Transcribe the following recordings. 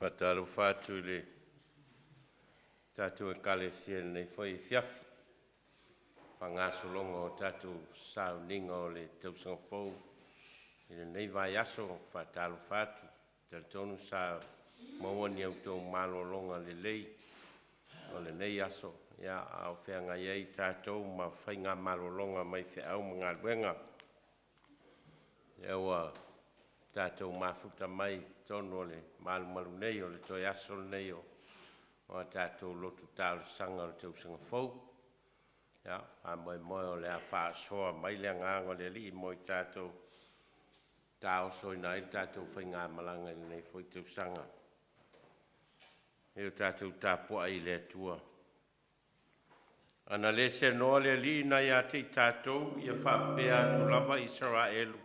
Faatalofa atu i le tatou Ekalesia i lenei foi afiafi i le faagasologa o tatou sauniga o le Tausaga Fou i lenei vaiaso. E faatalofa atu. E talitonu sa maua ni a outou malologa lelei o lenei aso, a o feagai ai tatou ma faiga malologa mai feau ma galuega. Lea ua tatou mafuta mai i totonu o le malumalu nei o le toe aso lenei o a tatou lotu talosaga o le tausaga fou. Ia, faamoemoe o le a faasoa mai le agaga o le Alii mo i tatou, taosoina ai le tatou faigamalaga i lenei foi tausaga. Ia tatou tapuai i le Atua. Ana le seanoa le Alii nai ia te i tatou, ia faapea atu lava Isaraelu,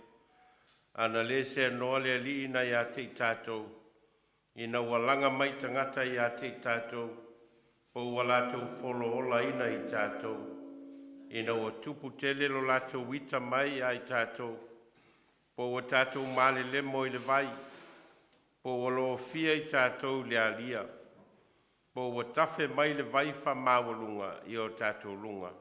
ana le seanoa le Alii nai ia te i tatou, ina ua laga mai tagata ia te i tatou, po ua latou folaolaina i tatou, ina ua tupu tele lo latou ita mai ia i tatou, po ua tatou malelemo i le vai, po ua lofia i tatou i le alia, po ua tafe mai le vai faamaualuga i o tatou luga,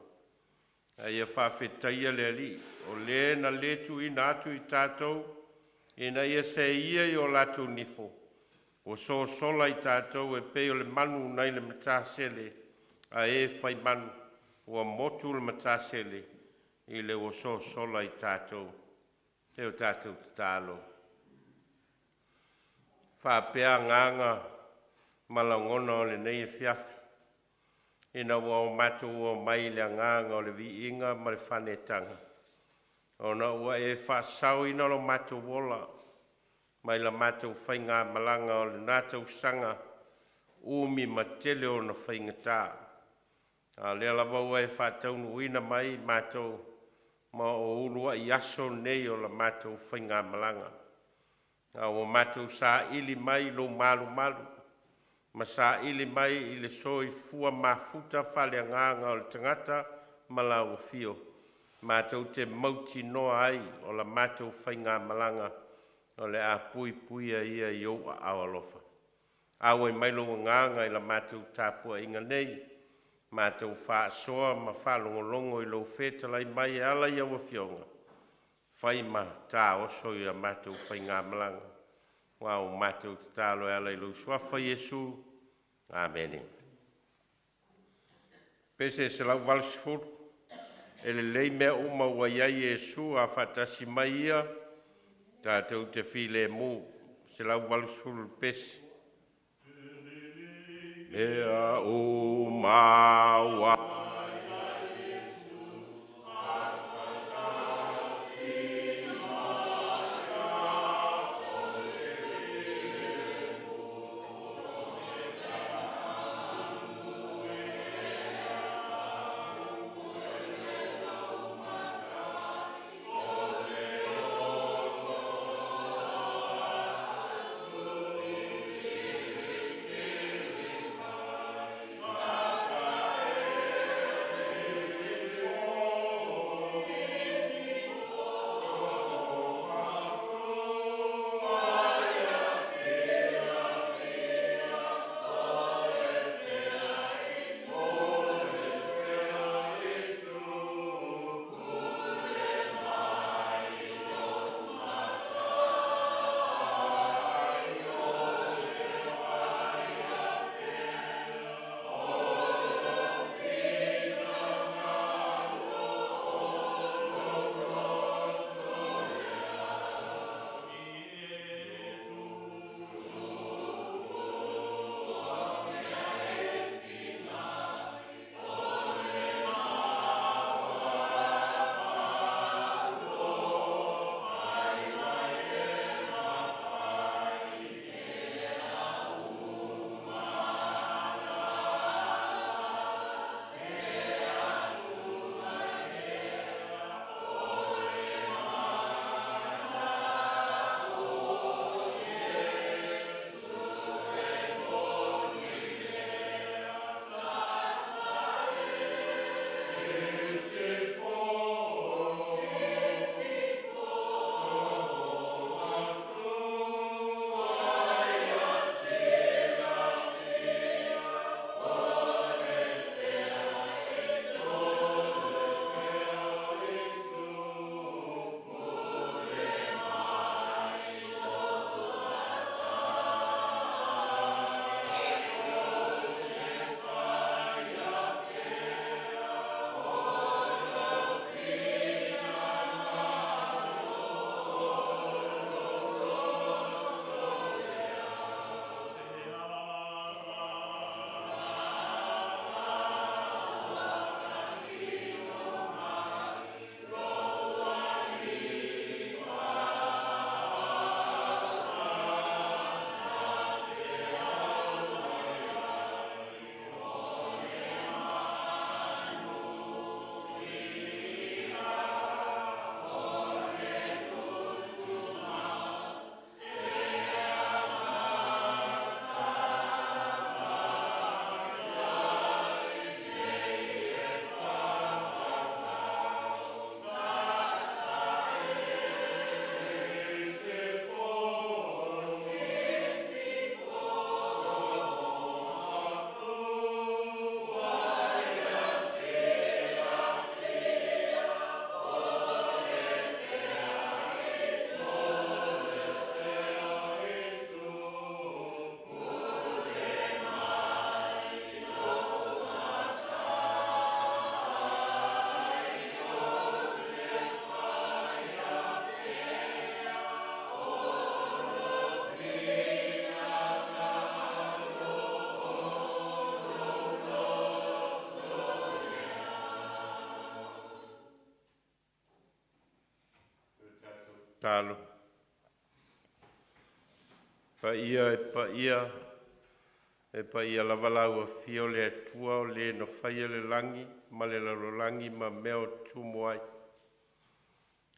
a ia faafetaia le Alii, o Le na le tuuina atu i tatou ina ia seia i o latou nifo, ua sosola i tatou e pei o le manu nai le matasele a e faimanu, ua motu le matasele ina ua sosola i tatou. Se o tatou tatalo faapea agaga ma lagona o lenei afiafi ina ua o matou omai i le agaga o le viiga ma le faanetaga, ona ua e faasaoina lo matou ola mai la matou faigamalaga o lena tausaga umi ma tele ona faigata, a o lea lava ua e faataunuuina mai matou, ma o uluai aso nei o la matou faigamalaga. A ua matou saili mai i lou malumalu ma saili mai i le soifua mafuta faaleagaga o le tagata ma lau afio, matou te mautinoa ai o la matou faigamalaga o le a puipuia ia i ou aao alofa. Auai mai lou agaga i la matou tapuaiga nei, matou faasoa ma faalogologo i lou fetalai mai e ala i au afioga, fai ma taoso i a matou faigamalaga, aua ua matou tatalo e ala i lou Suafa Iesu. Amene. Pese 180, e lelei mea uma ua i ai Iesu, a faatasi mai Ia tatou te filemu. 180 le pese. Mea uma ua ia. Tatalo. Paia e paia, e paia lava lau Afio o le Atua o le na faia le lagi ma le lalolagi ma mea o tumu ai.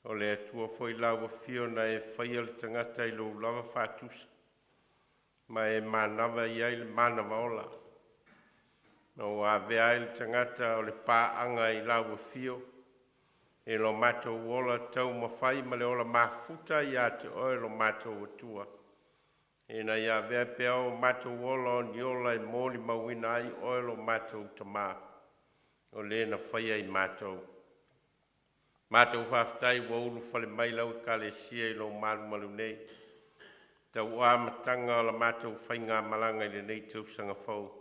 O le Atua foi lau Afio na e faia le tagata i lou lava faatusa ma e manava i ai le manava ola, ma ua avea ai le tagata o le paaga i lau Afio i lo matou ola taumafai ma le ola mafuta ia te Oe lo matou Atua, ina ia avea pea o matou ola o ni ola e molimauina ai Oe lo matou Tama, o le na faia i matou. Matou faafetai ua ulufale mai lau Ekalesia i lo malumalu nei, tau amataga o la matou faigamalaga i lenei tausaga fou.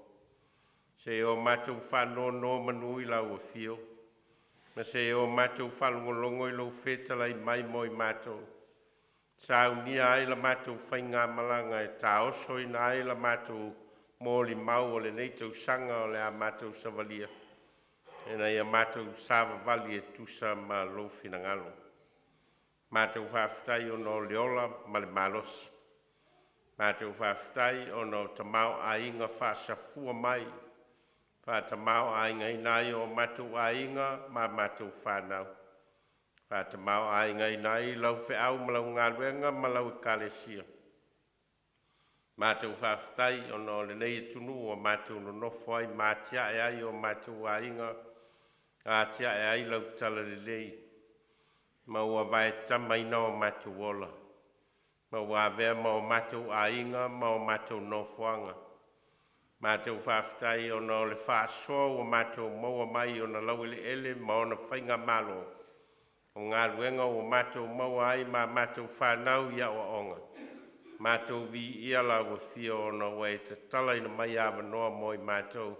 Seia o matou faanonomanu i lau afio ma seia o matou faalogologo i lou fetalai mai mo i matou, saunia ai la matou faigamalaga e taosoina ai la matou molimau o lenei tausaga o le a matou savalia, ina ia matou savavali e tusa ma lou finagalo. Matou faafetai ona o le ola ma le malosi, matou faafetai ona o tamaoaiga faasafua mai, faatamaoaigaina ai o matou aiga ma matou fanau, faatamaoaigaina ai lau feau ma lau galuega ma lau Ekalesia. Matou faafetai ona o lenei atunuu ua matou nonofo ai ma atiae ai o matou aiga, atiae ai lau talalelei ma ua vaetamaina o matou ola, ma ua avea ma o matou aiga ma o matou nofoaga. Matou faafetai ona o le faasoa ua matou maua mai ona laueleele ma ona faigamalo, o galuega ua matou maua ai ma a matou fanau i aoaoga. Matou viia lau Afio ona ua e tatalaina mai avanoa mo i matou,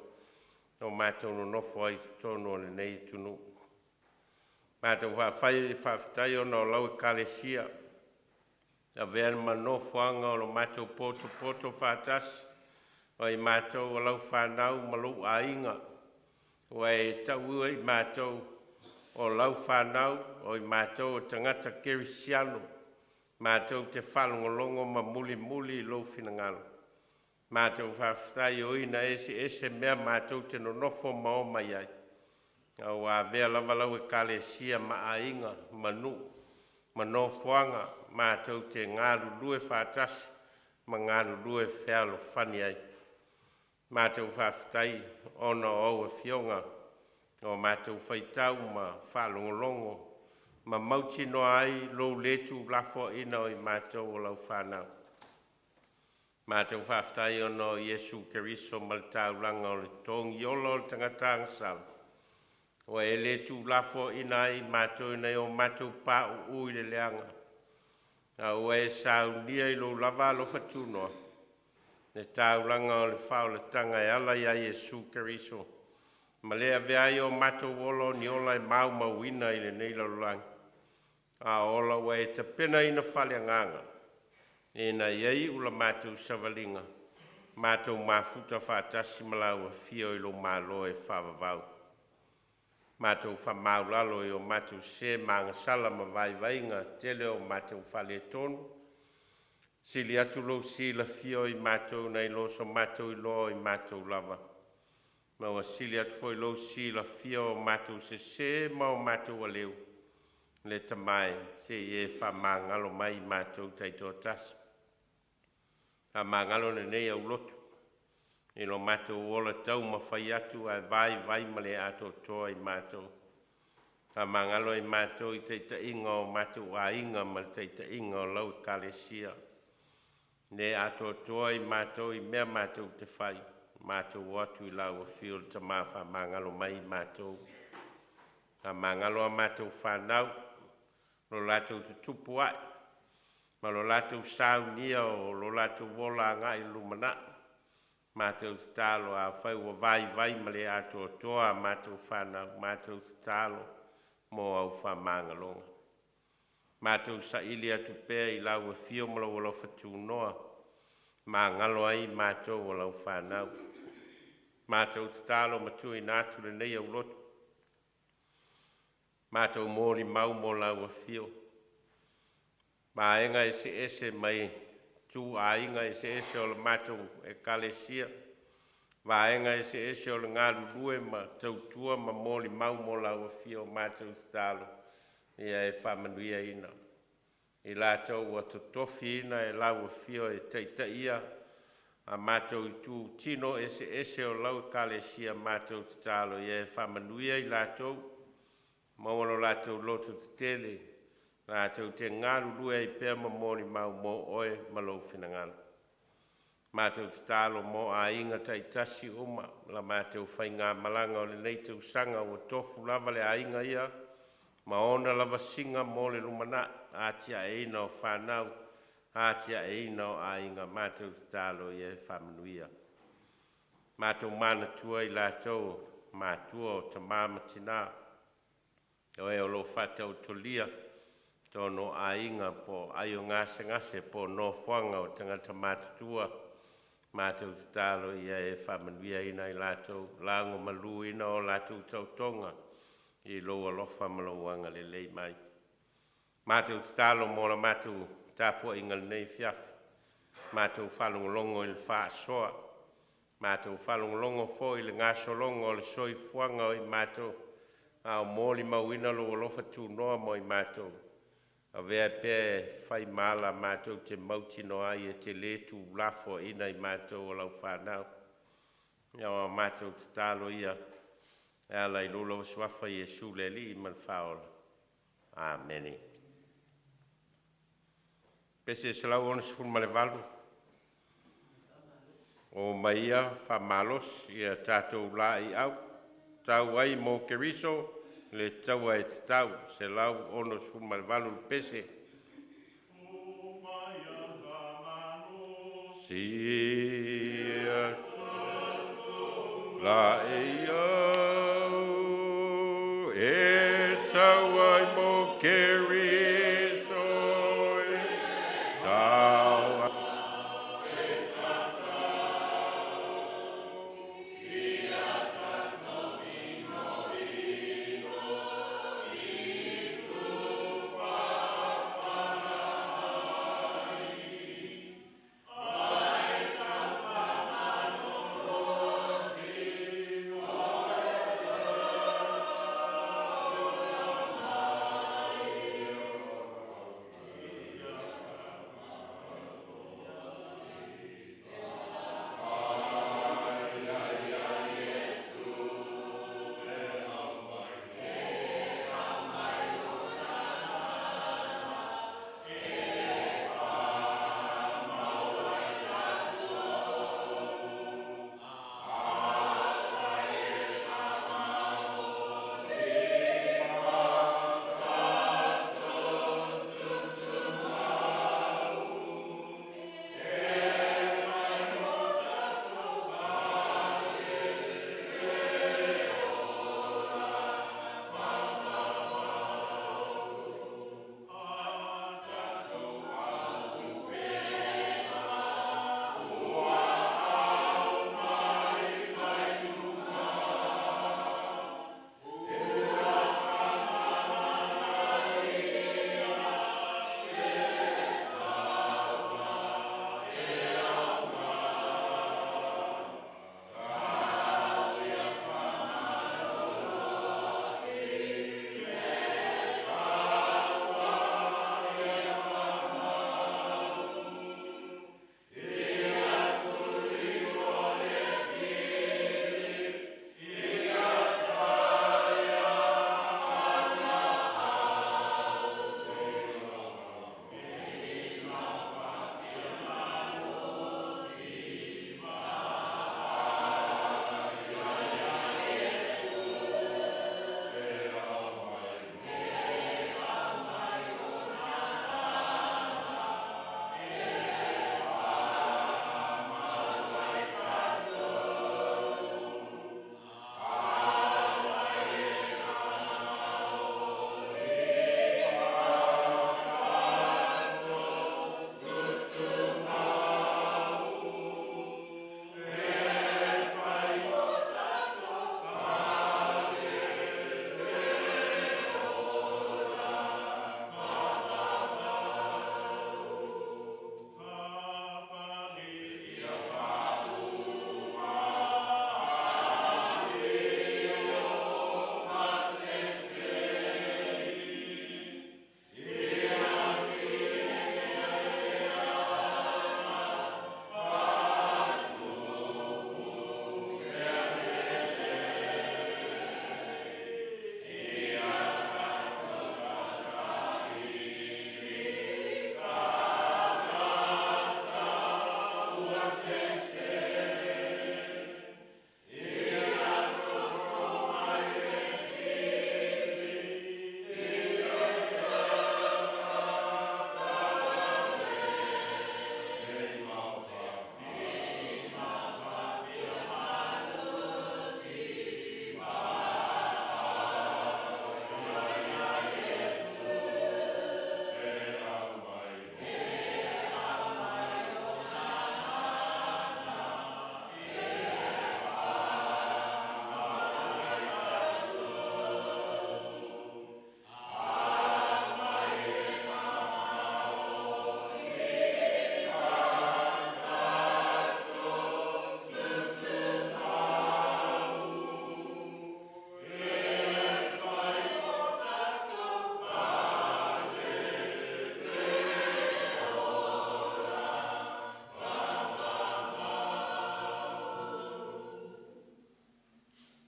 o matou nonofo ai i totonu o lenei atunuu. Matou faafetai ona o lau Ekalesia e avea ma nofoaga o lo matou potopoto faatasi ma i matou o lau fanau ma lou aiga, ua e taua i matou o lau fanau, o i matou o tagata kerisiano matou te faalogologo ma mulimuli i lou finagalo. Matou faafetai e ui ina eseese mea matou te nonofo ma omai ai, a ua avea lava lau Ekalesia ma aiga ma nuu ma nofoaga matou te galulue faatasi ma galulue fealofani ai. Matou faafetai ona o au afioga o matou faitau ma faalogologo ma mautinoa ai lou le tuulafoaina o i matou o lau fanau. Matou faafetai ona o Iesu Keriso ma le taulaga o le togi ola o le tagata agasala ua e le tuulafoaina ai i matou nai o matou pauu i le leaga, a ua e saunia i lou lava alofa tunoa le taulaga o le faaolataga e ala ia Iesu Keriso ma le avea ai o matou ola o ni ola e maumauina i lenei lalolagi, a o ola ua e tapenaina faaleagaga ina ia iu la matou savaliga matou mafuta faatasi ma lau Afio i lou Malo e faavavau. Matou faamaualalo i o matou sese ma agasala ma vaivaiga tele o matou faaletonu, sili atu lou silafia o i matou nai lo so matou iloa o i matou lava, ma ua sili atu foi lou silafia o matou sese ma o matou aleu. Le Tama e, se i e faamagalo mai i matou taitoatasi. Faamagalo lenei aulotu i lo matou ola taumafai atu ae vaivai ma le atoatoa i matou. Faamagalo i matou i taitaiga o matou aiga ma le taitaiga o lau Ekalesia. Le atoatoa i matou i mea matou te fai, matou o atu i lau afio le Tama, faamagalo mai i matou. Faamagalo a matou fanau, lo latou tutupu ae ma lo latou saunia o lo latou ola agai le lumanai. Matou tatalo afai ua vaivai ma le atoatoa a matou fanau, matou tatalo mo au faamagaloga. Matou saili atu pea i lau afio ma lou alofa tunoa, magalo ai i matou o lau fanau. Matou tatalo ma tuuina atu lenei aulotu, matou molimau mo lau afio. vaega eseese mai ituaiga eseese o le matou Ekalesia, vaega eseese o le galulue ma tautua ma molimau mo lau Afio. Matou tatalo ia e faamanuiaina i latou ua totofiina e lau Afio e taitaia a matou itutino eseese o lau Ekalesia. Matou tatalo ia e faamanuia i latou, maua lo latou loto tetele latou te galulue ai pea ma molimau mo Oe ma lou finagalo. Matou tatalo mo aiga taitasi uma la matou faigamalaga o lenei tausaga ua tofu lava le aiga ia ma ona lava siga mo le lumanai, atiaeina o fanau, atiaeina o aiga. Matou tatalo ia e faamanuia. Matou manatua i latou o matua o tama ma tina o e o lo o faataotolia i totonu o aiga po o aai o gasegase po o nofoaga o tagata matutua. Matou tatalo ia e faamanuiaina i latou, lagomaluina o latou taotoga i lou alofa ma lou agalelei mai. Matou tatalo mo la matou tapuaiga i lenei afiafi, matou faalogologo i le faasoa, matou faalogologo foi i le gasologa o le soifuaga o i matou, a o molimauina lou alofa tunoa mo i matou, avea pea e fai ma ala matou te mautinoa ai e te le tuulafoaina i matou o lau fanau. O a matou tatalo ia e ala i lou Suafa Iesu le Alii ma le Faaola. Amene. 168. O maia faamalosi ia tatou laeiau, tau ai mo Keriso le taua e tatau. 168 le pese. Sia laei au e tau ai mo Keriso e tau.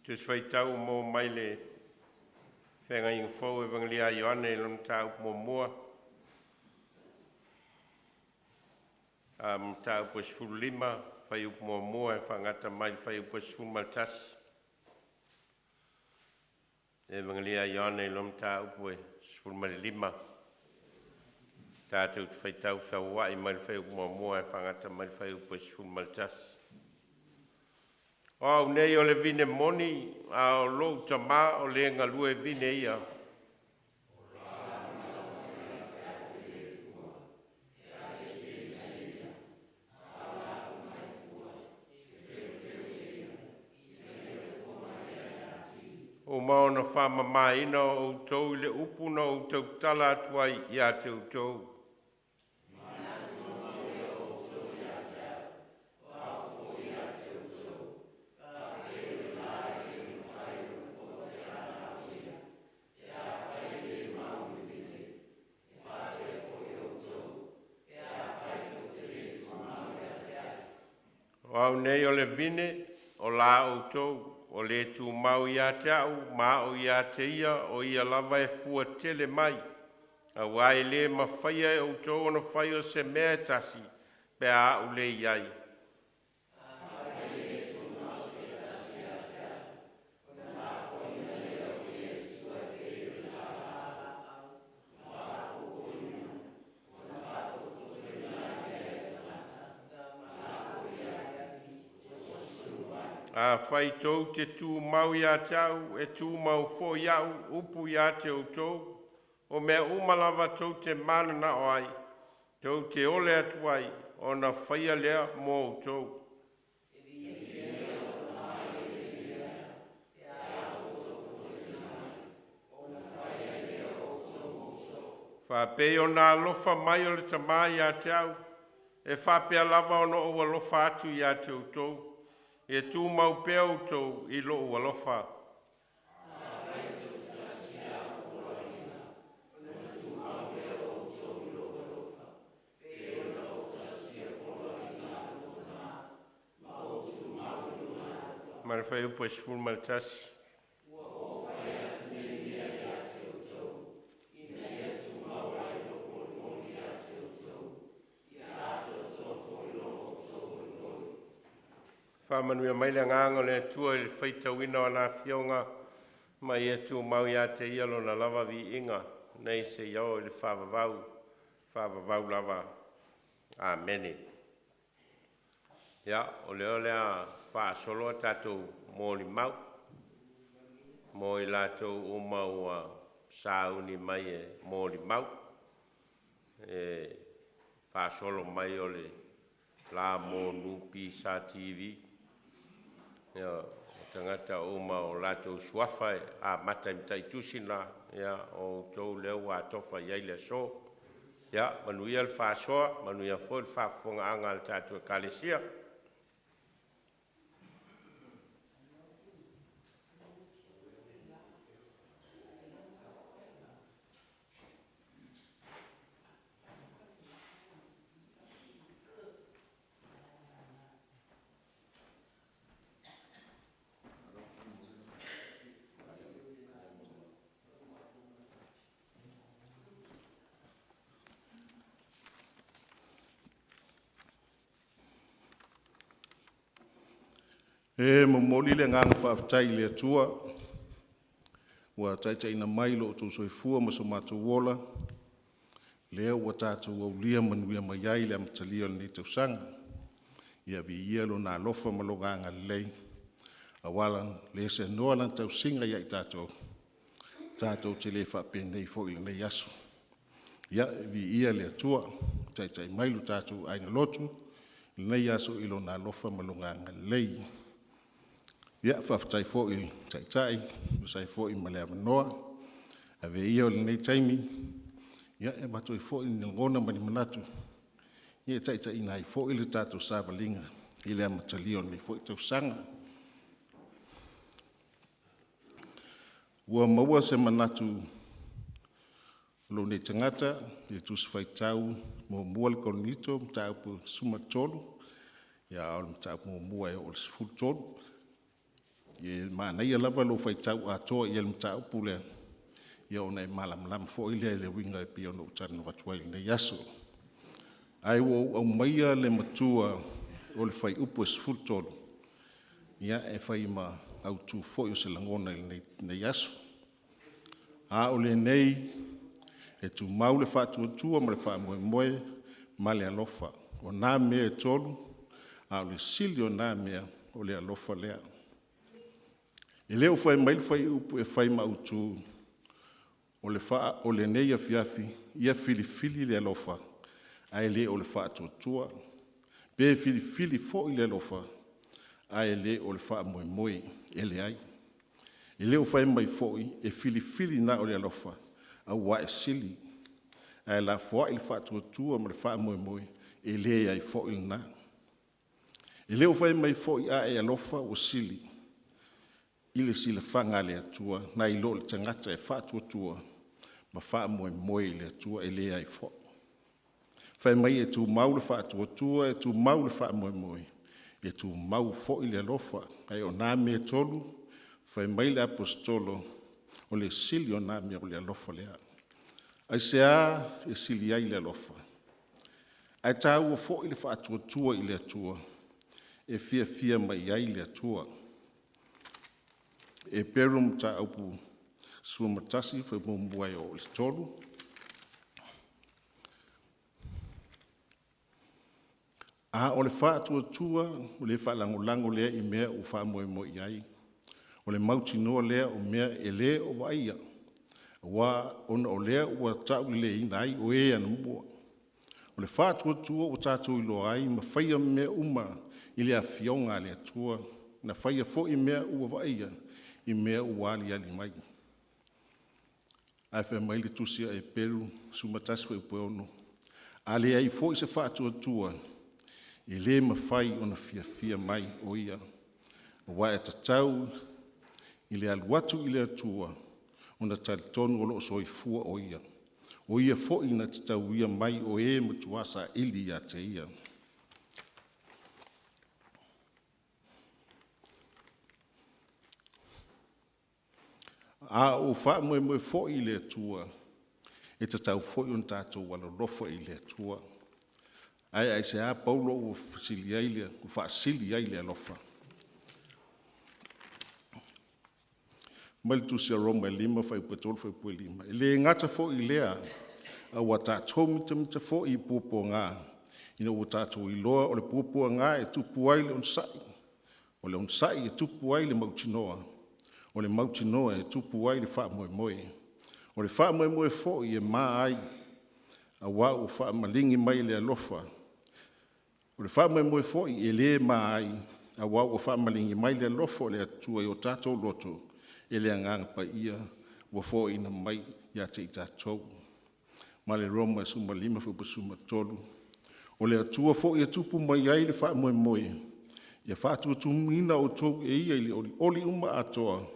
Tusi Faitau ua maua mai le Feagaiga Fou Evagelia a Ioane i lona mataupu muamua, mataupu e 15, fuaiupu 1 e faagata mai i le fuaiupu e 11. Evagelia a Ioane i lona mataupu e 15, tatou te faitau feua'i mai le fuaiupu 1 e faagata mai le fuaiupu e 11. O Au nei o le vine moni, a o lou Tama o le galue vine ia. Ua uma ona faamamaina outou i le upu na ou tautala atu ai ia te outou. O Au nei o le vine, o la outou. O le tumau ia te a'u ma A'u ia te ia, o ia lava e fua tele mai, auā e le mafaia e outou ona faia se mea e tasi pe a A'u le i ai. Afai tou te tumau ia te a'u, e tumau foi a'u upu ia te outou, o mea uma lava tou te mananao ai tou te ole atu ai, ona faia lea mo outou. Faapei ona alofa mai o le Tama ia te a'u, e faapea lava ona ou alofa atu ia te outou. Ia tumau pea outou i lo'u alofa. Ma le fuaiupu e 11. Faamanuia mai le Agaga o le Atua i le faitauina o ana Afioga, ma ia tumau ia te Ia Lona lava viiga nei seia oo i le faavavau, faavavau lava. Amene. Ia, o lea o le a faasolo a tatou molimau mo i latou uma ua sauni mai e molimau, e faasolo mai o le la monu PSA TV, ia, o tagata uma o latou suafa e amata i Mataitusi na, ia o outou lea ua atofa i ai le aso. Ia manuia le faasoa, manuia foi le faafofogaaga a le tatou Ekalesia. E momoli le agaga faafetai i le Atua ua taitaiina mai lo outou soifua ma so matou ola, lea ua tatou aulia manuia mai ai le amatalia o lenei tausaga. Ia viia Lona alofa ma Lona agalelei aua le seanoa Lana tausiga ia i tatou, tatou te le faapenei foi i lenei aso. Ia, viia le Atua ua taitai mai lo tatou aiga lotu i lenei aso i Lona alofa ma Lona agalelei. Ia, faafetai foi i le Taitai e tusa ai foi ma le avanoa. Avea ia o lenei taimi e avatu ai foi ni lagona ma ni manatu e taitaiina ai foi le tatou savaliga i le amatalia o lenei foi tausaga. Ua maua se manatu o lou nei tagata i le Tusi Faitau Muamua a le Korinito Mataupu 13, a o le mataupu 1 e oo i le 13. E manaia lava lou faitau atoa i ai o le mataupu lea, ona e malamalama foi lea i le uiga e pei ona ou talanoa atu ai i lenei aso. Ae ua ou aumaia le matua o le fuaiupu e 13 e fai ma autu foi o se lagona i lenei aso. “A o lenei, e tumau le faatuatua ma le faamoemoe ma le alofa, o na mea e tolu, a o le sili o na mea o le alofa lea.” E le o fai mai le fuaiupu e fai ma autu o lenei afiafi, ia filifili le alofa ae le o le faatuatua, pe filifili foi le alofa ae le o le faamoemoe. E leai. E le o fai mai foi e filifili na o le alofa aua e sili, ae lafoai le faatuatua ma le faamoemoe, e leai foi lena. E le o fai mai foi a e alofa ua sili i le silafaga a le Atua nai lo le tagata e faatuatua ma faamoemoe i le Atua. E leai foi. Fai mai e tumau le faatuatua, e tumau le faamoemoe, e tumau foi le alofa. Ae o na mea e tolu, fai mai le Aposetolo, o le sili o na mea o le alofa lea. Aisea e sili ai le alofa? Ae taua foi le faatuatua i le Atua e fiafia mai i ai le Atua. Eperu Mataupu 11 fuaiupu 1 e oo i le 3. A o le faatuatua ua le faalagolago lea i mea ua faamoemoe i ai, o le mautinoa lea o mea e le o vaaia, aua ona o lea ua tauleleiina ai o e anamua. O le faatuatua ua tatou iloa ai ma faia mea uma i le Afioga a le Atua, na faia foi mea ua vaaia i mea ua aliali mai. Ae fai mai le tusi a Eperu 11 fuaiupu e 6, “A leai foi se faatuatua, e le mafai ona fiafia mai o Ia, aua e tatau i le alu atu i le Atua ona talitonu o lo o soifua o Ia, o Ia foi na te tauia mai o e matua saili ia te Ia.” A o faamoemoe foi i le Atua, e tatau foi ona tatou alolofa i le Atua. Ae aisea Paulo ua faasili ai le alofa? Fai mai le Tusi a Roma e 5 fuaiupu e 3 fuaiupu e 5, “E le gata foi i lea, a ua tatou mitamita foi i puapuaga, ina ua tatou iloa o le puapuaga e tupu ai le onosai, o le onosai e tupu ai le mautinoa, o le mautinoa e tupu ai le faamoemoe, o le faamoemoe foi e ma ai, aua ua faamaligi mai le alofa. O le faamoemoe foi e le ma ai, aua ua faamaligi mai le alofa o le Atua i o tatou loto e le Agaga Paia ua foaina mai ia te i tatou.” Ma le Roma 15 fuaiupu 13, “O le Atua foi e tupu mai ai le faamoemoe, ia faatutumuina outou e Ia i le olioli uma atoa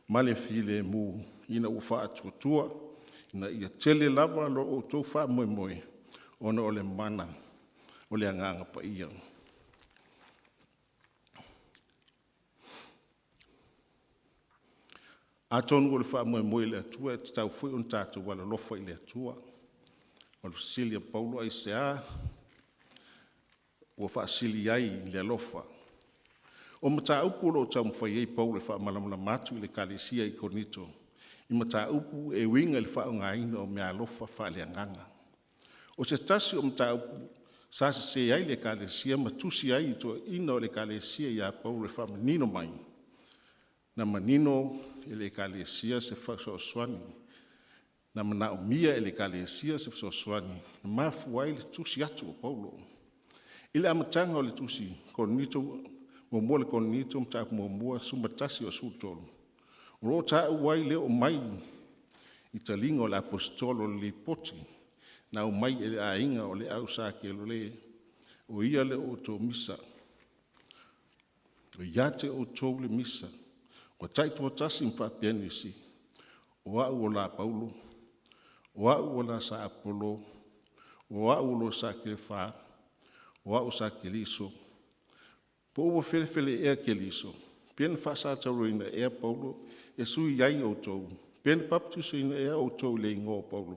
ma le filemu, ina ua faatuatua, ina ia tele lava lo outou faamoemoe ona o le mana o le Agaga Paia.” Atonu o le faamoemoe i le Atua, e tatau foi ona tatou alolofa i le Atua. O le fesili a Paulo, aisea ua faasili ai le alofa? O mataupu o loo taumafai ai Paulo e faamalamalama atu i le Ekalesia i Korinito i mataupu e uiga i le faaaogaina o meaalofa faaleagaga. O se tasi o mataupu sa sese ai le Ekalesia ma tusi ai i toeaiina o le Ekalesia ia Paulo e faamanino mai, na manino e le Ekalesia se fesoasoani. Na manaomia e le Ekalesia se fesoasoani na mafua ai le tusi atu o Paulo. I le amataga o le Tusi 1 Korinito Mataupu 1:11-13, o lo o taua ai le oo mai i taliga o le Aposetolo o le lipoti na aumai e le aiga o le au sa Keloe o ia outou misa. O ia te outou le misa ua taitoatasi ma faapea nisi, “O a'u o la Paulo, o a'u o le sa Apolo, o a'u o le sa Kefa, o a'u sa Keriso.” Po ua felefele ea Keriso? Pe na faasataurina ea Paulo e sui ai outou? Pe na papatisoina ea outou i le igoa o Paulo?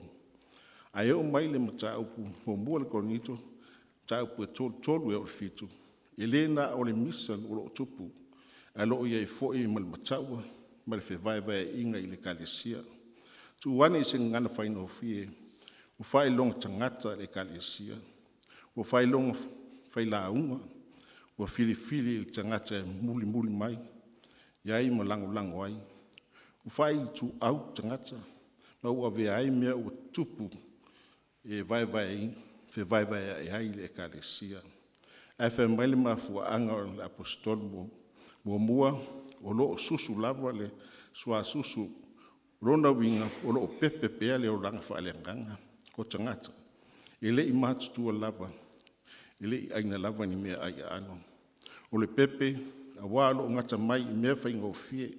Ae oo mai i le mataupu 1 Korinito 3:3-7, e le na o le misa o lo o tupu, ae o lo o i ai foi ma le mataua ma le fevaevaeaiga i Ekalesia. Tuu ane i se gagana faigofie, ua faailoga tagata le Ekalesia, ua faailoga failauga, ua filifili i le tagata e mulimuli mai i ai ma lagolago ai, ua faaituau tagata, ma ua avea ai mea ua tutupu e fevaevaea'i ai le Ekalesia. Ae faimai le mafuaaga o le Aposetolo? Muamua, o lo o susu lava le suasusu o lona uiga o lo o pepe pea le olaga faaleagaga o tagata e le i matutua lava, e le i aina lava ni meaai aano. O le pepe aua o lo o gata mai i mea faigofie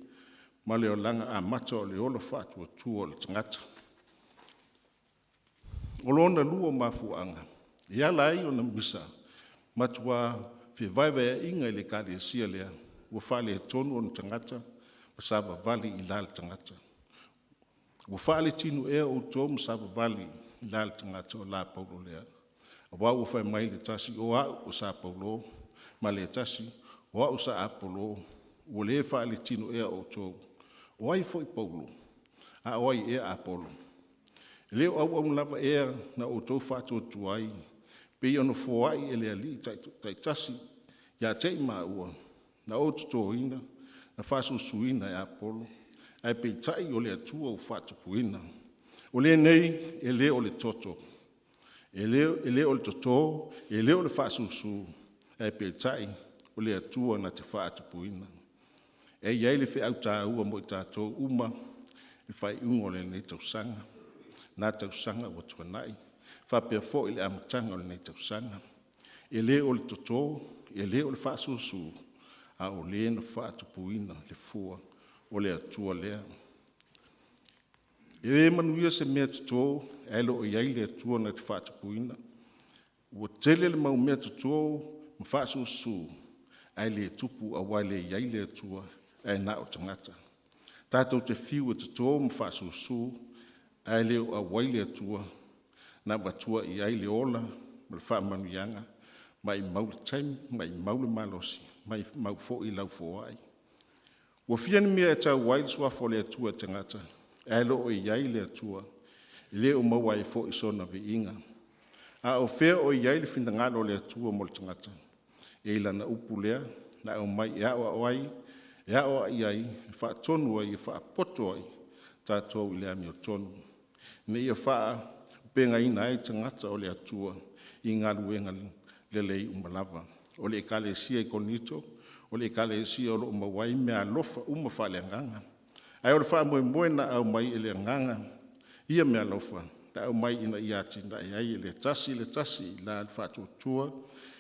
ma le olaga amata o le ola faatuatua o le tagata. O lona lua o mafuaaga e ala ai ona misa matua fevaevaeaiga i le Ekalesia lea, ua faaletonu ona tagata ma savavali i la le tagata. Ua faaletino ea outou ma savavali i la le tagata o la Paulo lea? Aua ua fai mai le tasi, “O a'u o sa Paulo,” ma le tasi, “O a'u sa Apolo.” Ua le faaletino ea outou? O ai foi Paulo? A o ai ea Apolo? E le o auauna lava ea na outou faatuatua ai, pei ona foai e le Alii taitasi ia te i maua? Na ou totoina, na faasusuina e Apolo, ae peitai o le Atua ua faatupuina. O lenei e le o le toto, e le o le toto, e le o le faasusu, ae peitai o le Atua na te faatupuina. E i ai le feau taua mo i tatou uma i le faaiuga o lenei tausaga, na tausaga ua tuanai, faapea foi le amataga o lenei tausaga. E le o le toto, e le o le faasusu, a o Le na faatupuina le fua, o le Atua lea. E le manuia se meatoto ae le o i ai le Atua na te faatupuina. Ua tele le mau meatoto ma faasusu ae le tupu aua e leai le Atua ae na o tagata. Tatou te fiu e toto ma faasusu ae le o auai le Atua na avatua i ai le ola ma le faamanuiaga. Maumau le taimi, maumau le malosi, maumau foi lau foai. Ua fia ni mea e tau ai le Suafa o le Atua i le tagata ae le o i ai le Atua, e le o maua ai foi sona viiga. A o fea o i ai le finagalo o le Atua mo le tagata? E i Lana upu lea na aumai e aoao ai, e aoai ai, e faatonu ai, e faapoto ai tatou i le amiotonu, ina ia faaauupegaina ai tagata o le Atua i galuega lelei uma lava. O le Ekalesia i Korinito, o le Ekalesia o lo o maua ai meaalofa uma faaleagaga. Ae o le faamoemoe na aumai e le agaga ia meaalofa, na aumai ina ia atinae ai le tasi i le tasi i la le faatuatua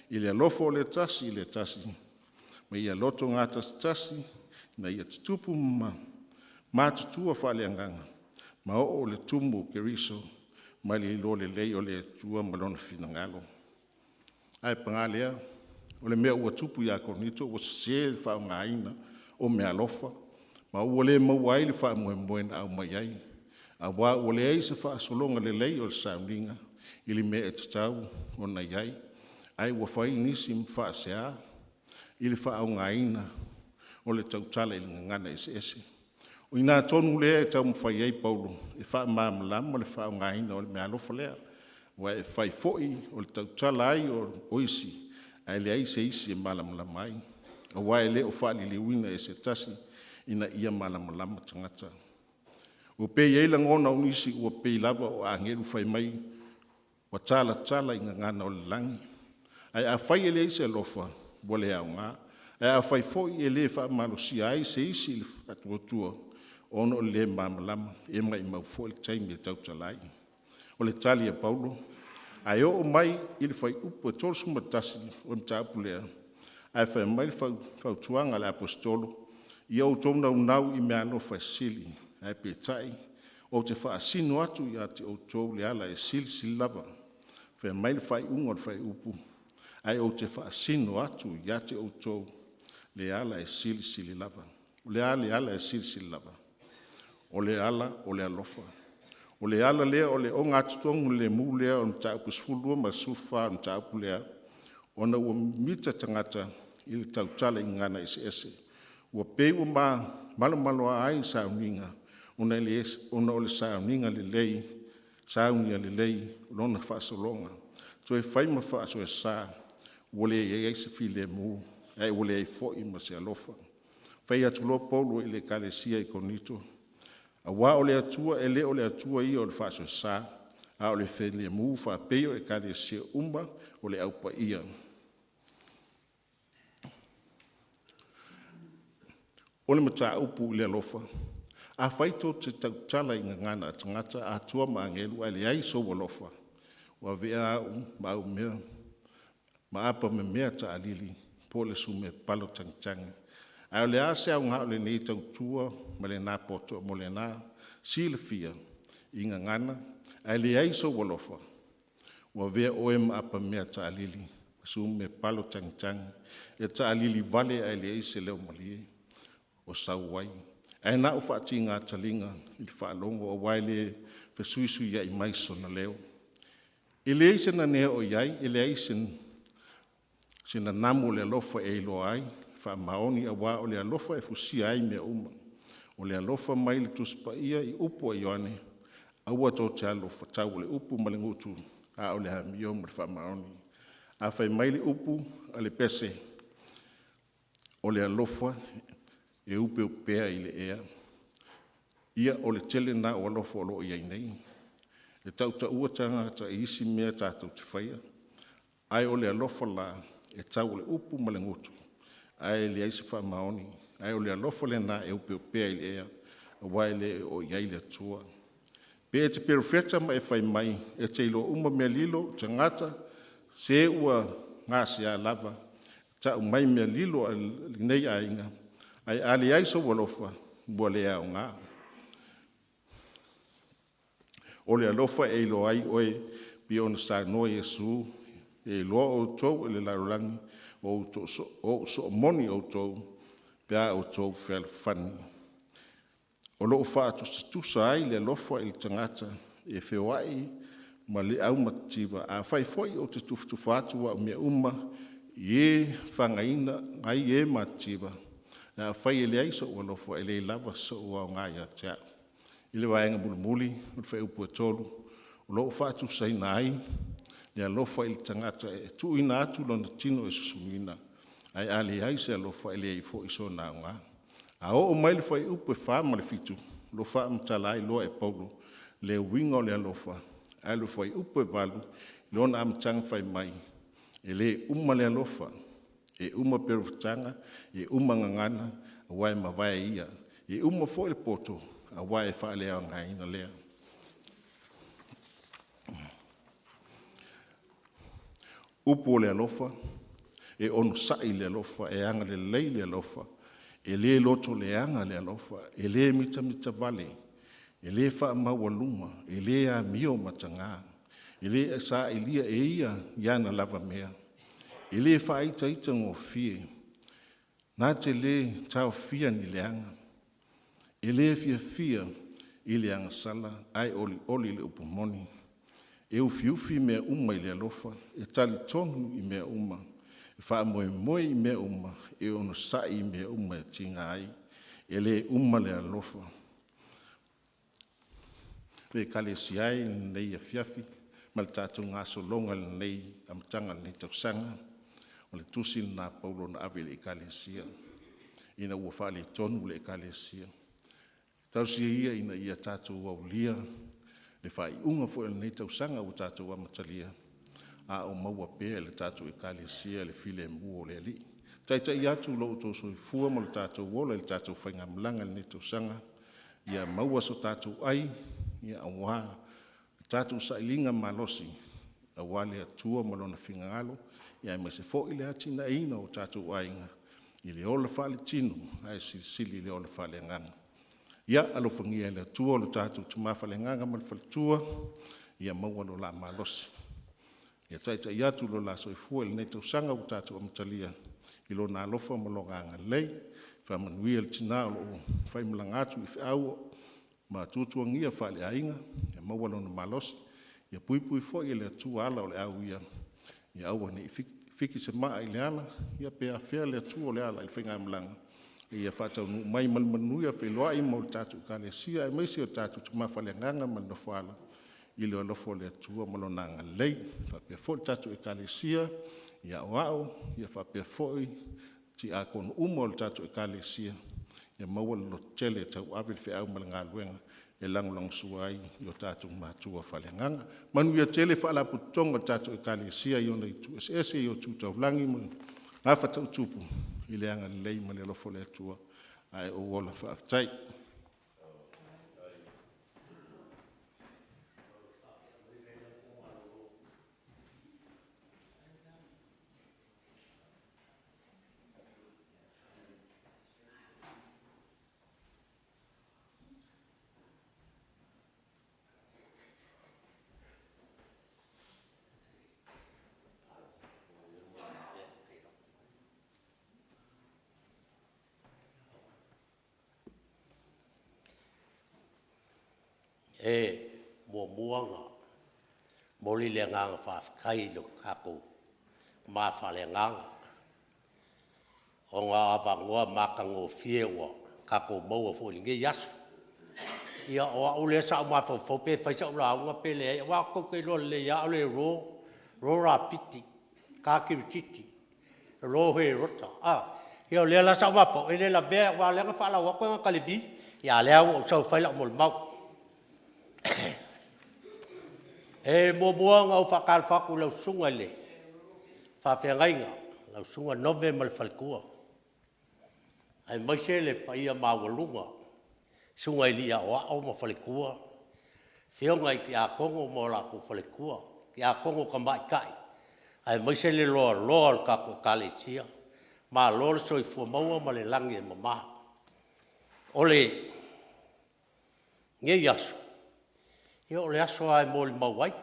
i le alofa o le tasi i le tasi, ma ia loto gatasitasi ina ia tutupu ma matutua faaleagaga ma oo i le tumu o Keriso mai le iloa lelei o le Atua ma Lona finagalo. Ae paga lea, o le mea ua tupu ia Korinito, ua sese le faaaogaina o meaalofa, ma ua le maua ai le faamoemoe na aumai ai, aua ua leai se faasologa lelei o le sauniga i le mea e tatau ona i ai, ae ua fai nisi ma faasea. i le faaaogaina o le tautala i le gagana eseese. O i ina tonu lea e taumafai ai Paulo e faamalamalama le faaaogaina o le meaalofa lea, aua e fai foi o le tautala ai o isi ae leai se isi e malamalama ai, aua e le o faaliliuina e se tasi ina ia malamalama tagata. Ua pei e i ai lagona o nisi ua pei lava o agelu faimai ua talatala i gagana o le lagi. Ae afai e leai se alofa, ua le aoga. Ae afai foi e le faamalosia ai se isi i le faatuatua ona o le le malamalama, e maumau foi le taimi e tautala ai. O le tali a Paulo. Ae oo mai i le fuaiupu e 31 o le mataupu lea, ae fai mai le fautuaga a le Aposetolo, “Ia outou naunau i meaalofa e sili, ae peitai ou te faasino atu ia te outou le ala e silisili lava.” Fai mai le faaiuga o le fuaiupu, “Ae ou te faasino atu ia te outou le ala e silisili lava.” O le a le ala e silisili lava? O le ala o le alofa. O le ala lea o le ogatotonuilemu lea o le mataupu 12 ma le 14 o le mataupu lea, ona ua mimita tagata i le tautala i gagana eseese. Ua pei ua malomaloa ai i sauniga, ona o le sauniga lelei lona faasologa, toe fai ma faasoesa, ua leai ai se filemu, ae ua leai foi ma se alofa. Fai atu loa Paulo i le Ekalesia i Korinito, “Aua o le Atua e le o le Atua ia o le faasoesa, a o le filemu,” faapei o Ekalesia uma o le Au Paia. O le mataupu i le alofa, afai tou te tautala i gagana a tagata atua ma agelu ae leai sou alofa, ua avea au ma apamemea taalili po o le sumepalo tagitagi. Ae o le a se aoga o lenei tautua ma lena poto mo lena silafia i gagana ae leai sou alofa? Ua avea oe ma apamemea taalili ma sumepalo tagitagi, e taalili vale ae leai se leo malie o sau ai, ae na o faatiga taliga i le faalogo aua e le fesuisuiai mai sona leo. E leai se nanea o i ai, e leai se nanamu o le alofa e iloa ai le faamaoni, aua o le alofa e fusia ai mea uma. O le alofa mai le Tusi Paia i upu a Ioane, “Aua tou te alofa tauoleUpu ma le gutu, a o le amio ma le faamaoni.” Ae fai mai le upu a le Pese, “O le alofa e opeopea i le ea.” Ia, o le tele lena o alofa o lo o i ai nei. E tautaua tagata i isi mea tatou te faia, ae o le alofa la e tau o le upu ma le gutu ae leai se faamaoni. Ae o le alofa lena e opeopea i le ea, aua e le o i ai le Atua. Pe e te perofeta ma e fai mai e te iloa uma mea lilo o tagata, se ua gasea lava e tau mai mea lilo a lenei aiga, ae a leai sou alofa, ua le aoga. O le alofa e iloa ai oe pei ona saunoa Iesu, “E iloa outou e le lalolagi ua ou soo moni outou pe a outou fealofani.” O lo o faatusatusa ai le alofa i le tagata e feoai ma le aumatitiva. Afai foi ou te tufatufa atu au mea uma i e fagaina ai e matitiva, ae afai e leai sou alofa, e leai lava sou aoga ia te au. I le vaega mulimuli o le fuaiupu e 3, o lo o faatusaina ai le alofa i le tagata e tuuina atu lona tino e susunu, ae a leai se alofa, e leai foi sona aoga. A oo mai i le fuaiupu 4 ma le 7, o lo o faamatala ai loa e Paulo le uiga o le alofa, ae o le fuaiupu 8 i lona amataga fai mai, “E le uma le alofa, e uma perofetaga, e uma gagana aua e mavae ia, e uma foi le poto aua e faaleaogaina lea.” Upu o le alofa, e onosai le alofa, e agalelei le alofa, e le lotoleaga le alofa, e le mitamitavale, e le faamaualuga, e le amio mataga, e le sailia e ia ni ana lava mea, e le faaitaitagofie, na te le taofia ni leaga, e le fiafia i le agasala, ae olioli i le upu moni. E ufiufi mea uma i le alofa, e talitonu i mea uma, E faamoemoe i mea uma, e onosai i mea uma, e tiga ai e le uma le alofa. Le Ekalesia e i lenei afiafi ma le tatou gasologa i lenei amataga o lenei tausaga, o le tusi lena a Paulo na ave i le Ekalesia ina ua faaletonu le Ekalesia. Talosia ia ina ia tatou aulia le faaiuga foi o lenei tausaga ua tatou amatalia, a o maua pea e le tatou Ekalesia le filemu o le Alii. Taitai atu lo outou soifua ma lo tatou ola i le tatou faigamalaga i lenei tausaga, ia maua so tatou ai aua le tatou sailigamalosi aua le Atua ma Lona finagalo, aemaise foi le atinaeina o tatou aiga i le ola faale-Tino ae silisili i le ola faale-Agaga. Ia alofagia e le Atua lo tatou tama faaleagaga ma le faletua, ia maua lo la malosi. Ia taitai atu lo la soifua i lenei tausaga ua tatou amatalia i Lona alofa ma Lona agalelei. Faamanuia i le tina o lo o faimalaga atu i feau ma tuatuagia faaleaiga, ia maua lona malosi. Ia puipui foi e le Atua ala o le a uia, ia aua ne i fiki se maa i le ala, pe afea le atua o le ala i le faigamalaga, ia faataunuu mai ma le manuia. Feiloai ma le tatou Ekalesia aemaise o le tatou tama faaleagaga ma le nofoaala i le alofa o le Atua ma Lona agalelei. Faapea foi le tatou Ekalesia i Aoao faapea foi Tiakono uma o le tatou Ekalesia, ia maua le lototele e tauave le feau ma le galuega e lagolagosua ai i o tatou matua faaleagaga. Manuia tele Faalapotopotoga a le tatou Ekalesia i ona itu eseese i Tu Taulaga ma gafatautupu, i le agalelei ma le alofa o le Atua. Ae ou ola. Faafetai. E muamua ona momoli le agaga faafetai i lo tatou ma faaleagaga ona o avanoa matagofie ua tatou maua foi i lenei aso. Ia o au lea sa ou mafaufau pe fai sau lauga pe leai, aua tou te iloa lelei lava o le Ropiti ta kirikiti, o Herota a. Ia o lea la sa ou mafaufau e le lavea aua o lea na faalau atu e gata i le V, a o lea ua ou sau e fai lau molimau. E muamua ona ou faatalofa atu i lau susuga i le faafeagaiga lau Susuga Nove ma le faletua, aemaise le paia maualuga i susuga i alii aoao ma faletua, afioga i tiakono ma o latou faletua, tiakono tamaitai aemaise le loaloa o le tatou Ekalesia. Malo le soifua maua ma le lagi e mama. O lenei aso, ia o le aso lava e molimau ai.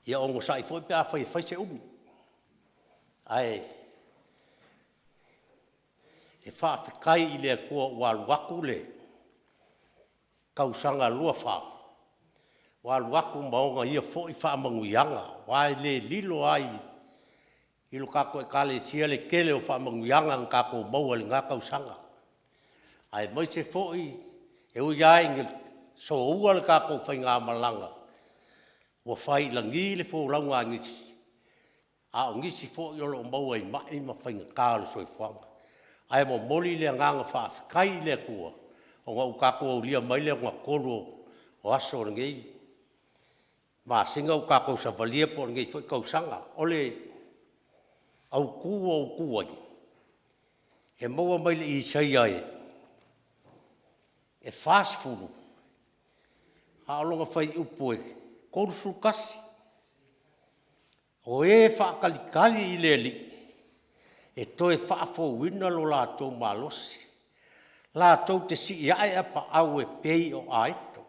Ia onosai foi pe afai e fai se umi. Ae faafetai i le Atua ua alu atu le tausaga 24, ua alu atu ma ona ia foi faamanuiaga, aua e le lilo lava i le tatou Ekalesia le tele o faamanuiaga na tatou maua i lena tausaga, aemaise foi e ui lava ina soua le tatou faigamalaga, ua fai i lagi le folauga a nisi, a o nisi foi o lo o maua i mai ma faigata o le soifuaga. Ae momoli le agaga faafetai i le Atua ona ua tatou aulia mai le agatolu o aso o lenei masina ua tatou savalia po o lenei foi tausaga. O le autu ua ou tu ai, e maua mai le Isaia e 40, a o lona fuaiupu e 31. O e faatalitali i le Alii, e toe faafouina lo latou malosi, latou te sii ae apaau e pei o aeto,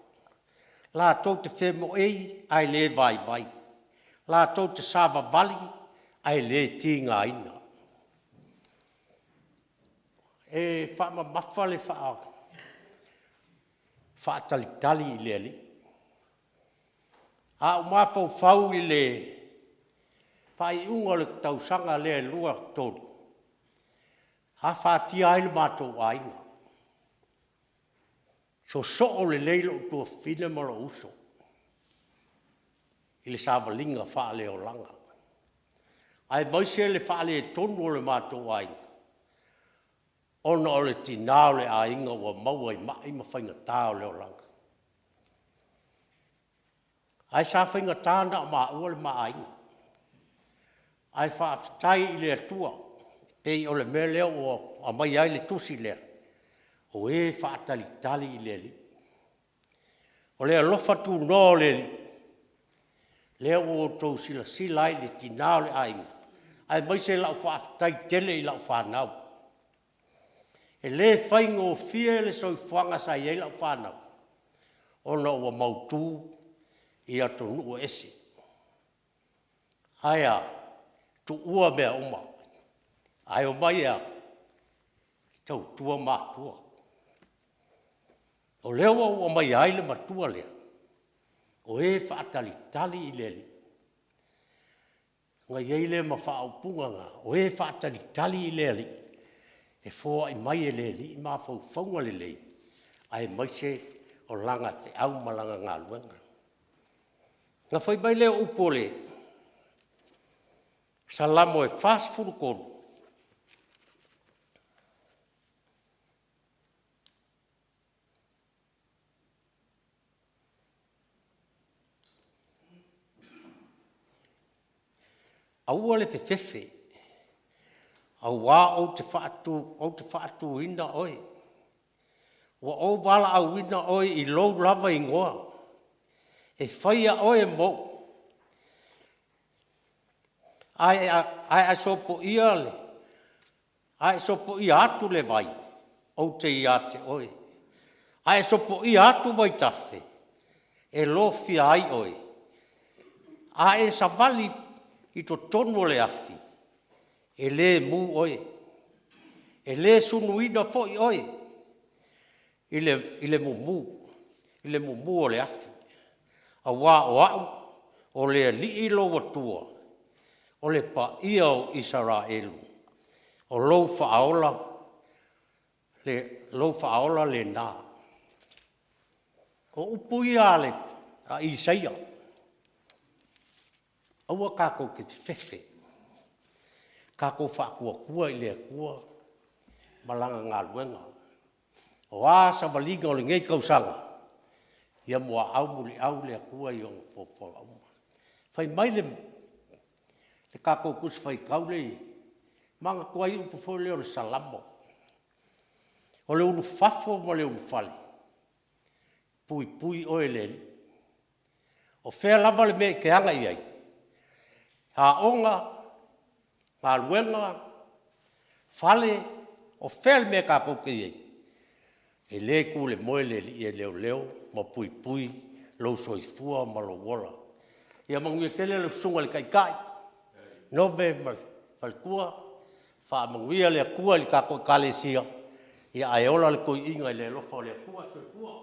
latou te femoei ae le vaivai, latou te savavali ae le tigaina. E faamamafa le faatalitali i le Alii. A ou mafaufau i le Faaiuga o le tausaga lea 23, afatia ai lo matou aiga, sosoo lelei lou tuafafine ma lou uso i le savaliga faale-olaga, aemaise le faaletonu o le matou aiga, ona o le tina o le aiga ua maua i mai ma faigata o le olaga. Ae sa faigata na o maua le ma aiga, ae faafetai i le Atua, e pei o le mea lea ua aumai ai le tusi lea, o e faatalitali i le Alii. O le alofa tunoa o le Alii lea ua outou silasila ai i le tina o le aiga, aemaise lau faafetai tele i lau fanau. E le faigofie le soifuaga sa i ai lau fanau ona ua mautu i atunuu e ese. Ae a? Tuua mea uma ae omai e a? E tautua matua. O lea ua ou aumaia ai le matua lea, o e faatalitali i le Alii. Ona i ai lea ma faaupuga na, o e faatalitali i le Alii, e foai mai e le Alii mafaufauga lelei aemaise o lana feau ma lana galuega. Ona fai mai lea o upu o le Salamo e 43, aua le fefefe aua ou te faatuina oe, ua ou valaauina oe i lou lava igoa, e faia oe mo ou. Ae a e sopoia atu le vai, ou te ia te oe, a e sopoia atu vaitafe, e lofia ai oe. A e savali i totonu o le afi, e le mu oe, e le suluina foi oe i le mumu o le afi. Aua o au o le Alii lou Atua, o le Paia o Isaraelu, o lou Faaola lena. O upu ia a Isaia, aua tatou te fefefe, tatou faatuatua i le Atua ma Lana galuega. O a savaliga o lenei tausaga, ia muaau muliau le Atua i ona fuafuaga uma. Fai mai le tatou Tusi Faitau lea e manatua ai upu foi lea o le Salamo, o le ulufafo ma le ulufale, e puipui oe e le Alii. O fea lava le mea e te aga i ai, aoga, galuega, fale, o fea le mea tatou te i ai, e le tu i le moe le Alii e leoleo ma puipui lou soifua ma lou ola. Ia manuia tele lau susuga i le Taitai Nove ma le faletua, faamanuia le Atua i le tatou Ekalesia, ae ola le toeaina i le alofa o le Atua. Soifua.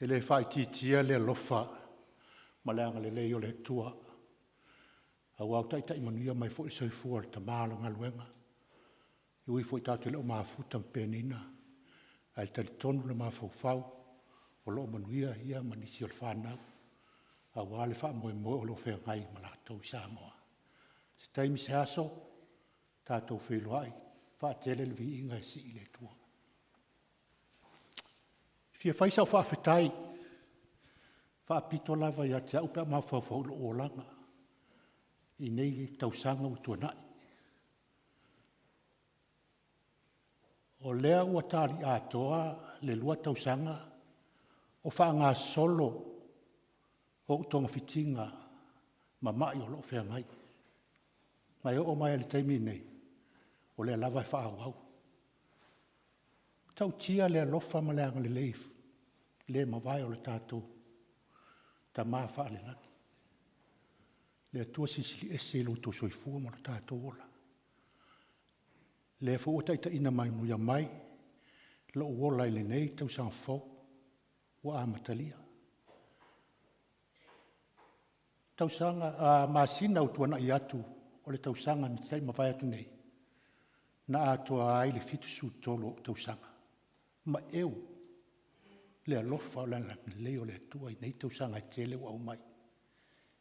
E le faaitiitia le alofa ma le agalelei o le Atua, aua ua taitai manuia mai foi le soifua o le tama o le galuega. E ui foi tatou te le o mafuta ma Penina, ae talitonu le mafaufau o lo o manuia ia ma nisi o le fanau aua le faamoemoe o lo o feagai ma latou i Samoa. Se taimi se aso tatou feiloai, vaatele le viiga e sii i le Atua. E fia fai sau faafetai faapito lava ia te au pe a ou mafaufau i lou olaga i nei tausaga ua tuanai. O lea ua tali atoa le 2 tausaga o faagasolo ou togafitiga ma mai o lo o feagai. Ma e oo mai lava i le taimi lenei, o lea lava e faaauau. E matautia le alofa ma le agalelei le mavae o le tatou Tama faale-lagi, le Atua Silisili Ese i lo outou soifua ma lo tatou ola. O lea foi ua taitaiina manuia mai lou ola i lenei tausaga fou ua amatalia. O masina ua tuanai atu o le tausaga na se i mavae atu nei, na atoa ai le 73 ou tausaga. Ma eu le alofa ma le agalelei o le Atua i nei tausaga e tele ua aumai.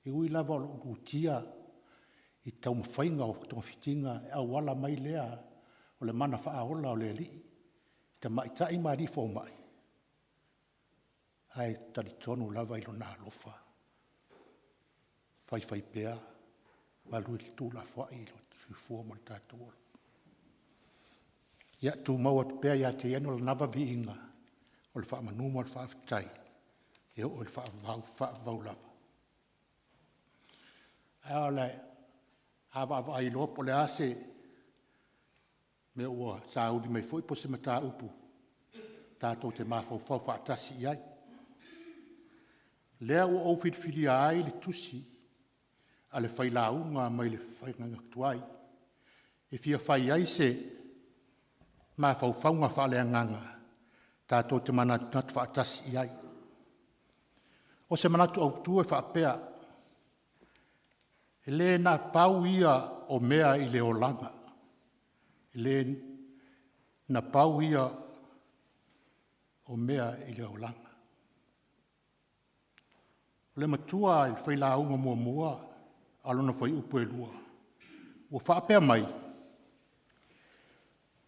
E ui lava o lo o lutia i taumafaiga o togafitiga e auala mai lea o le mana faaola o le Alii i tamaitai ma alii fomai, ae talitonu lava i Lona alofa faifaipea ma tuulafoai lo tatou soifua ma lo tatou ola. Ia tumau atu pea ia te Ia lona lava viiga o le faamanu ma le faafetai e oo i le faavavau, faavavau lava. Ae a vaavaai loa po o le a se mea ua sauni mai foi po o se mataupu tatou te mafaufau faatasi i ai. O lea ua ou filifilia ai le tusi a le failauga mai le faiga tuai e fia fai ai se mafaufauga faale-agaga tatou te manatunatu faatasi i ai. O se manatu autu e faapea, e le na pau ia o mea i le olaga, e le na pau ia o mea i le olaga. O le matua i le failauga muamua a o lona fuaiupu e 2, ua faapea mai,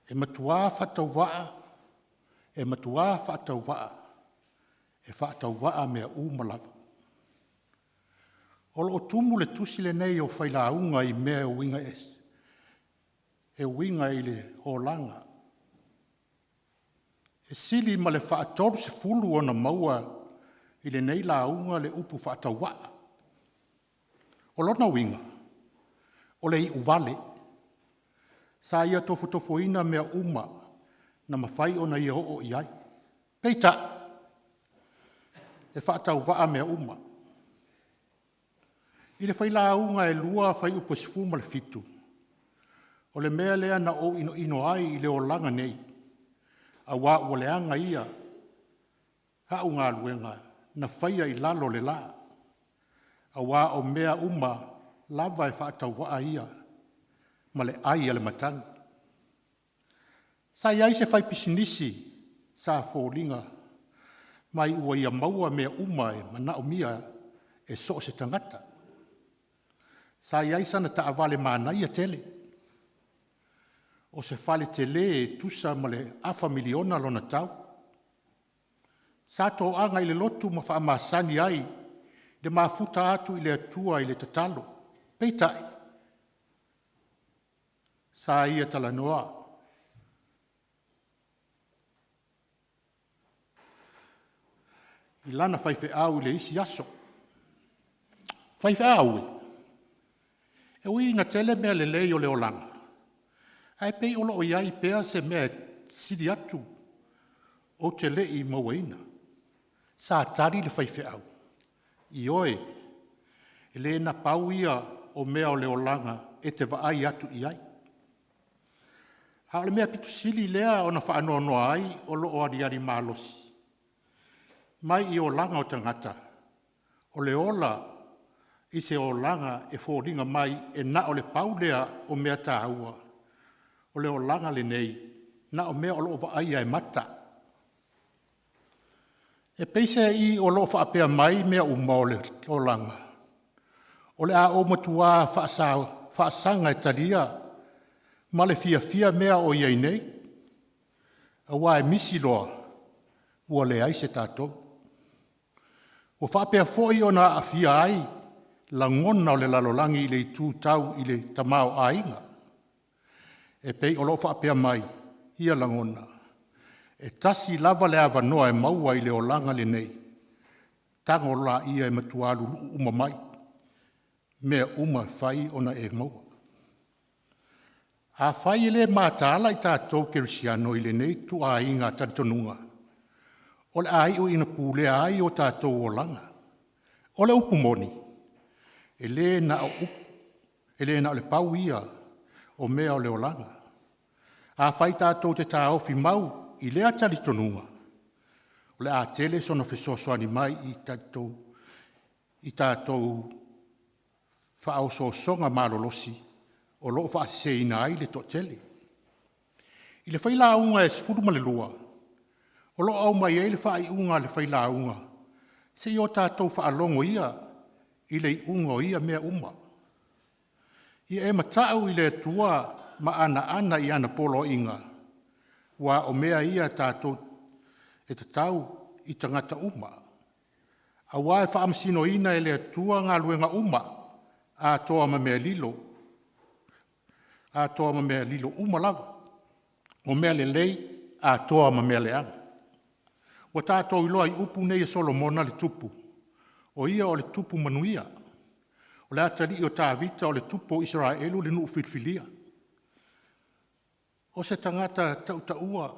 e matua faatauvaa, e matua faatauvaa e faatauvaa mea uma lava. O lo o tumu le tusi lenei o Failauga i mea e uiga i le olaga. E sili ma le faa-30 ona maua i lenei lauga le upu faatauvaa. O lona uiga, o le iuvale. Sa ia tofotofoina mea uma na mafai ona ia oo i ai. Peitai, e faatauvaa mea uma. I le failauga e 2 fuaiupu e 17, o le mea lea na ou inoino ai i le olaga nei, aua ua leaga ia au galuega na faia i lalo o le la, aua o mea uma lava e faatauvaa ia ma le ai a le matagi. Sa i ai se faipisinisi sa foliga mai ua ia maua mea uma e manaomia e so o se tagata. Sa i ai sana taavale manaia tele, o se fale tele e tusa ma le afa miliona lona tau. Sa toaga i le lotu ma faamasani ai le mafuta atu i le Atua i le tatalo. Peitai, sa ia talanoa i lana faifeau i le isi aso, “Faifeau e, e ui ina tele mea lelei o le olaga, ae pei o lo o i ai pea se mea e sili atu ou te le i mauaina.” Sa tali le faifeau, “Ioe, e le na pau ia o mea o le olaga e te vaai atu i ai. A o le mea aupito sili lea ona faanoanoa ai o lo o aliali malosi mai i olaga o tagata, o le ola i se olaga e foliga mai e na o le pau lea o mea taua o le olaga lenei, na o mea o lo o vaaia e mata. E peiseai o lo o faapea mai mea uma o le olaga, o le a ou matua faasaga e talia ma le fiafia mea o i ai nei, aua e misi loa, ua leai se tatou. Ua faapea foi ona aafia ai lagona o le lalolagi i le itu tau i le tamaoaiga. E pei o lo o faapea mai ia lagona, E tasi lava le avanoa e maua i le olaga lenei, tago laia e matua luluu uma mai mea uma e fai ona e maua. Afai e le mataala i tatou Kerisiano i lenei ituaiga talitonuga, o le a iu ina pulea ai o tatou olaga. O le upu moni, e le na o le pau ia o mea o le olaga. Afai tatou te taofi mau i lea talitonuga, o le a tele sona fesoasoani mai i tatou faaosoosoga malolosi o lo o faaseseina ai le toatele. I le failauga e 12, o lo o aumai ai le faaiuga a le failauga, se i o tatou faalogo ia i le iuga o ia mea uma. Ia e matau i le Atua ma anoano i ana poloaiga, aua o mea ia e tatau i tagata uma. Aua e faamasinoina e le Atua galuega uma, atoa ma mea lilo uma lava, o mea lelei atoa ma mea leaga. Ua tatou iloa i upu nei a Solomona le Tupu, o ia o le tupu manuia, o le atalii o Tavita o le tupu o Isaraelu le nuu filifilia. O se tagata tautaua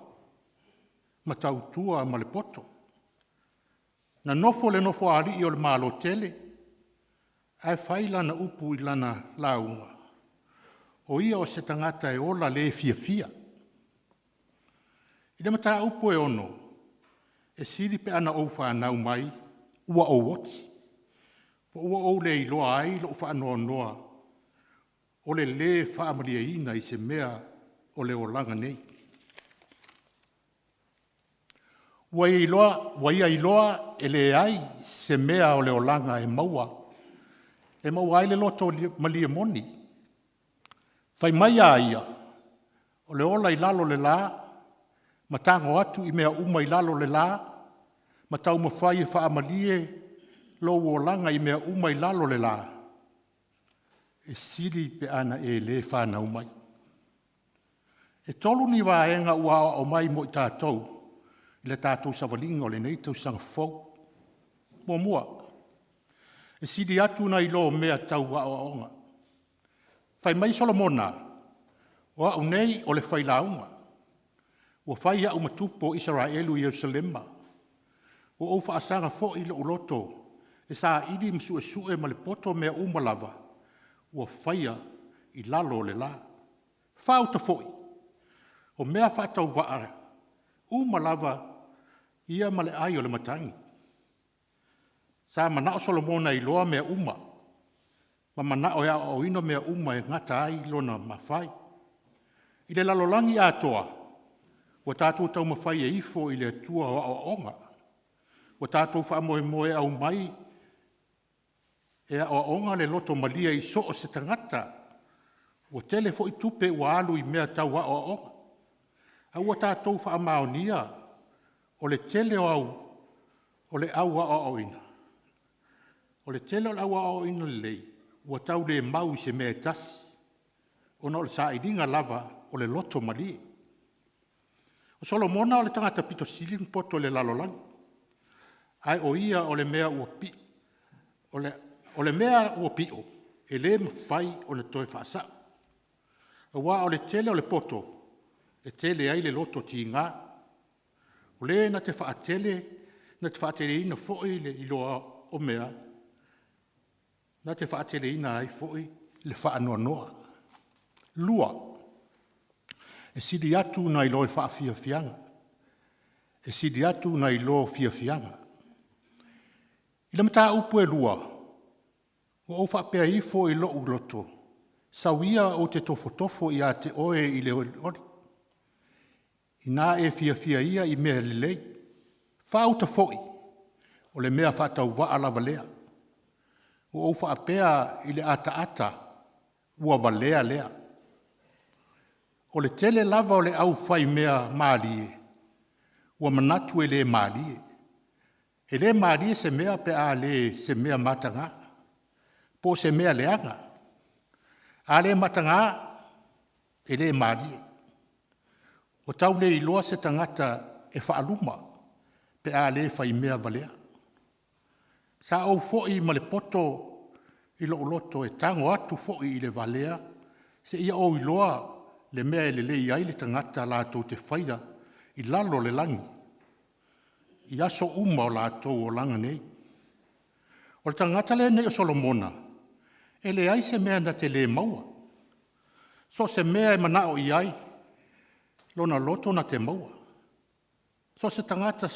ma tautua ma le poto. Na nofo i le nofoalii o le Malo tele, ae fai lana upu i lana lauga, o ia o se tagata e ola le fiafia. I le mataupu e 6, e sili pe ana ou fanau mai ua ou oti, po ua ou le iloa ai lou faanoanoa o le le faamalieina i se mea o le olaga nei. Ua ia iloa e leai se mea o le olaga e maua ai le loto malie moni. Fai mai a ia, o le ola i lalo o le la ma tago atu i mea uma i lalo o le la ma taumafai e faamalie lou olaga i mea uma i lalo o le la, e sili pe ana e le fanau mai. E 3 ni vaega ua aoao mai mo i tatou i le tatou savaliga o lenei tausaga fou. Muamua, e sili atu nai lo mea tau aoaoga. Fai mai Solomona, “O au nei o le Failauga, ua fai au ma tupu o Isaraelu i Yerusalema. Ua ou faasaga foi lou loto e saili ma suesue ma le poto mea uma lava ua faia i lalo o le la. Faauta foi, o mea faatauvaa uma lava ia ma le ai o le matagi.” Sa manao Solomona e iloa mea uma ma manao e aoaoina mea uma e gata ai lona mafai. I le lalolagi atoa, ua tatou taumafai e ifo i le Atua o aoaoga. Ua tatou faamoemoe e aumai e aoaoga le loto malie i so o se tagata. Ua tele foi tupe ua alu i mea tau aoaoga, a ua tatou faamaonia o le tele o le au aoaoina, o le tele o le au aoaoina lelei, ua tau le mau i se mea e tasi, ona o le sailiga lava o le loto malie. O Solomona o le tagata aupito sili ona poto i le lalolagi, ae o ia o le mea ua pio, e le mafai ona toe faasao. Aua o le tele o le poto, e tele ai le loto tiga. O le na te faateleina foi le iloa o mea, na te faateleina ai foi le faanoanoa. Lua, e sili atu nai lo faafiafiaga. E sili atu nai lo fiafiaga. I le mataupu e 2, ua ou faapea ifo i lou loto, sau ia ou te tofotofo ia te oe i le olioli, ina e fiafia ia i mea lelei. Faauta foi, o le mea faatauvaa lava lea. Ua ou faapea i le ataata, ua valea lea. O le tele lava o le aufaimea malie, ua manatu e le malie. E le malie se mea pe a le o se mea mataga, po o se mea leaga. A le mataga, e le malie. Ua tau le iloa se tagata e faaluma pe a le faimea valea. Sa ou foi ma le poto i lou loto e tago atu foi i le valea seia ou iloa le mea e lelei ai le tagata latou te faia i lalo o le lagi i aso uma o latou olaga nei. O le tagata lenei o Solomona, e leai se mea na te le maua. So o se mea e manao i ai lona loto na te maua. So o se tagata,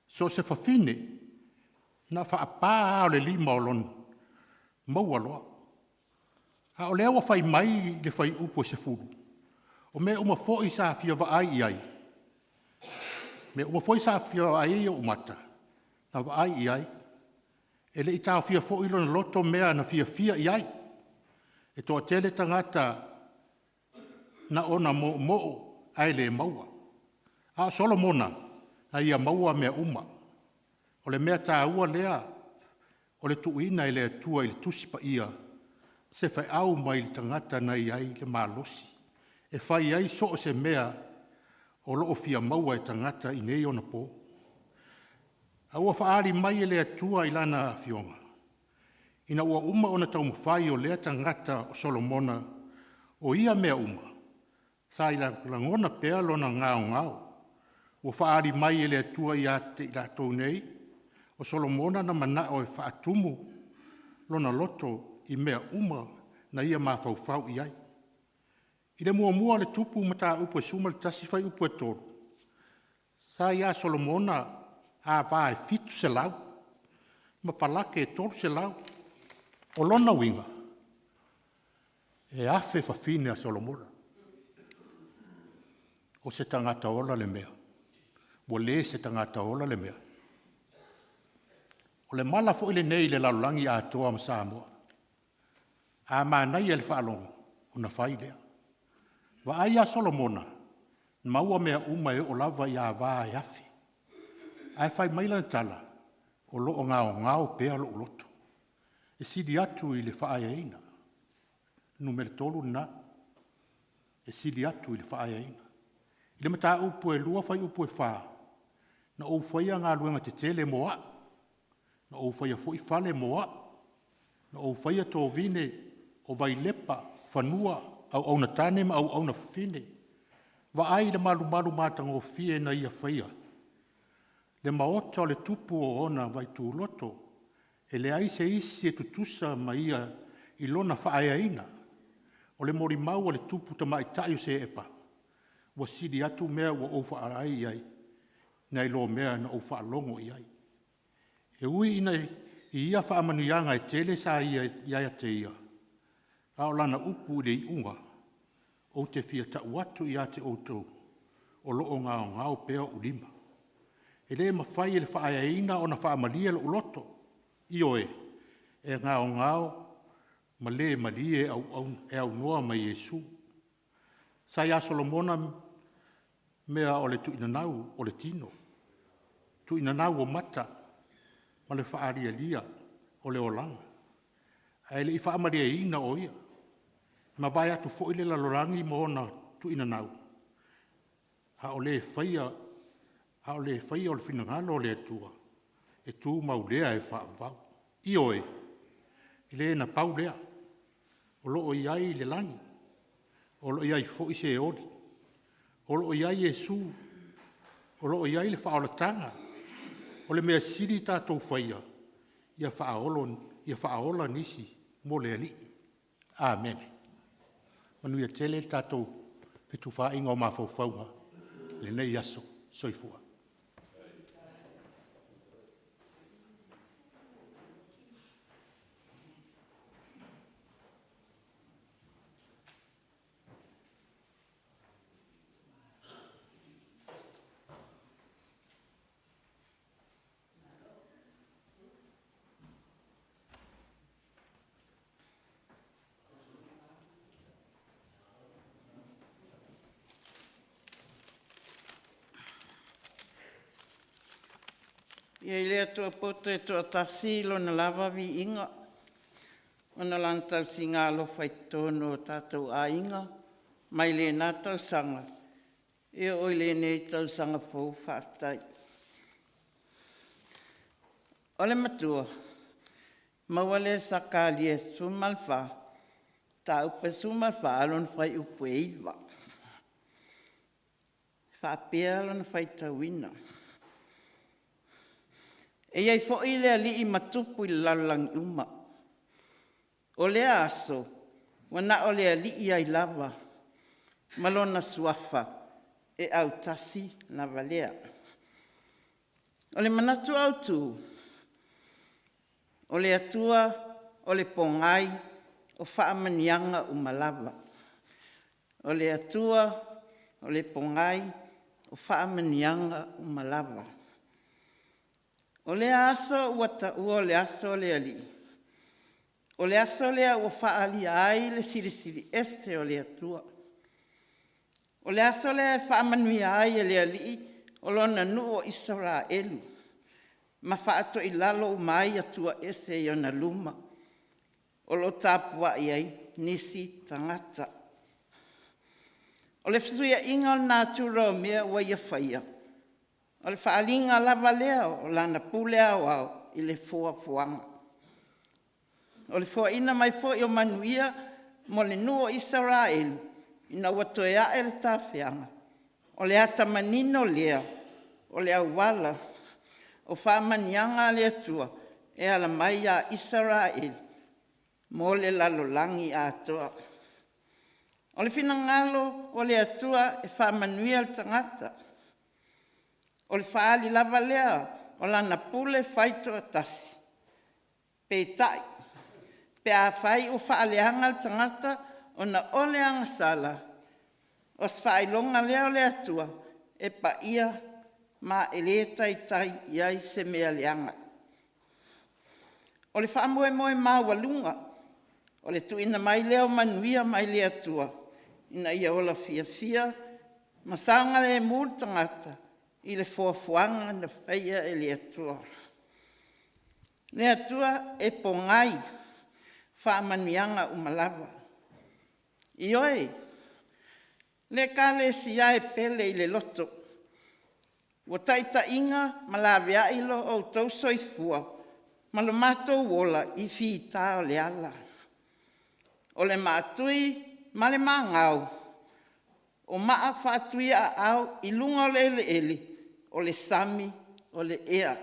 so o se fafine, na o faapa lava o le lima o lona maua loa. A o lea ua fai mai i le fuaiupu e 10, o mea uma foi sa fia vaai i ai, mea uma foi sa fia vaai i ai ou mata, na vaai i ai, e le i taofia foi lona loto mea na fiafia i ai. E toatele tagata na ona moomoo ae le maua. A o Solomona, na ia maua mea uma. O le mea taua lea o le tuuina e le Atua i le Tusi Paia se feau mai le tagata na i ai le malosi e fai ai so o se mea o lo o fia maua e tagata i nei ona po. A ua faaali mai e le Atua i Lana Afioga, ina ua uma ona taumafai o lea tagata o Solomona o ia mea uma, sa ia lagona pea lona gaogao. Ua faaali mai e le Atua ia te i tatou nei, o Solomona na manao e faatumu lona loto i mea uma na ia mafaufau i ai. I le muamua o le Tupu Mataupu e 11 fuaiupu e 3, sa ia Solomona ava e 700 ma palake e 300. O lona uiga, e 1,000 fafine a Solomona. O se tagata ola le mea, ua le se tagata ola le mea. O le mala foi lenei i le lalolagi atoa ma Samoa, a manaia i le faalogo, ona fai lea. Vaai ia Solomona, maua mea uma e oo lava i ava e 1,000, ae fai mai lana tala, o lo o gaogao pea lou loto, e sili atu i le faaeaina. Numera 3 lena, e sili atu i le faaeaina. I le mataupu e 2 fuaiupu e 4, na ou faia galuega tetele mo au, na ou faia foi fale mo au, na ou faia tovine o vailepa, fanua, auauna tane ma auauna fafine. Vaai i le malumalu matagofie na ia faia, le maota o le tupu o ona vaituloto, e leai se isi e tutusa ma ia i lona faaeaina. O le molimau a le tupu tamaitai o Sepa, ua sili atu mea ua ou vaai i ai nai lo mea na ou faalogo i ai. E ui ina i ia faamanuiaga e tele sa ia te ia, a o lana upu i le iuga, ou te fia tau atu ia te outou, o lo o gaogao pea ou lima. E le mafai e le faaeaina ona faamalie lou loto. Ioe, e gaogao ma le malie e aunoa ma Iesu. Sa ia Solomona mea o le tuunanau o le tino, tuunanau o mata ma le faalialia o le olaga, ae le i faamalieina o ia. E mavae atu foi le lalolagi ma ona tuunanau, a o le faia o le finagalo o le Atua, e tumau lea e faavavau. Ioe, e le na pau lea, o lo o i ai le lagi, o lo o i ai foi Seoli, o lo o i ai Iesu, o lo o i ai le faaolataga. O le mea sili tatou faia, ia faaola nisi mo le Alii. Amene. Manuia tele le tatou fetufaaiga o mafaufauga i lenei aso. Soifua. Ia i le Atua poto e toatasi Lona lava viiga ona o Lana tausiga alofa i totonu o tatou aiga mai lena tausaga. E oo i lenei tausaga fou faafetai. O le matua, maua lea Sakaria 14, mataupu e 14 lona fuaiupu e 9. E faapea lona faitauina; E i ai foi le alii ma tupu i le lalolagi uma. O lea aso ua na o le Alii ai lava ma lona Suafa e autasi lava lea. O le manatu autu, o le Atua o le pogai o faamanuiaga uma lava. O le Atua o le pogai o faamanuiaga uma lava. O lea aso ua taua o le aso o le Alii, o le aso lea ua faaalia ai le Silisili Ese o le Atua. O le aso lea e faamanuia ai e le Alii o lona nuu o Isaraelu ma faatoilalo uma ai Atua ese i ona luma o lo o tapuai ai nisi tagata. O le fesuiaiga o le natura o mea ua ia faia, o le faaaliga lava lea o Lana pule aoao i le foafoaga. O le foaiina mai foi o manuia mo le nuu o Isaraelu ina ua toe ae le tafeaga, o le ata manino lea o le auala o faamanuiaga a le Atua e ala mai ia Isaraelu mo le lalolagi atoa. O le finagalo o le Atua e faamanuia le tagata, o le faaali lava lea o Lana pule faitoatasi. Peitai, pe afai ua faaleaga le tagata ona o le agasala, o se faailoga lea o le Atua e paia ma e le taitai i ai se mea leaga. O le faamoemoe maualuga o le tuuina mai lea o manuia mai le Atua ina ia ola fiafia ma saogalemu le tagata i le foafoaga na faia e le Atua. Le Atua e pogai faamanuiaga uma lava. Ioe, le Ekalesia e pele i le loto, ua taitaiina ma laveai lo outou soifua ma lo matou ola i fita o le ala. O le maatui ma le magao o maa faatuiaao i luga o le eleele o le sami o le ea.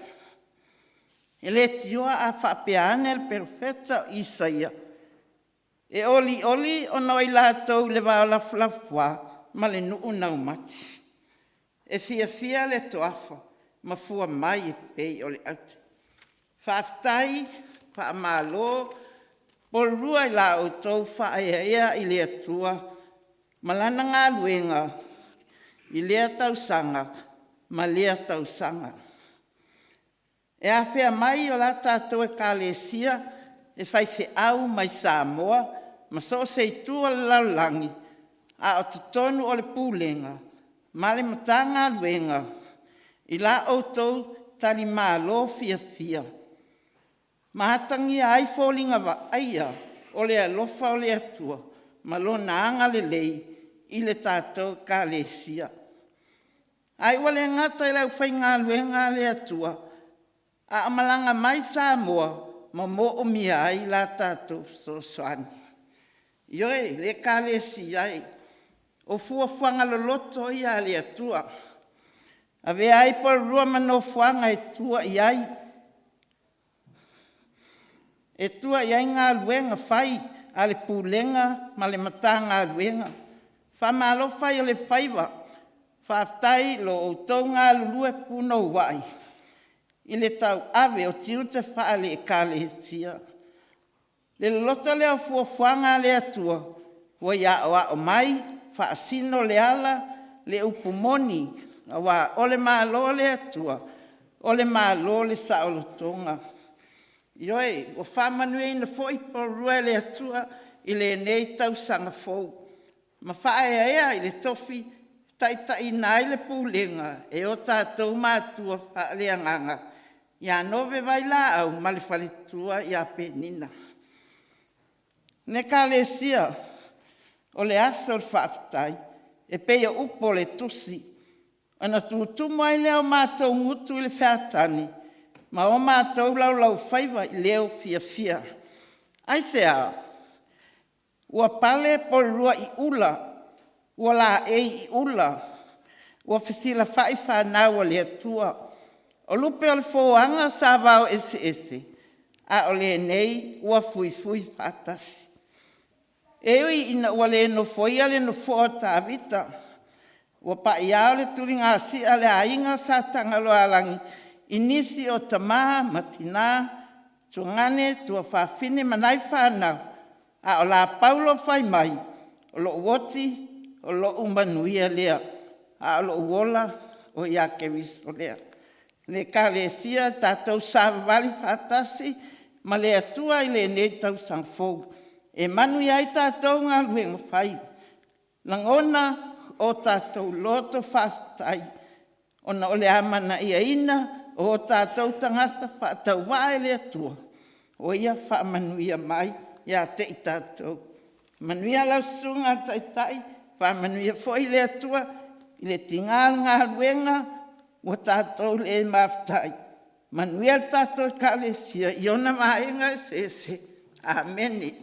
E leitioa a faapea ane le Perofeta o Isaia, “E olioli ona o i latou i le vao lafulafoa ma le nuu naumati, e fiafia le toafa ma fua mai e pei o le aute.” Faafetai, faamalo le ola i la outou faaeaea i le Atua ma Lana galuega i lea tausaga ma lea tausaga. E afea mai o la tatou Ekalesia e faifeau mai Samoa ma so o se itu o le lalolagi, a o totonu o le Pulega ma le Matagaluega i la outou talimalo fiafia ma atagia ai foliga vaaia o le alofa o le Atua ma Lona agalelei i le tatou Ekalesia. Ae ua le gata i le aufaigaluega a le Atua a o malaga mai Samoa ma moomia ai la tatou fesoasoani. Ioe, le Ekalesia e, o fuafuaga loloto ia a le Atua, avea ai Polenua ma nofoaga e tua i ai galuega fai a le Pulega ma le Matagaluega. Faamalo fai o le faiva, faafetai i lo outou galulue punouai i le tauave o tiute faale-Ekalesia. Le loloto lea o fuafuaga a le Atua ua ia aoao mai, faasino le ala, le upu moni aua o le Malo o le Atua, o le Malo o le saolotoga. Ioe, ua faamanuiaina foi Polenua e le Atua i lenei tausaga fou ma faaeaea i le tofi e taitaiina ai le Pulega e o tatou matua faaleagaga ia Nove Vailaau ma le faletua ia Penina. Le Ekalesia, o le aso o le faafetai. E pei o upu o le Tusi, “Ona tutumu ai lea o matou gutu i le fehatani ma o matou laulaufaiva i leo fiafia.” Aisea? Ua pale poluluai ula, ua laei i ula, ua fesilafai fanau a le Atua. O lupe o le foaga sa vao eseese a o lenei ua fuifui faatasi. E ui ina ua le nofoia le nofoa o Tavita, ua pai lava le tuligasia a le aiga Sa Tagaloaalagi i nisi o tama ma tina, tuagane, tuafafine ma nai fanau a o la Paulo faimai, “O lou oti o lou manuia lea, a o lou ola o ia Keriso lea.” Le Ekalesia, tatou savavali faatasi ma le Atua i lenei tausaga fou e manuia ai tatou galuega fai, lagona o tatou loto faafetai ona o le amanaiaina o tatou tagata faatauvaa e le Atua o ia faamanuia mai ia te i tatou. Manuia lau Susuga i le Taitai, faamanuia foi le Atua i le tiga o le galuega ua tatou le mafuta ai. Manuia le tatou Ekalesia i ona vaega eseese. Amene.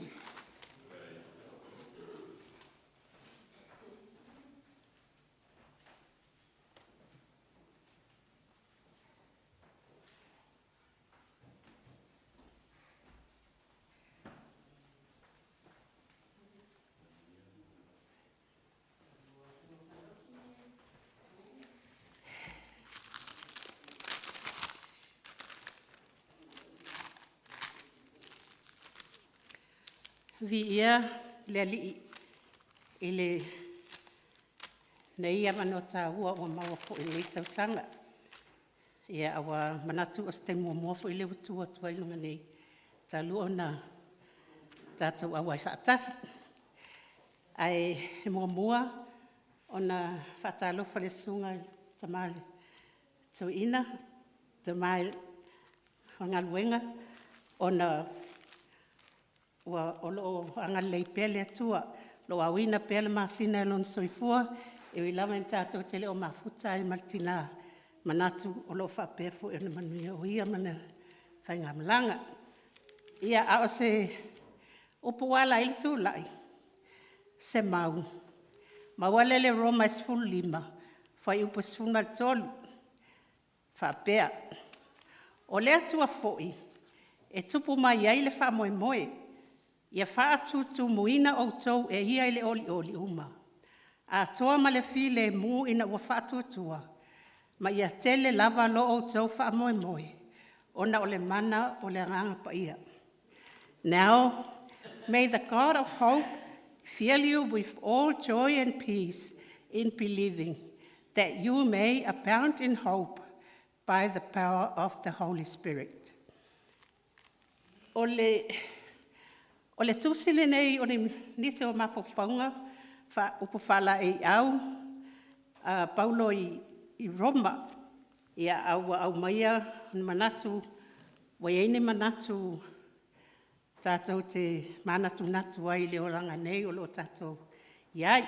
Viia le Alii i lenei avanoa taua ua maua foi i lenei tausaga. Ia ua manatu o se taimi muamua foi lea ua tu atu ai i luga nei talu ona tatou auai faatasi. Ae muamua ona faatalofa i le Susuga i le Tama a le Toeaina, Tama o le Galuega ona o lo o agalelei pea le Atua, o lo o aoina pea le masina i lona soifua, e ui lava ina tatou te le o mafuta ai ma le tina, manatu o lo o faapea foi ona manuia o ia ma lana faigamalaga. Ia, a o se upu ua ala ai le tulai, se mau, maua lea i le Roma e 15 fuaiupu e 13, faapea, “O le Atua foi e tupu mai ai le faamoemoe, ia faatutumuina outou e Ia i le olioli uma, atoa ma le filemu ina ua faatuatua, ma ia tele lava lo outou faamoemoe, ona o le mana o le Agaga Paia.” Now, may the God of hope fill you with all joy and peace in believing, that you may abound in hope by the power of the Holy Spirit. O le tusi lenei o nisi o mafaufauga, upu faalaeiau a Paulo i Roma. Ia, a ua aumaia ni manatu, ua i ai ni manatu tatou te manatunatu ai i le olaga nei o lo o tatou i ai.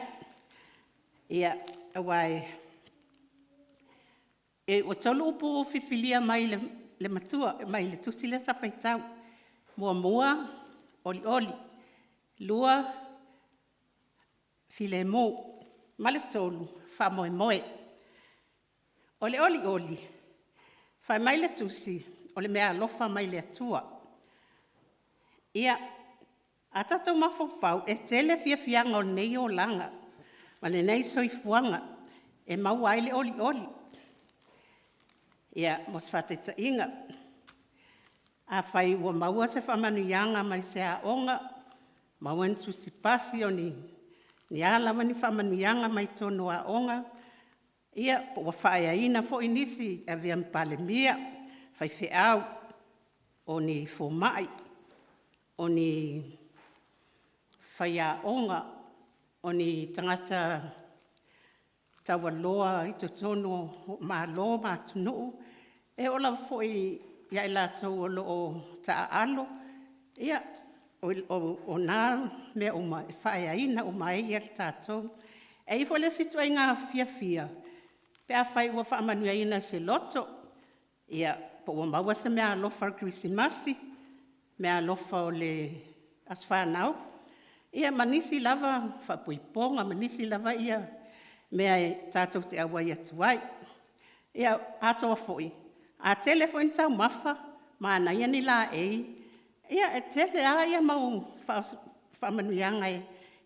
Ia, aua ua tolu upu filifilia mai le matua mai le tusi lea sa faitau. Muamua, olioli. Lua, filemu. Ma le tolu, faamoemoe. O le olioli, fai mai le tusi, o le meaalofa mai le Atua. Ia, a tatou mafaufau, e tele fiafiaga o lenei olaga ma lenei soifuaga e maua ai le olioli. Ia, mo se faataitaiga, afai ua maua se faamanuiaga mai se aoga, maua ni tusi pasi, o ni a lava ni faamanuiaga mai totonu o aoga, ia po ua faaeaina foi nisi e avea ma Palemia, faifeau, o ni fomai, o ni faiaoga, o ni tagata taualoa i totonu o Malo ma atunuu, e oo lava foi ia i latou o lo o taaalo, ia, o na mea uma, e faaeaina uma ai tatou. E i ai foi le isi ituaiga fiafia pe afai ua faamanuiaina i se loto, ia, po ua maua se meaalofa o le Kerisimasi, meaalofa o le aso fanau, ia ma nisi lava faaipoipoga ma nisi lava mea tatou te auai atu ai. Ia, atoa foi, a tele foi ni taumafa, manaia ni laei, ia e tele lava mau faamanuiaga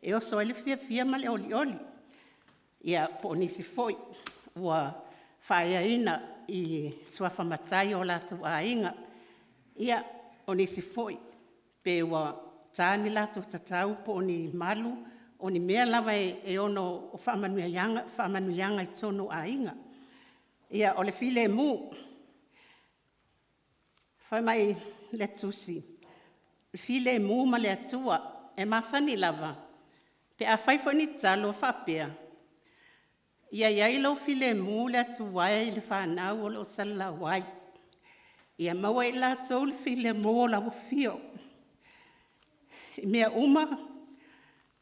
e oso ai le fiafia ma le olioli. Ia, po o nisi foi ua faaeaina i suafa matai o latou aiga, ia, o nisi foi pe ua ta ni latou tatau po o ni malu, o ni mea lava e ono faamanuiaga i totonu o aiga. Ia, o le filemu. Fai mai le Tusi, “Filemu ma le Atua.” E masani lava pe a fai foi ni tatalo faapea, “Ia i ai lou filemu le Atua e i le fanau o lo o salalau ai, ia maua e i latou le filemu o lau afio i mea uma,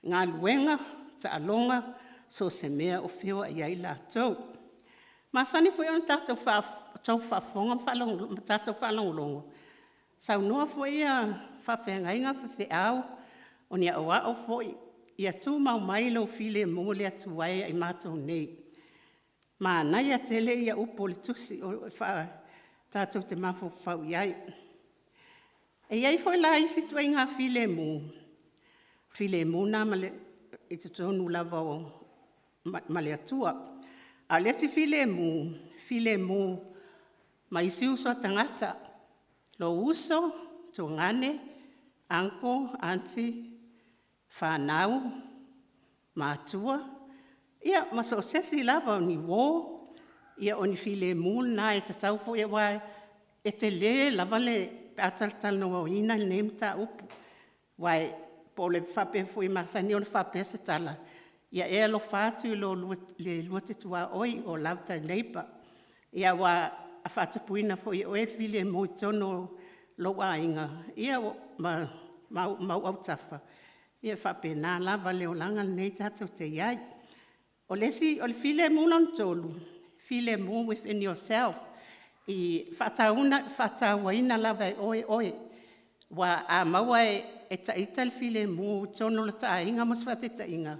galuega, taaloga, so o se mea o feoai ai latou.” E masani foi ona tatou faafofoga ma tatou faalogologo, saunoa foi faafeagaiga ma faifeau, o ni aoao foi, “Ia tumau mai lou filemu le Atua e ia i matou nei.” Manaia tele upu o le Tusi tatou te mafaufau i ai. E i ai foi la isi ituaiga filemu, filemu lena i totonu lava ma le Atua. A o le isi filemu, filemu ma isi uso a tagata, lou uso, tuagane, uncle, aunty, fanau, matua, ia ma so o se isi lava, o ni uo, ia o ni filemu lena e tatau foi aua e tele lava pe a talatalanoaina lenei mataupu. Aua po o le faapea foi e masani ona faapea se tala, “Ia e alofa atu i le lua te tuaoi” or love thy neighbour. Aua a faatupuina foi e oe le filemu i totonu o lou aiga ma ou autafa, ia e faapena lava le olaga lenei tatou te i ai. O le filemu lona tolu, filemu within yourself, e faatauaina lava e oe oe, aua a maua e ita le filemu i totonu o lota aiga mo se faataitaiga,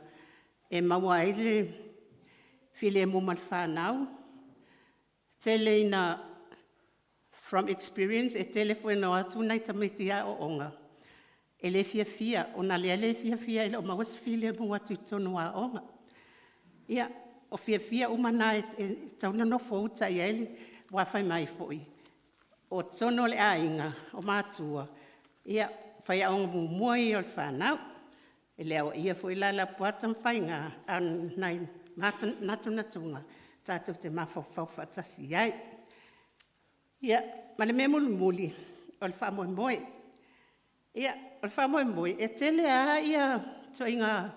e maua ai le filemu ma le fanau. E tele ina, from experience, e tele foi ina o atu nai tamaiti i aoaoga, e le fiafia, ona o le le fiafia e le o maua se filemu atu i totonu o aoga. Ia, o fiafia uma na e tatau ona nofouta i ai, aua fai mai foi, o totonu o le aiga, o matua, ia, o faiaoga muamua ia o le fanau. E le aoaia foi la Lapuata ma Faiga, a o nai natunatuga tatou te mafaufau faatasi i ai. Ia, ma le mea mulimuli, o le faamoemoe. Ia, o le faamoemoe, e tele lava ituaiga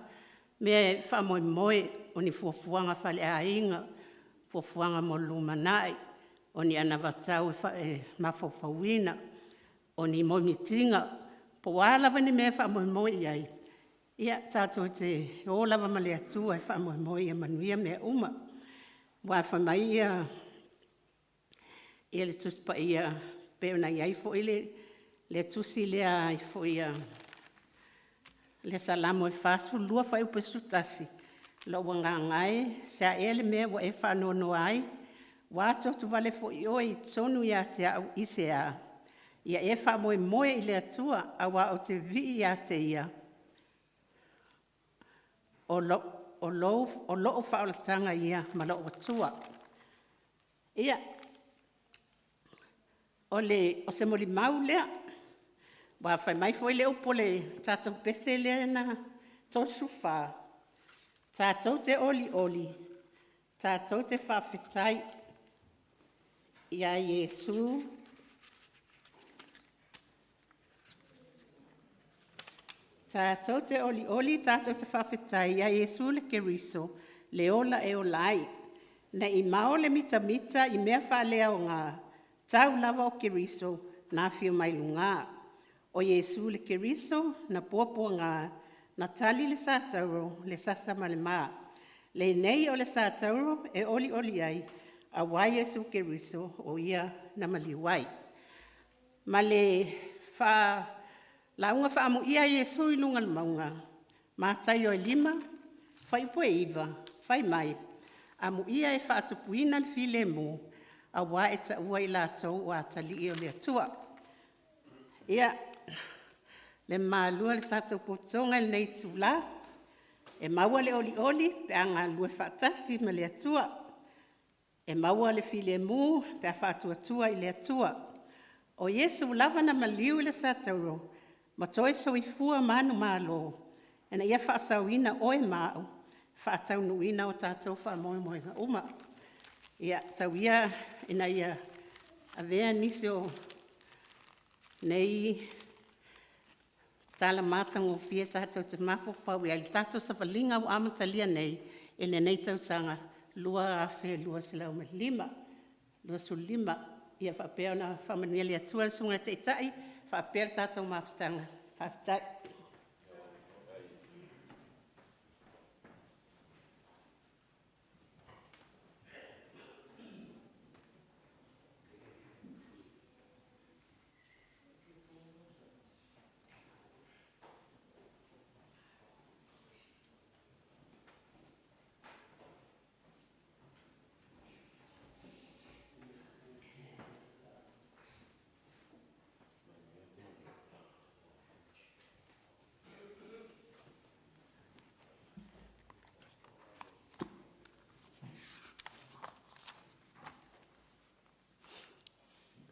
mea e faamoemoe, o ni fuafuaga faaleaiga, fuafuaga mo le lumanai, o ni anavatau e mafaufauina, o ni moemitiga, po o a lava ni mea e faamoemoe i ai, ia tatou te o lava ma le Atua e faamoemoe ia manuia mea uma. Aua fai mai le Tusi Paia pei ona i ai foi le tusi lea le Salamo 42 fuaiupu e 11, “Lou agaga e, o se a ea le mea ua e faanoanoa ai? Ua atuatu vale foi oe i totonu ia te au, i se a? Ia e faamoemoe i le Atua, aua ou te vivii ia te Ia, o lou faaolataga ia ma lou Atua.” Ia, o se molimau lea, aua fai mai foi le upu o le tatou pese lea na 34, “Tatou te olioli, tatou te faafetai ia Iesu, tatou te olioli tatou te faafetai ia Iesu le Keriso le ola e ola ai, nei mao le mitamita i mea faaleaoga, tau lava o Keriso na afio mai luga. O Iesu le Keriso na puapuaga, na tali le satauro, le sasa ma le ma. Lenei o le satauro e olioli ai, auā Iesu Keriso o Ia na maliu ai. Ma le lauga faamuia a Iesu i luga o le mauga, Mataio e 5, fuaiupu e 9, fai mai, “Amuia e faatupuina le filemu, auā e taua i latou o atalii o le Atua.” Ia, le mamalu e o le tatou potopotoga i lenei itula, e maua le olioli pe a galulue faatasi ma le Atua. E maua le filemu pe a faatuatua i le Atua. O Iesu lava na maliu i le satauro ma toe soifua manumalo ina ia faasaoina oe ma a'u, faataunuuina o tatou faamoemoega uma. Ia, tau ia ina ia avea nisi o nei tala matagofie tatou te mafaufau i ai i le tatou savaliga ua amatalia nei i lenei tausaga 2025. Ia faapea ona faamanuia le Atua i le Susuga i le Taitai faapea le tatou mafutaga. Faafetai.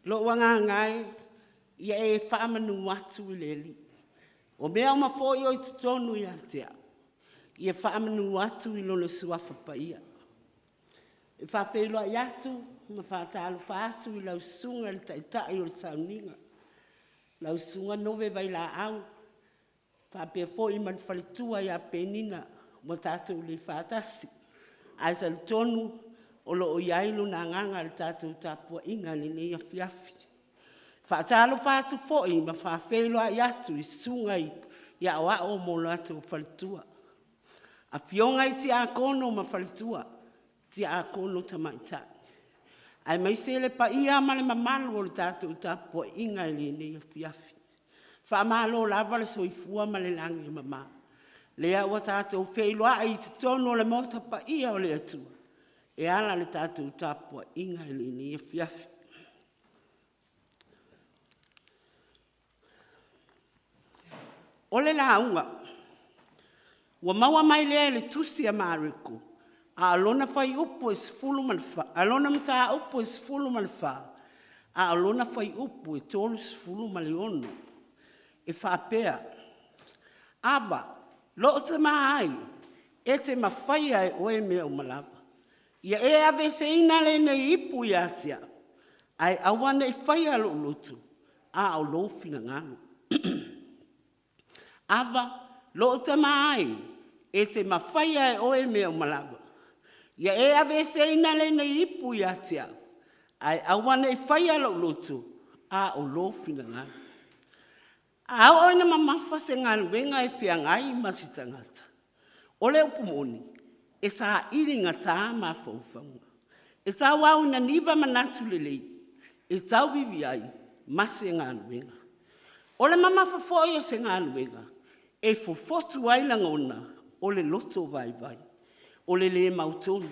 Lou agaga e, ia e faamanu atu i le Alii, o mea uma foi o i totonu ia te au, ia faamanu atu i Lona Suafa Paia. E faafeiloai atu ma faatalofa atu i lau Susuga i le Taitai o le Sauniga, lau Susuga Nove Vailaau, faapea foi ma le faletua ia Penina ua tatou le faatasi, ae talitonu o lo o i ai Lona Agaga i le tatou tapuaiga i lenei afiafi. E faatalofa atu foi ma faafeiloai atu i susuga i aoao ma o latou faletua, afioga i tiakono ma faletua, tiakono tamaitai, aemaise le paia ma le mamalu o le tatou tapuaiga i lenei afiafi. Faamalo lava le soifua ma le lagi e mama, lea ua tatou feiloai i totonu o le Maota paia o le Atua e ala i le tatou tapuaiga i lenei afiafi. O le lauga ua maua mai lea i le Tusi a Mareko a o lona fuaiupu e 14, a o lona mataupu e 14, a o lona fuaiupu e 36 e faapea: “Ava, lou tama e, e te mafaia e oe mea uma lava. Ia e aveeseina lenei ipu ia te au, ae aua ne i faia lou loto, a o lou finagalo.” Ava, lou tama e, e te mafaia e oe mea uma lava. Ia e aveeseina lenei ipu ia te au, ae aua ne i faia lou loto, a o lou finagalo. A oo ina mamafa se galuega e feagai ma se tagata, o le upu moni, e saili gata mafaufauga. E tauau ina niva manatu lelei e tauivi ai ma se galuega. O le mamafa foi o se galuega, e fofotu ai lagona o le loto vaivai, o le le mautonu.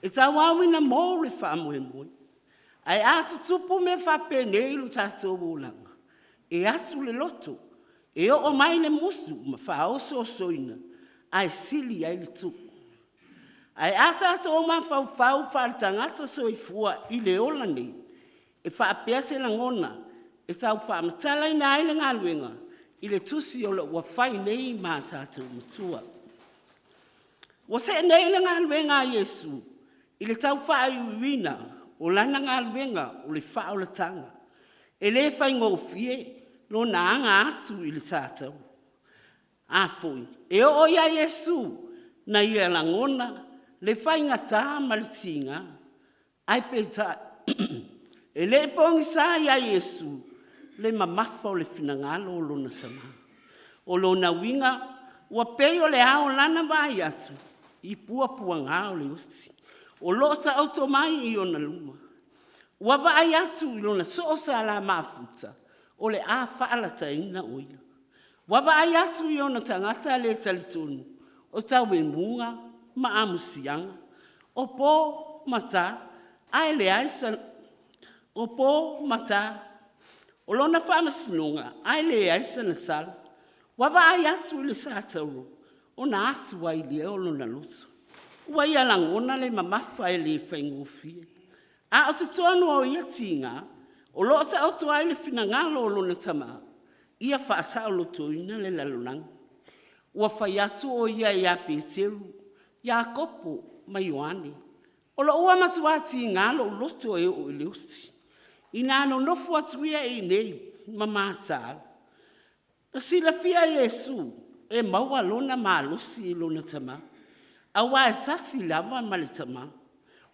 E tauau ina mou le faamoemoe. Ae a tutupu mea faapenei i lo tatou olaga, e atu le loto, e oo mai le musu ma faaosoosoina ae sili ai le tuu. Ae a tatou mafaufau faale-tagata soifua i le ola nei, e faapea se lagona e tau faamatalaina ai le galuega i le tusi o lo o ua fai nei ma tatou matua. Ua see nei le galuega a Iesu i le tau faaiuiuina o lana galuega o le faaolataga. E le faigofie lona aga atu i le satauro. A foi e oo ia Iesu na ia lagona le faigata ma le tiga, ae peitai, e le i pogisa ia Iesu le mamafa o le finagalo o lona Tama. O lona uiga ua pei o le ao o lana vaai atu. i puapuaga o le oti o lo o taoto mai i ona luma. Ua vaai atu i lona soo sa mafuta, o le a faalataina o ia. Ua vaai atu i ona tagata le talitonu o tauemuga ma amusiaga, o po ma ta, ae leai o po ma ta, o lona faamasinoga ae leai sana sala. Ua vaai atu i le satauro ona atu ai lea o lona loto, ua ia lagona le mamafa e le faigofie. A o totonu o ia tiga o lo o taoto ai le finagalo o lona Tama ia faasaolotoina le lalolagi. Ua fai atu o Ia ia Peteru, Iakopo ma Ioane, “O lou ua matua tiga lou loto e oo i le oti, ina nonofo atu ia i inei ma mataala.” Na silafia e Iesu e maua lona malosi i lona Tama, aua e tasi lava ma le Tama.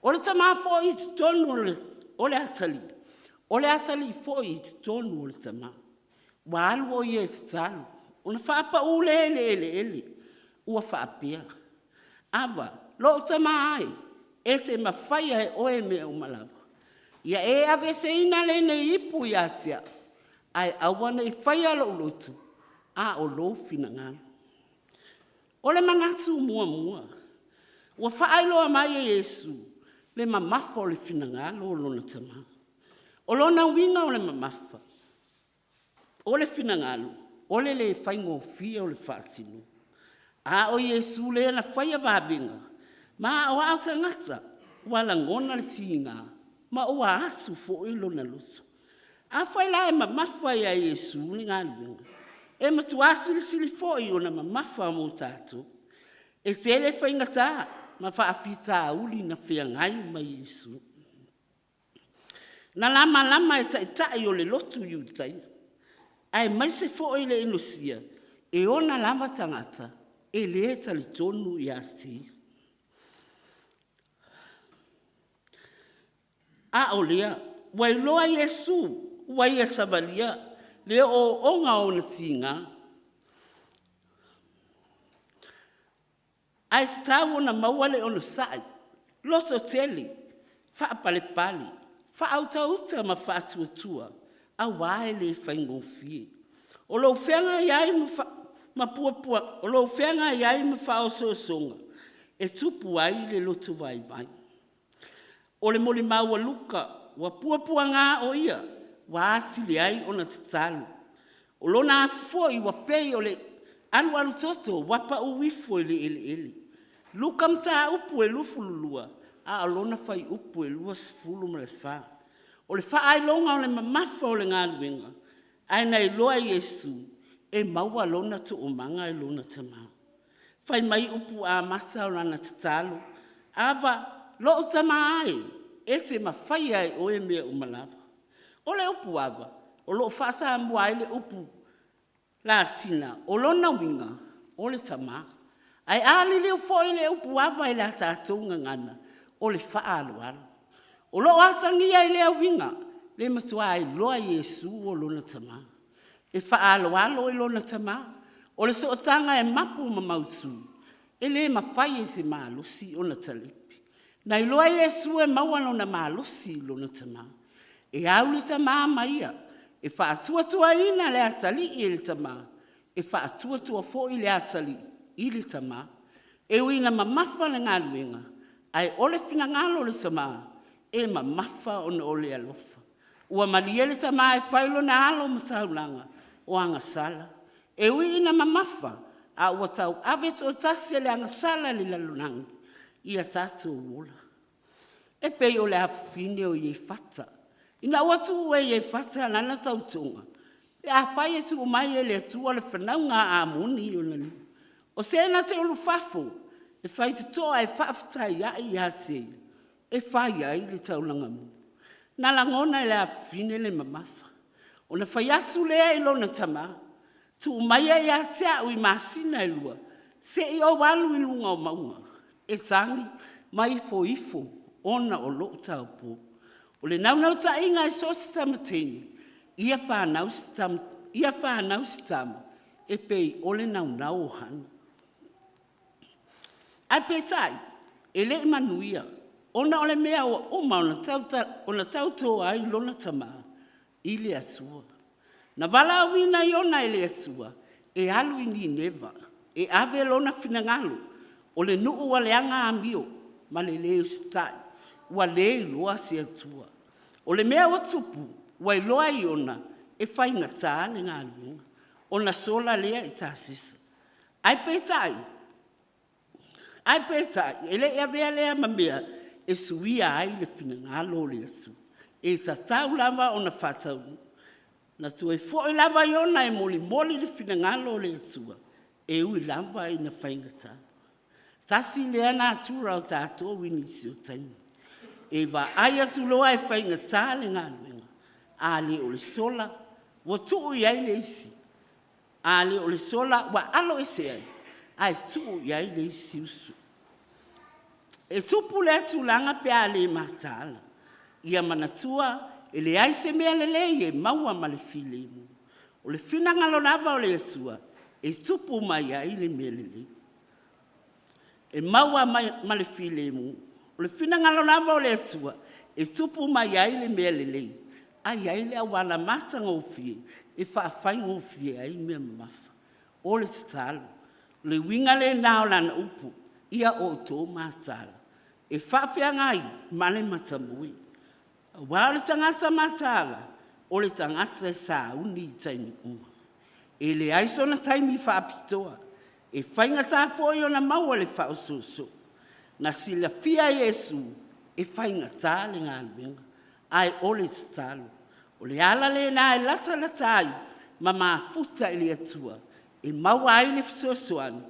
O le Tama foi i totonu o le atalii, o le atalii foi i totonu o le Tama. Ua alu o ia e tatalo ona faapaū lea i le eleele ua faapea, “Ava, lou Tama e, e te mafaia e oe mea uma lava. Ia e aveeseina lenei ipu ia te au, ae aua ne i faia lou loto, a o lou finagalo.” O le manatu muamua, ua faailoa mai e Iesu le mamafa o le finagalo o lona Tama. O lona uiga o le mamafa o le finagalo, o le le faigofie o le faatinoga. A o Iesu lea na faia vavega ma aoao tagata, ua lagona le tiga ma ua atu foi lona loto. Afai la e mamafa ia Iesu le galuega, e matua silisili foi ona mamafa mo tatou. E tele faigata ma faafitauli na feagai ma Iesu. Na lamalama e Taitai o le lotu Iutaia, aemaise foi le inosia e ona lava tagata e le talitonu ia te ia. A o lea ua iloa Iesu ua ia savalia le ooooga o ona tiga, ae tatau ona maua le onosai, lototele, faapalepale, faautauta ma faatuatua aua e le faigofie. O lou feagai ai ma faaosoosoga e tupu ai le loto vaivai. O le molimau a Luka, ua puapuaga o ia ua atili ai ona tatalo. O lona afu foi ua pei o le alualutoto ua pau ifo i le eleele. Luka Mataupu e 22 a o lona fuaiupu e 24. O le faailoga o le mamafa o le galuega, ae na iloa e Iesu e maua lona toomaga i lona Tama. Fai mai upu amata o lana tatalo, “Ava, lou Tama e, e te mafaia e oe mea uma lava.” O le upu ava o lo o faa-Samoa ai le upu Latina, o lona uiga o le tama. Ae a liliu foi le upu ava i la tatou gagana, o le faaaloalo. O lo o atagia i lea uiga le matua iloa e Iesu o lona Tama. E faaaloalo i lona Tama. O le sootaga e mapu ma mautu, e le mafai e se malosi ona talipi. Na iloa e Iesu e maua lona malosi i lona Tama. E au le Tama ma ia, e faatuatuaina le atalii e le Tama, e faatuatua foi le atalii i le Tama. E ui ina mamafa le galuega, ae o le finagalo o le Tama e mamafa ona o le alofa. Ua malie le Tama e fai lona alo ma taulaga o agasala. E ui ina mamafa, a ua tauave toatasi e le agasala i le lalolagi ia tatou ola. E pei o le afafine o Iefata. Ina ua tuua e Iefata lana tautoga, pe afai e tuu mai e le Atua le fanauga a Amoni i ona lima, o se na te ulufafo e faitotoa e faafetaiai ia te ia e fai ai le taulaga mua. Na lagona e le afafine le mamafa ona fai atu lea i lona tama, “Tuu maia ia te au i masina e lua se i ou alu i luga o mauga e tagi ma ifoifo ona o lou taopo.” O le naunautaiga i so o se tamateine, ia fanau se tama e pei o le naunau o Hana. Ae peitai, e le i manuia, ona o le mea ua uma ona tauto ai lona tama i le Atua. Na valaauina Iona e le Atua e alu i Nineva e ave lona finagalo, o le nuu ua leaga amio ma le lē usitai, ua le iloa se Atua. O le mea ua tupu, ua iloa e Iona e faigata le galuega, ona sola lea i Tasisa. Ae peitai, e le i avea lea ma mea e suia ai le finagalo o le Atua, e tatau lava ona faataunuu. Na toe foi lava Iona e molimoli le finagalo o le Atua e ui lava ina faigata. Tasi lea natura o tatou i nisi o taimi, e vaai atu loa e faigata le galuega, a le o le sola ua tuu i ai le isi, a le o le sola ua aloese ai ae tuu i ai le isi uso. E tupu lea tulaga pe a le mataala. Ia manatua e leai se mea lelei e maua ma le filemu. O le finagalo lava o le Atua e tupu mai ai le mea lelei, e maua ma le filemu. O le finagalo lava o le Atua e tupu mai ai le mea lelei, ae i ai le auala matagofie e faafaigofie ai mea mamafa. O le tatalo, o le uiga lena o lana upu, “Ia outou mataala e faafeagai ma le matamoi, aua o le tagata mataala o le tagata e sauni i taimi uma. E leai sona taimi faapitoa, e faigata foi ona maua le faaosoosoga. Na silafia e Iesu e faigata le galuega, ae o le tatalo, o le ala lena e latalata ai ma mafuta i le Atua e maua ai le fesoasoani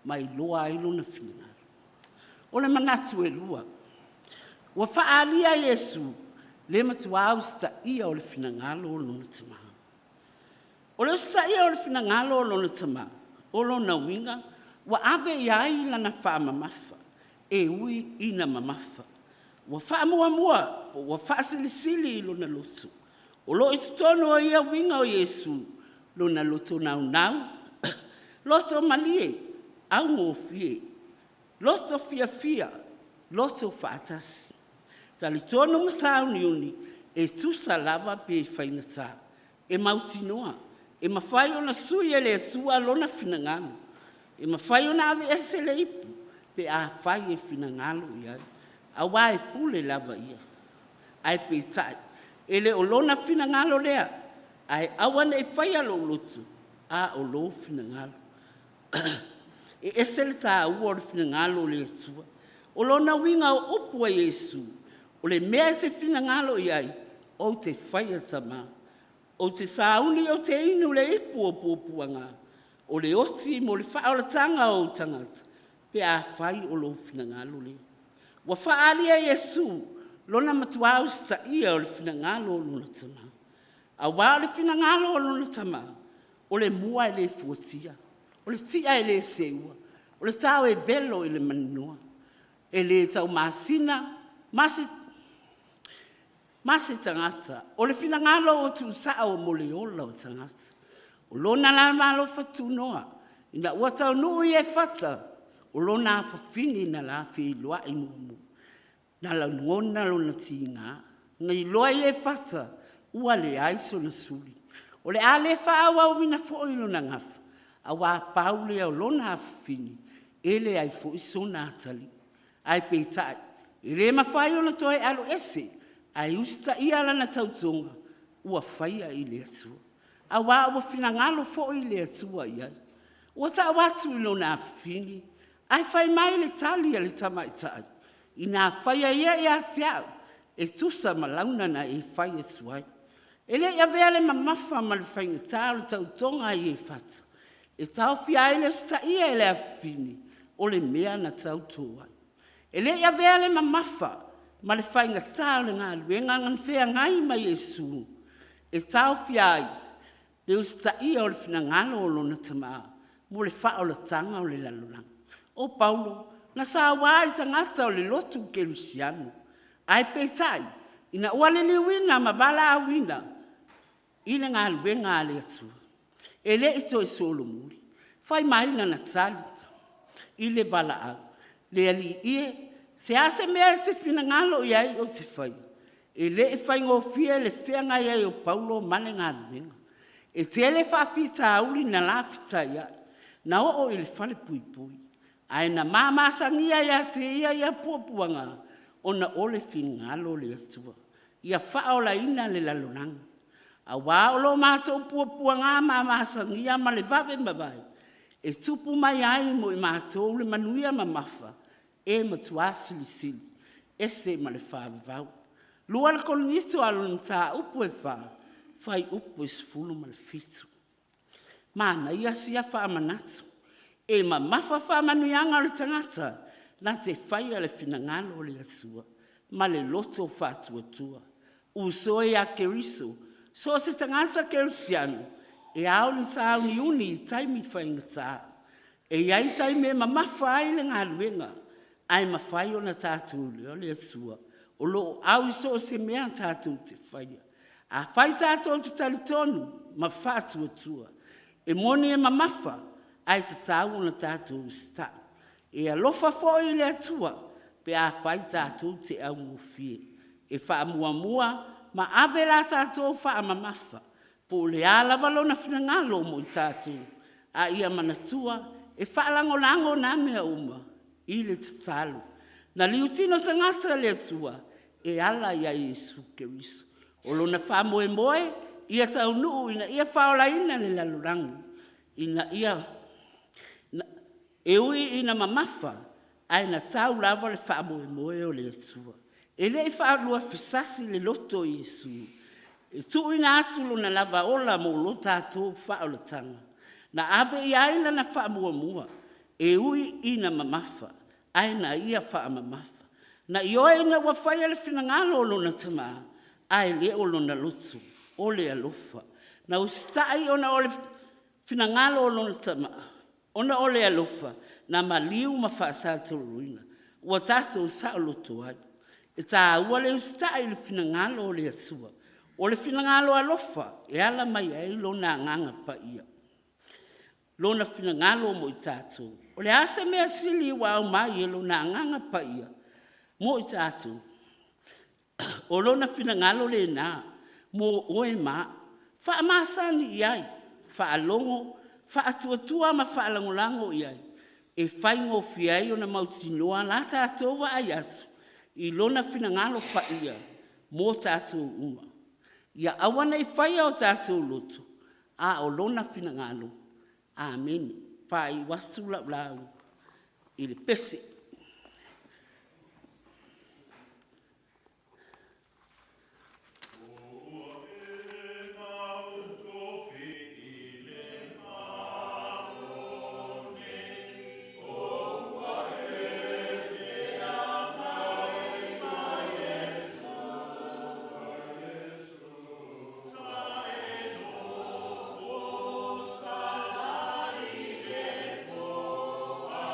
ma iloa ai Lona finagalo. O le manatu e lua, ua faaalia e Iesu le matua usitaia o le finagalo o lona Tama. O le usitaia o le finagalo o lona Tama, o lona uiga ua ave i ai lana faamamafa e ui ina mamafa. Ua faamuamua po ua faasilisili i lona loto. O lo o i totonu o ia uiga o Iesu lona loto naunau, loto malie, augofie, loto fiafia, loto faatasi, talitonu ma sauniuni e tusa lava pe faigata. E mautinoa e mafai ona sui e le Atua lona finagalo, e mafai ona aveese le ipu pe afai e finagalo i ai, aua e pule lava Ia. Ae peitai, e le o lona finagalo lea, ae aua ne i faia lou loto a o lou finagalo. E ese le taua o le finagalo o le Atua. O lona uiga o upu a Iesu, “O le mea e te finagalo i ai ou te faia Tama. Ou te sauni ou te inu i le ipu o puapuaga o le oti mo le faaolataga o ou tagata pe afai o lou finagalo lea.” Ua faaalia e Iesu lona matua usitaia o le finagalo o lona Tama, aua o le finagalo o lona Tama, o le mua e le fuatia, o le ti'a e le seua, o le tao e velo i le maninoa, e le taumasina ma se tagata. O le finagalo ua tuusao mo le ola o tagata. O lona lava alofa tunoa ina ua taunuu i Efata, o lona afafine na la feiloai muamua, na lagona lona tiga, na iloa e Iefata ua leai sona suli. O le a le faaauauina foi lona gafa aua pau lea o lona afafine e leai foi sona atalii. Ae peitai, e le mafai ona toe aloese ae usitaia lana tautoga ua faia i le Atua, aua ua finagalo foi le Atua i ai. Ua tau atu i lona afafine, ae fai mai le tali a le tamaitai, “Ina faia ia ia te au e tusa ma launa na e fai atu ai.” E le i avea le mamafa ma le faigata o le tautoga a Iefata e taofia ai le usitaia e le afafine o le mea na tauto ai. E le i avea le mamafa ma le faigata o le galuega na feagai ma Iesu e taofia ai le usitaia o le finagalo o lona Tama mo le faaolataga o le lalolagi. O Paulo na saua i tagata o le lotu kerisiano, ae peitai ina ua liliuina ma valaauina i le galuega a le Atua, e le i toe solomuli. Fai mai lana tali i le valaau. Le Alii e, se a se mea e te finagalo i ai ou te faia, e le i faigofie le feagai ai o Paulo ma le galuega. E tele faafitauli na lafetaiai, na oo i le falepuipui, ae na mamasagia ia te ia ia puapuaga, ona o le finagalo o le Atua, ia faaolaina le lalolagi. Aua o lo matou puapuaga mamasagia ma le vave mavae, e tupu mai ai mo i matou le manuia mamafa e matua silisili ese ma le faavavau. 2 Korinito Alo i le Mataupu e 4, fuaiupu e 17. Manaia sia faamanatu, e mamafa faamanuiaga o le tagata na te faia le finagalo o le Atua ma le loto faatuatua. Uso e ia Keriso, so o se tagata kerisiano e ao ona sauniuni i taimi faigata. E i ai taimi e mamafa ai le galuega ae mafai ona tatou iloa le Atua o lo o au i so o se mea tatou te faia. Afai tatou te talitonu ma faatuatua, e moni e mamafa ae tatau ona tatou usitai. E alofa foi le Atua pe afai tatou te augofie. E faamuamua ma ave la tatou faamamafa po o le a lava Lona finagalo mo i tatou, a ia manatua e faalagolago na mea uma i le tatalo. Na liutino tagata le Atua e ala ia Iesu Keriso. O lona faamoemoe ia taunuu ina ia faaolaina le lalolagi ina ia… E ui ina mamafa ae na tau lava le faamoemoe o le Atua. E le i faaluafesasi le loto o Iesu e tuuina atu lona lava ola mo lo tatou faaolataga. Na ave i ai lana faamuamua e ui ina mamafa ae na ia faamamafa. Na ioe ina ua faia le finagalo o lona Tama ae le o lona loto, o le alofa. Na usitai ona o le finagalo o lona Tama ona o le alofa na maliu ma faasatorouina ua tatou saoloto ai. E taua le usitai i le finagalo o le Atua. O le finagalo alofa e ala mai ai Lona Agaga Paia, Lona finagalo mo i tatou. O le a se mea sili ua aumai e Lona Agaga Paia mo i tatou? O Lona finagalo lena mo oe ma a'u. Faamasani i ai, faalogo, faatuatua ma faalagolago i ai e faigofie ai ona mautinoa la tatou vaai atu i Lona finagalo paia mo tatou uma. Ia aua ne i faia o tatou loto a o Lona finagalo. Amene. Faaiu atu lau lauga i le pese. Ua e mau tofi i le Malo nei, O ua e feagai ma Iesu, Sa e nofo salai i le toatā.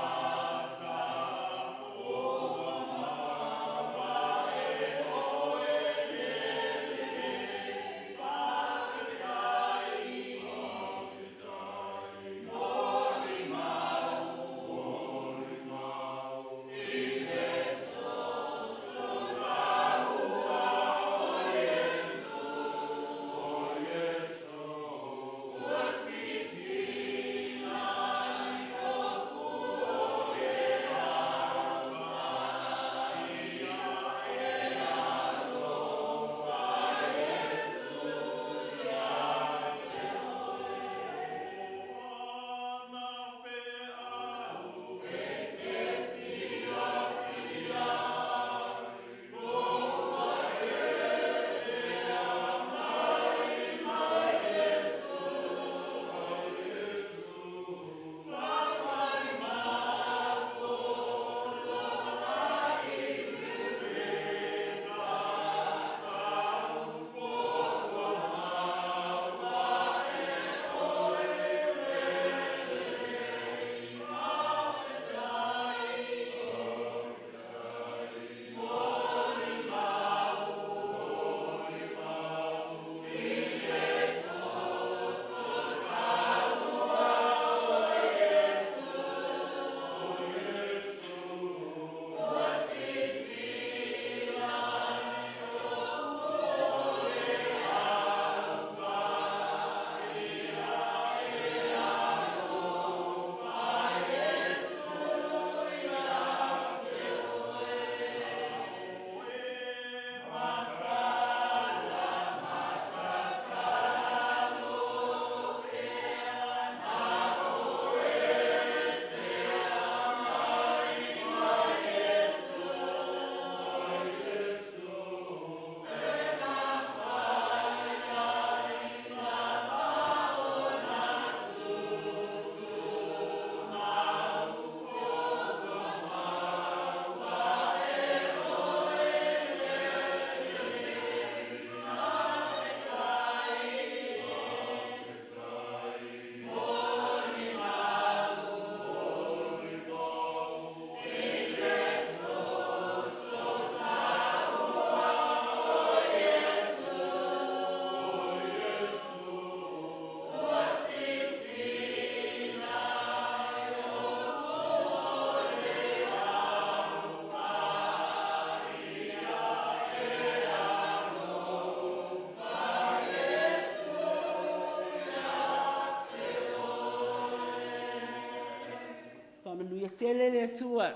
tele le Atua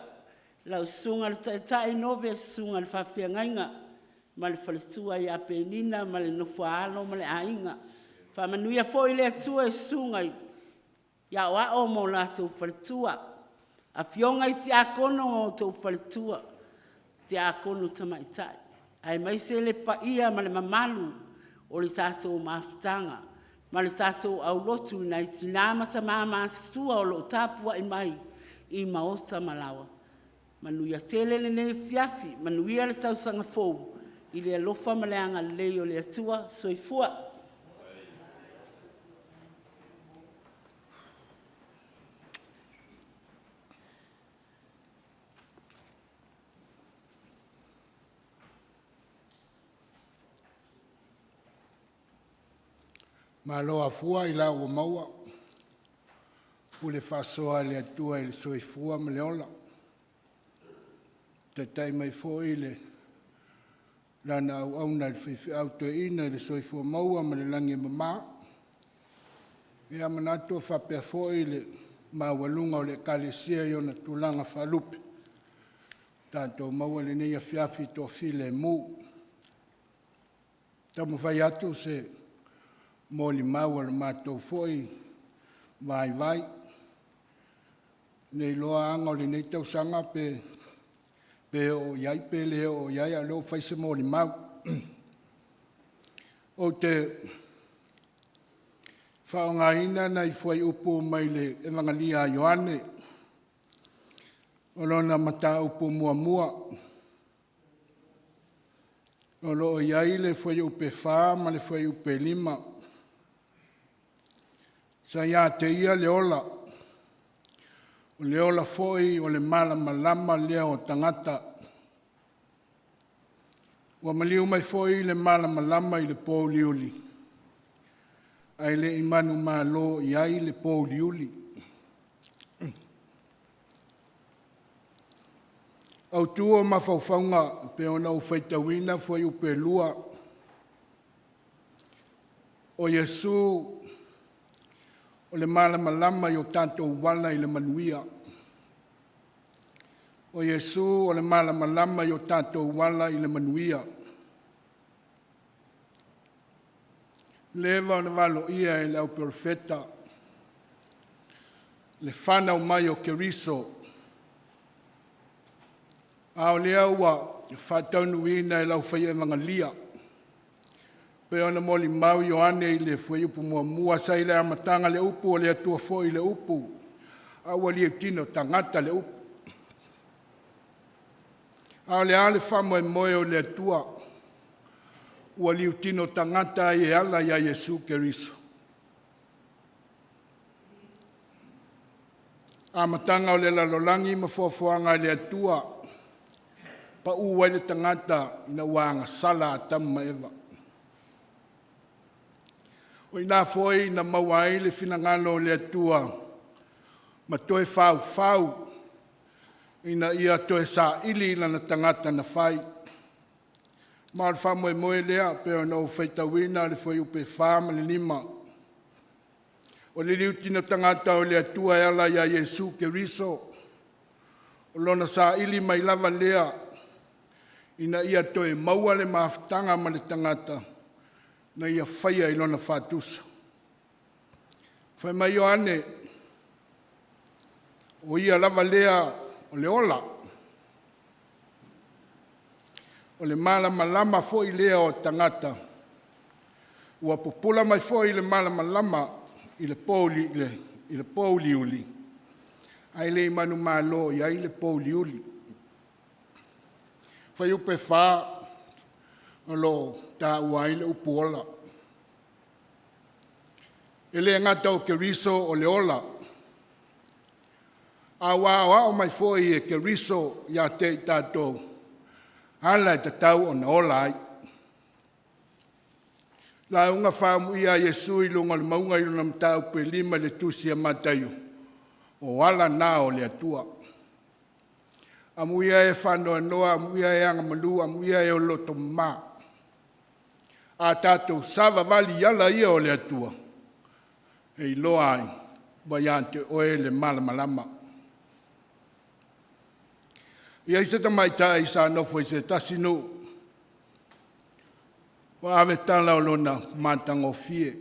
lau Susuga i le Taitai Nove, Susuga i le Faafeagaiga ma le faletua ia Penina ma le nofo a alo ma le aiga. Faamanuia foi le Atua i susuga i aoao ma o latou faletua, afioga i tiakono ma outou faletua, tiakono tamaitai, aemaise le paia ma le mamalu o le tatou mafutaga ma le tatou aulotu i nai tina ma tama matutua o lo o tapuai mai i maota ma laoa. Manuia tele lenei afiafi, manuia le tausaga fou i le alofa ma le agalelei o le Atua. Soifua. Malo afua ailao ua maua, pule faasoa a le Atua i le soifua ma le ola, taitai mai foi le Lana auauna le faifeau toeaina i le soifua maua ma le lagi e mama. Ia manatu e faapea foi le maualuga o le Ekalesia i ona tulaga faalupe, tatou maua i lenei afiafi toafilemu. Taumafai atu se molimau a lo matou foi vaivai, ne i iloa aga o lenei tausaga pe oo i ai pe le oo i ai, a o lea ua fai se molimau. Ou te faaaogaina nai fuaiupu mai le Evagalia a Ioane, o lona mataupu muamua, o lo o i ai le fuaiupu 4 ma le fuaiupu 5. Sa ia te Ia le ola, o le ola foi o le malamalama lea o tagata. Ua maliu mai foi le malamalama i le pouliuli, ae le i manumalo i ai le pouliuli. Autu o mafaufauga e pei ona ou faitauina fuaiupu e 2, o Iesu o le malamalama i o tatou ala i le manuia. O Iesu o le malamalama i o tatou ala i le manuia. Leva ona valoia e le au Perofeta le fanau mai o Keriso, a o lea ua faataunuuina e le aufai Evagalia pei ona molimau Ioane i le fuaiupu 1, “Sa i le amataga le Upu, o le Atua foi le Upu, a ua liutino tagata le Upu.” A o le a le faamoemoe o le Atua ua liutino tagata ai e ala ia Iesu Keriso? Amataga o le lalolagi ma foafoaga a le Atua, pau ai le tagata ina ua agasala Atamu ma Eva. O i ina foi na maua ai le finagalo o le Atua ma toe faufau ina ia toe saili lana tagata na fai. Ma o le faamoemoe lea pei ona ou faitauina le fuaiupu 4 ma le 5. O le liutino tagata o le Atua e ala ia Iesu Keriso, o lona saili mai lava lea ina ia toe maua le mafutaga ma le tagata na ia faia i lona faatusa. Fai mai Ioane, o Ia lava lea o le ola, o le malamalama foi lea o tagata. Ua pupula mai foi le malamalama i le pouliuli, ae le i manumalo i ai le pouliuli. Fuaiupu 4 o lo o taua ai le upu ola. E le gata o Keriso o le ola, a ua aoao mai foi e Keriso ia te i tatou ala e tatau ona ola ai. Lauga faaamuia a Iesu i luga o le mauga i lona mataupu e 5 i le tusi a Mataio, o ala na o le Atua. Amuia e faanoanoa, amuia e agamalu, amuia e loto mama. A tatou savavali i ala ia o le Atua, e iloa ai ua ia te oe le malamalama. I ai se tamaitai sa nofo i se tasi nuu, ua ave tala o lona matagofie,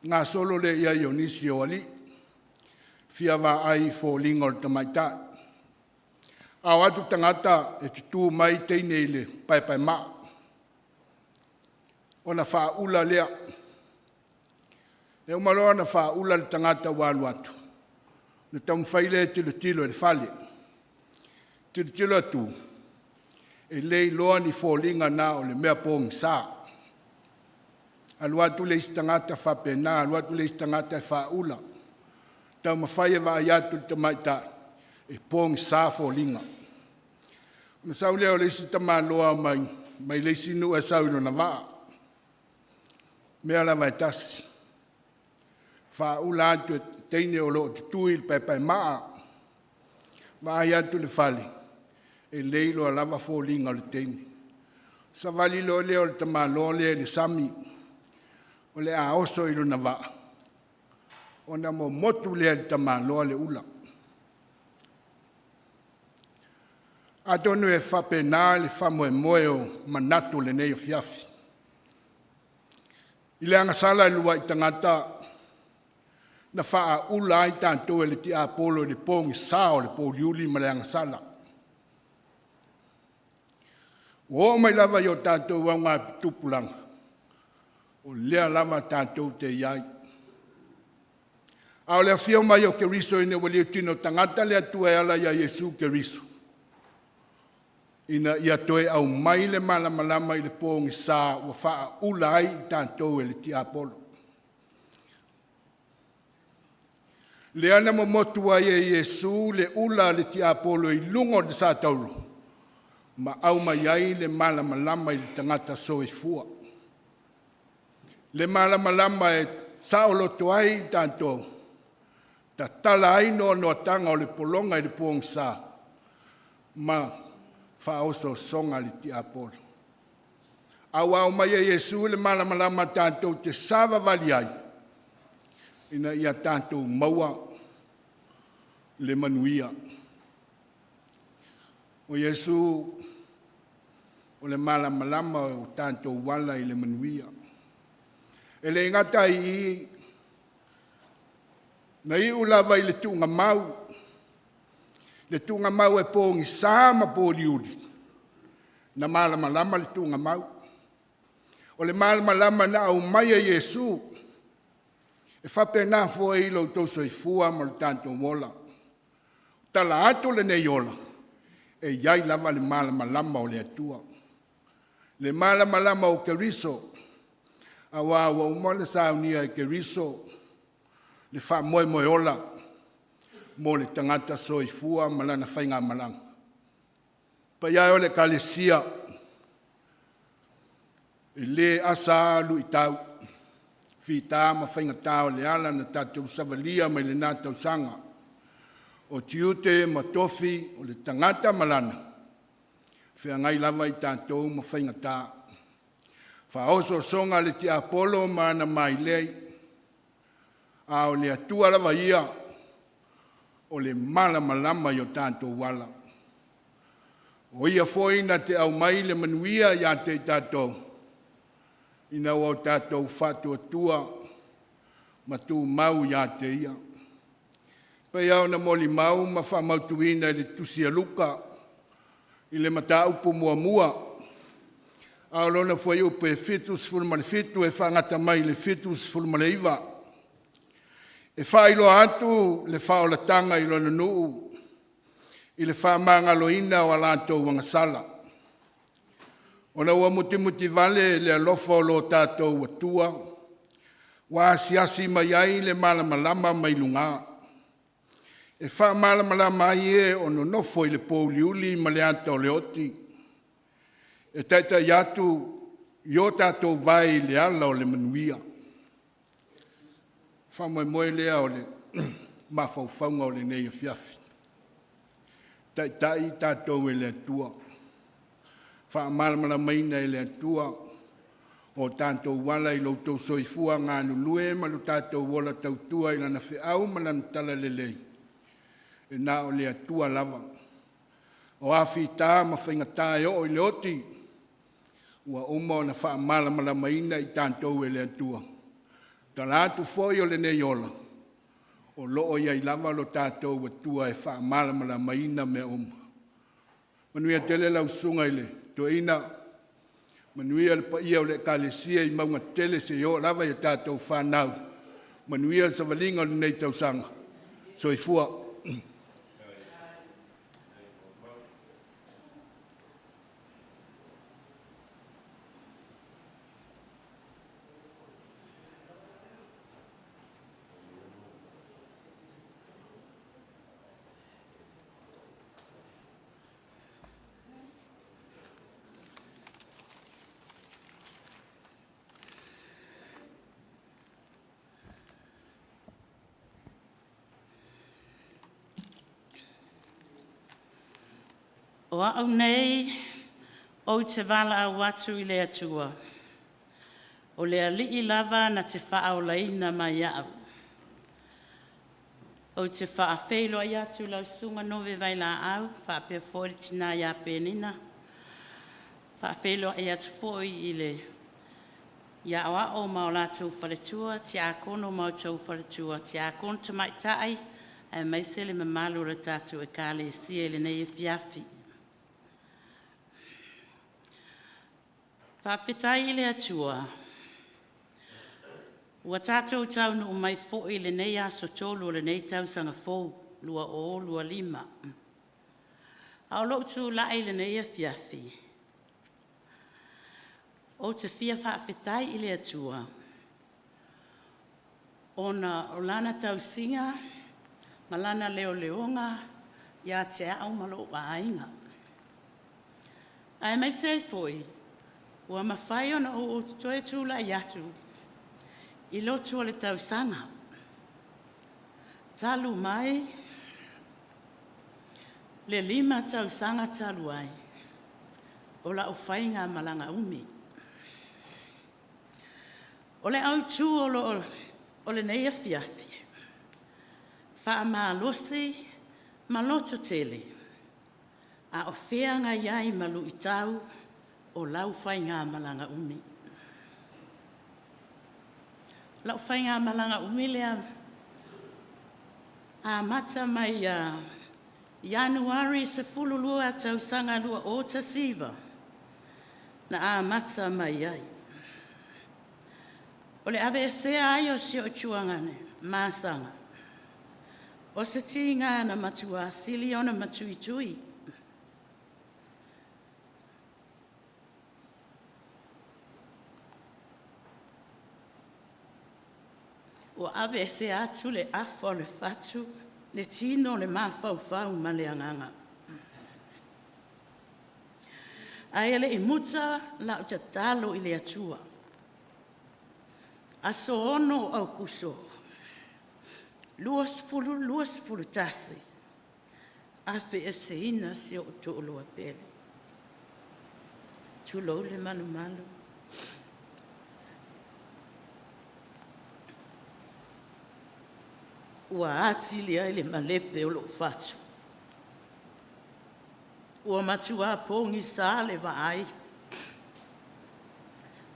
gasolo lea i ai o nisi o alii, fia vaai i foliga o le tamaitai. A o atu tagata e tutu mai teine i le paepaemaa, ona faaula lea. E uma loa ona faaula le tagata ua alu atu, ona taumafai lea e tilotilo i le fale. Tilotilo atu, e le iloa ni foliga na o le mea pogisa. Alu atu le isi tagata faapena, alu atu le isi tagata e faaula, taumafai e vaai atu i le tamaitai, e pogisa foliga. Ona sau lea o le isi tamaloa mai mai le isi nuu e sau i lona vaa, o le mea lava e tasi, faaula atu e teine o lo o tutui i le paepaemaa, vaai atu i le fale, e le iloa lava foliga o le teine. Savali loa lea o le tamaloa lea i le sami o le a oso i lona vaa, ona momotu lea e le tamaloa le ula. Atonu e faapena le faamoemoe o manatu o lenei afiafi. I le agasala i le uluai tagata na faaula ai tatou e le tiapolo i le pogisa o le pouliuli ma le agasala. Ua oo mai lava i o tatou augatupulaga, o lea lava tatou te i ai. A o le afio mai o Keriso ina ua liutino tagata le Atua e ala ia Iesu Keriso, ina ia toe aumai le malamalama i le pogisa ua faaula ai i tatou e le tiapolo. Lea na momotu ai e Iesu le ula a le tiapolo i luga o le satauro ma aumai ai le malamalama i le tagata soifua. Le malamalama e saoloto ai i tatou, tatala ai noanoataga o le pologa i le pogisa ma faaosoosoga a le tiapolo. A ua aumai e Iesu le malamalama tatou te savavali ai ina ia tatou maua le manuia. O Iesu o le malamalama o tatou ala i le manuia. E le gata i i, na iu lava i le tuugamau, le tuugamau e pogisa ma moliuli, na malamalama le tuugamau. O le malamalama na aumai e Iesu, e faapena foi lo outou soifua ma lo tatou ola. Tala atu lenei ola, e i ai lava le malamalama o le Atua, le malamalama o Keriso, aua ua uma ona saunia e Keriso le faamoemoe ola mo le tagata soifua ma lana faigamalaga. Le paia e o le Ekalesia, e le asa lava luitau, fita ma faigata o le ala na tatou savalia mai lena tausaga. O tiute ma tofi o le tagata ma lana, e feagai lava i tatou ma faigata. Faaosoosoga a le tiapolo ma ana mailei, a o le Atua lava Ia o le malamalama i o tatou ala. O Ia foi na te aumai le manuia ia te i tatou ina ua tatou faatuatua ma tumau ia te Ia. E pei lava ona molimau ma faamautuina i le Tusi a Luka i le mataupu muamua a o lona fuaiupu e 77 e faagata mai i le 79, e faailoa atu le faaolataga i lona nuu i le faamagaloina o a latou agasala, ona ua mutimutivale le alofa o lo tatou Atua ua asiasi mai ai le malamalama mai luga, e faamalamalama ai e o nonofo i le pouliuli ma le ata o le oti, e taitai atu i o tatou vae i le ala o le manuia. Faamoemoe lea o le mafaufauga o lenei afiafi, taitai i tatou e le Atua, faamalamalamaina e le Atua o tatou ala i lo outou soifua galulue ma lo tatou ola tautua i Lana feau ma Lana talalelei, e na o le Atua lava. O a fita ma faigata e oo i le oti, ua uma ona faamalamalamaina i tatou e le Atua. Tala atu foi o lenei ola, o lo o i ai lava lo tatou Atua e faamalamalamaina mea uma. Manuia tele lau Susuga i le Toeaina, manuia le paia o le Ekalesia i mauga tetele seia oo lava i a tatou fanau. Manuia le savaliga o lenei tausaga. Soifua. O a'u nei ou te valaau atu i le Atua, o le Alii lava na te faaolaina mai a'u. Ou te faafeiloai atu i lau Susuga Nove Vailaau faapea foi le tina ia Penina. Faafeiloai atu foi i le i Aoao ma o latou faletua, Tiakono ma outou faletua, Tiakono Tamaitai aemaise le mamalu o le tatou Ekalesia i lenei afiafi. Faafetai i le Atua ua tatou taunuu mai foi i lenei aso 3 o lenei tausaga fou 2025. A o lou tulai i lenei afiafi, ou te fia faafetai i le Atua ona o Lana tausiga ma Lana leoleoga ia te au ma lou aiga. Aemaise ai foi ua mafai ona ou toe tulai atu i lotu o le tausaga, talu mai le 5 tausaga talu ai o lau faigamalaga umi. O le autu o lenei afiafi, faamalosi ma lototele a o feagai ai ma luitau o lau faigamalaga umi. Lau faigamalaga umi lea amata mai ia Ianuari 12 tausaga 2019 na amata mai ai. O le aveesea ai o si ou tuagane ma Saga, o se tiga na matua sili ona matuitui. Ua aveesea atu le afa o le fatu, le tino, le mafaufau ma le agaga. Ae le i muta lau tatalo i le Atua, aso 6 Aokuso 2021, aveeseina si ou toalua pele. Tulou le malumalu. Ua atili ai le malepe o lou fatu. Ua matua pogisa le vaai,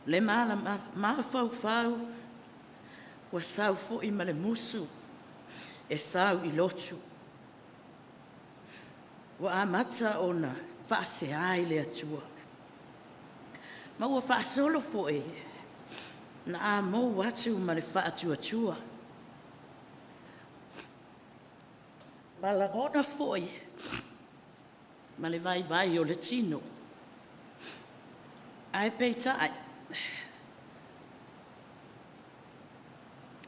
le mafaufau ua sau foi ma le musu e sau i lotu. Ua amata ona faasea i le Atua ma ua faasolo foi ona amou atu ma le faatuatua. Ma lagona foi ma le vaivai o le tino. Ae peitai,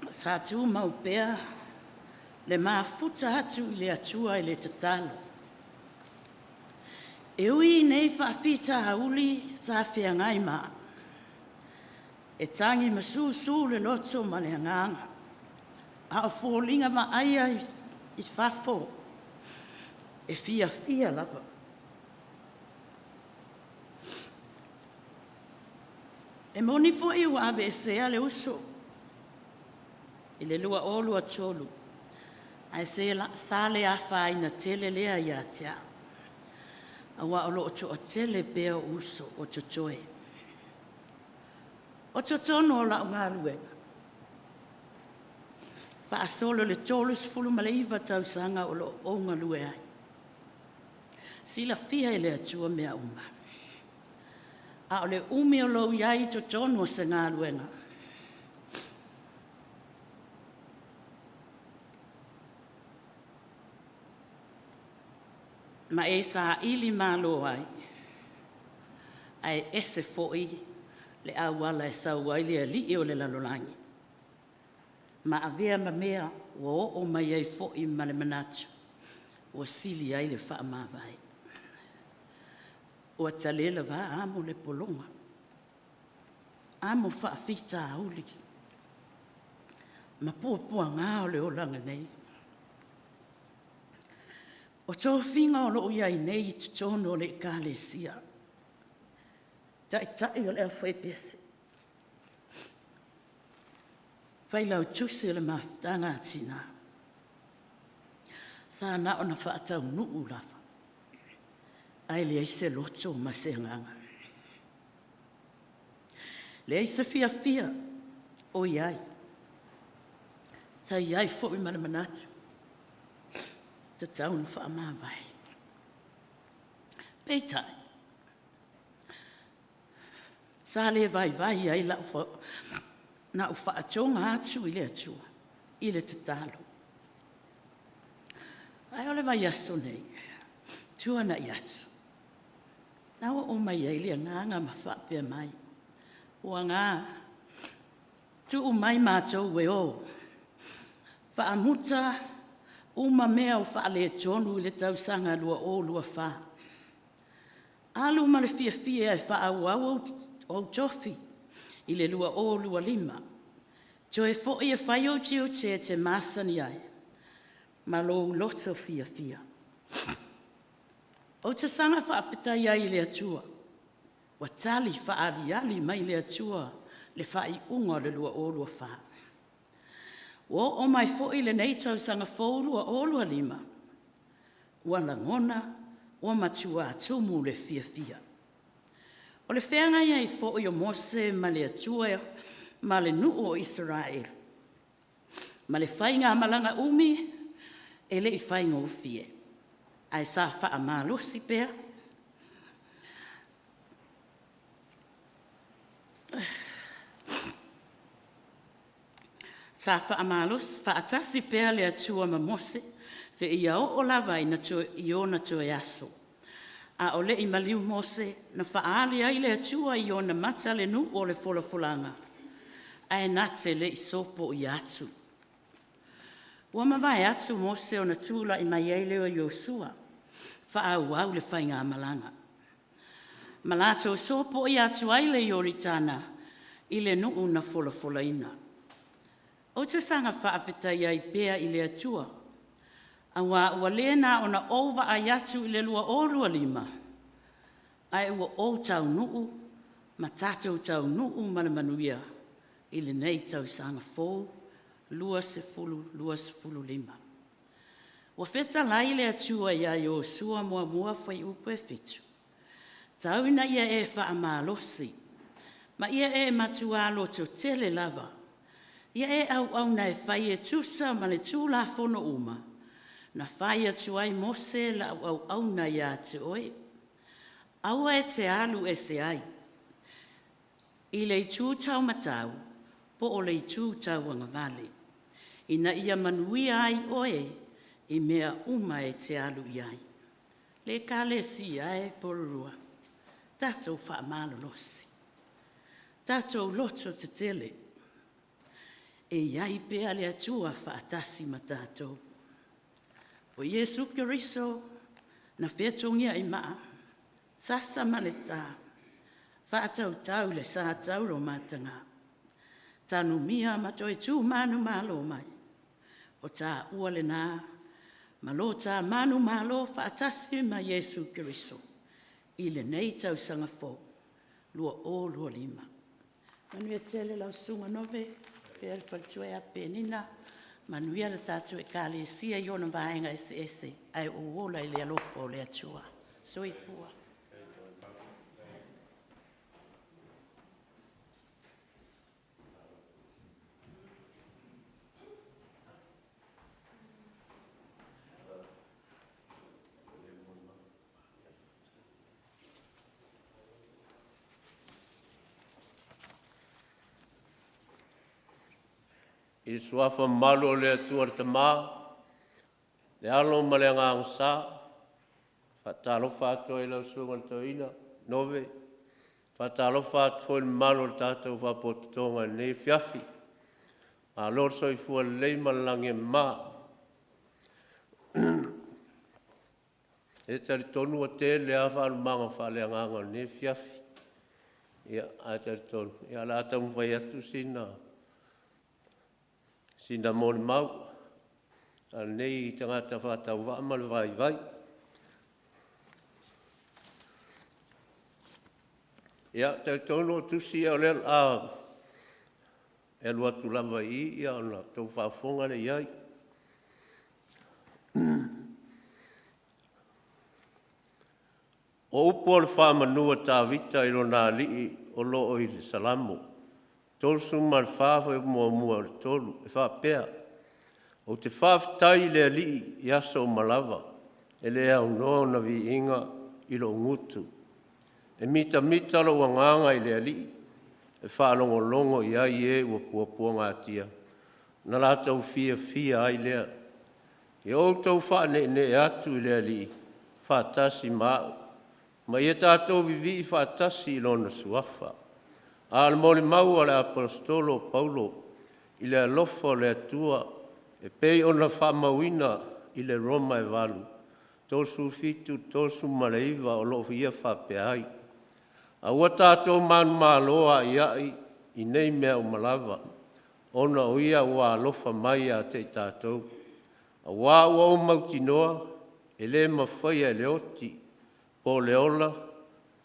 sa tumau pea le mafuta atu i le Atua i le tatalo. E ui i nei faafitauli sa feagai ma au, e tagi ma susu le loto ma le agaga, a o foliga vaaia i fafo e fiafia lava. E moni foi ua aveesea le uso i le 2023, ae sa le afaina tele lea ia te au. Auā o lo o toatele pea o'u uso o totoe. O totonu o la'u galuega, faasolo le 39 tausaga o loo ou galue ai, silafia e le Atua mea uma. A o le umi o lou i ai i totonu o se galuega, ma e saili malo ai, ae ese foi le auala e sau ai le alii o le lalolagi ma avea ma mea ua oo mai ai foi ma le manatu ua sili ai le faamavae. Ua talela va amo le pologa, amo faafitauli ma puapuaga o le olaga nei. O tofiga o loo i ai nei i totonu o le Ekalesia, Taitai o le Aufaipese, Failautusi o le Mafutaga a Tina, sa na ona faataunuu lava ae leai se loto ma se agaga, leai se fiafia o i ai. Sa i ai foi ma le manatu, e tatau ona faamavae. Peitai, sa le vaivai ai lau faatoga atu i le Atua i le tatalo. Ae o le vaiaso nei tuanai atu, na oo mai ai le Agaga ma faapea mai, “Fuaga, tuu mai matou e o, faamuta uma mea o faaletonu i le tausaga 2024. Alu ma le fiafia e faaauau ou tofi i le 2025. Toe foi e fai ou tiute e te masani ai ma lou loto fiafia.” Ou te saga faafetai ai i le Atua ua tali faaaliali mai le Atua le faaiuga o le 2024. Ua oo mai foi lenei tausaga fou 2025, ua lagona ua matua tumu le fiafia. O le feagai ai foi o Mose ma le Atua ma le nuu o Isaraelu ma le faigamalaga umi e le i faigofie, ae sa faamalosi pea. Sa faamalosi faatasi pea le Atua ma Mose seia oo lava i ona toe aso. A o le i maliu Mose, na faaali ai le Atua i ona mata le nuu o le folafolaga, ae na te le i sopoia atu. Ua mavae atu Mose ona tulai mai ai lea o Iosua faaauau le faigamalaga ma latou sopoia atu ai le Ioritana i le nuu na folafolaina. Ou te saga faafetai ai pea i le Atua aua ua le na ona ou vaai atu i le 2025, ae ua ou taunuu ma tatou taunuu ma le manuia i lenei tausaga fou 2025. Ua fetalai le Atua ia Iosu muamua fuaiupu e 7, “Tau ina ia e faamalosi ma ia e matua lototele lava, ia e auauna e fai e tusa ma le Tulafono uma na fai atu ai Mose lau auauna ia te oe. Aua e te alu ese ai i le itu taumatau po o le itu tauagavale, ina ia manuia ai oe i mea uma e te alu i ai.” Le Ekalesia e pololua, tatou faamalolosi, tatou loto tetele, e i ai pea le Atua faatasi ma tatou. O Iesu Keriso na fetogiai maa, sasa ma le ta, faatautau i le sa taulomataga, tanumia ma toe tu manumalo mai, o taua lena ma lo ta manumalo faatasi ma Iesu Keriso i lenei tausaga fou 2025. Manuia tele lau Susuga Nove faapea le faletua ia Penina, manuia le tatou Ekalesia i ona vaega eseese ae ou ola i le alofa o le Atua. Soifua. I le suafa mamalu o le Atua le Tama, le Alo ma le Agaga Sa, e faatalofa atu ai i lau Susuga i le Toeaina Nove, e faatalofa atu foi i le mamalu o le tatou Faapotopotoga i lenei afiafi. Malo le soifua lelei ma le lagi e mama. E talitonu ua tele lava faalumaga faaleagaga o lenei afiafi, ae talitonu o le a taumafai atu sina molimau a lenei tagata faatauvaa ma le vaivai. Ia, ou te talitonu o tusi ia o lea o le a alu atu lava i i ona outou faafofoga lea i ai. O upu o le faamanu a Tavita i lona Alii o lo o i le Salamo 34 fuaiupu 1-3 e faapea: Ou te faafetai i le Alii i aso uma lava, e le aunoa ona viiga i lou gutu. E mitamita lou agaga i le Alii, e faalogologo i ai e ua puapuagatia ona latou fiafia ai lea. Ia outou faaneenee atu i le Alii faatasi ma a'u, ma ia tatou vivii faatasi i Lona Suafa. A o le molimau a le Aposetolo o Paulo i le alofa o le Atua e pei ona faamauina i le Roma e 8:37-39 o lo o ia faapea ai: Aua tatou te manumalo a'ia'i i nei mea uma lava, ona o Ia ua alofa mai ia te i tatou. Auā ua ou mautinoa, e le mafaia e le oti, po o le ola,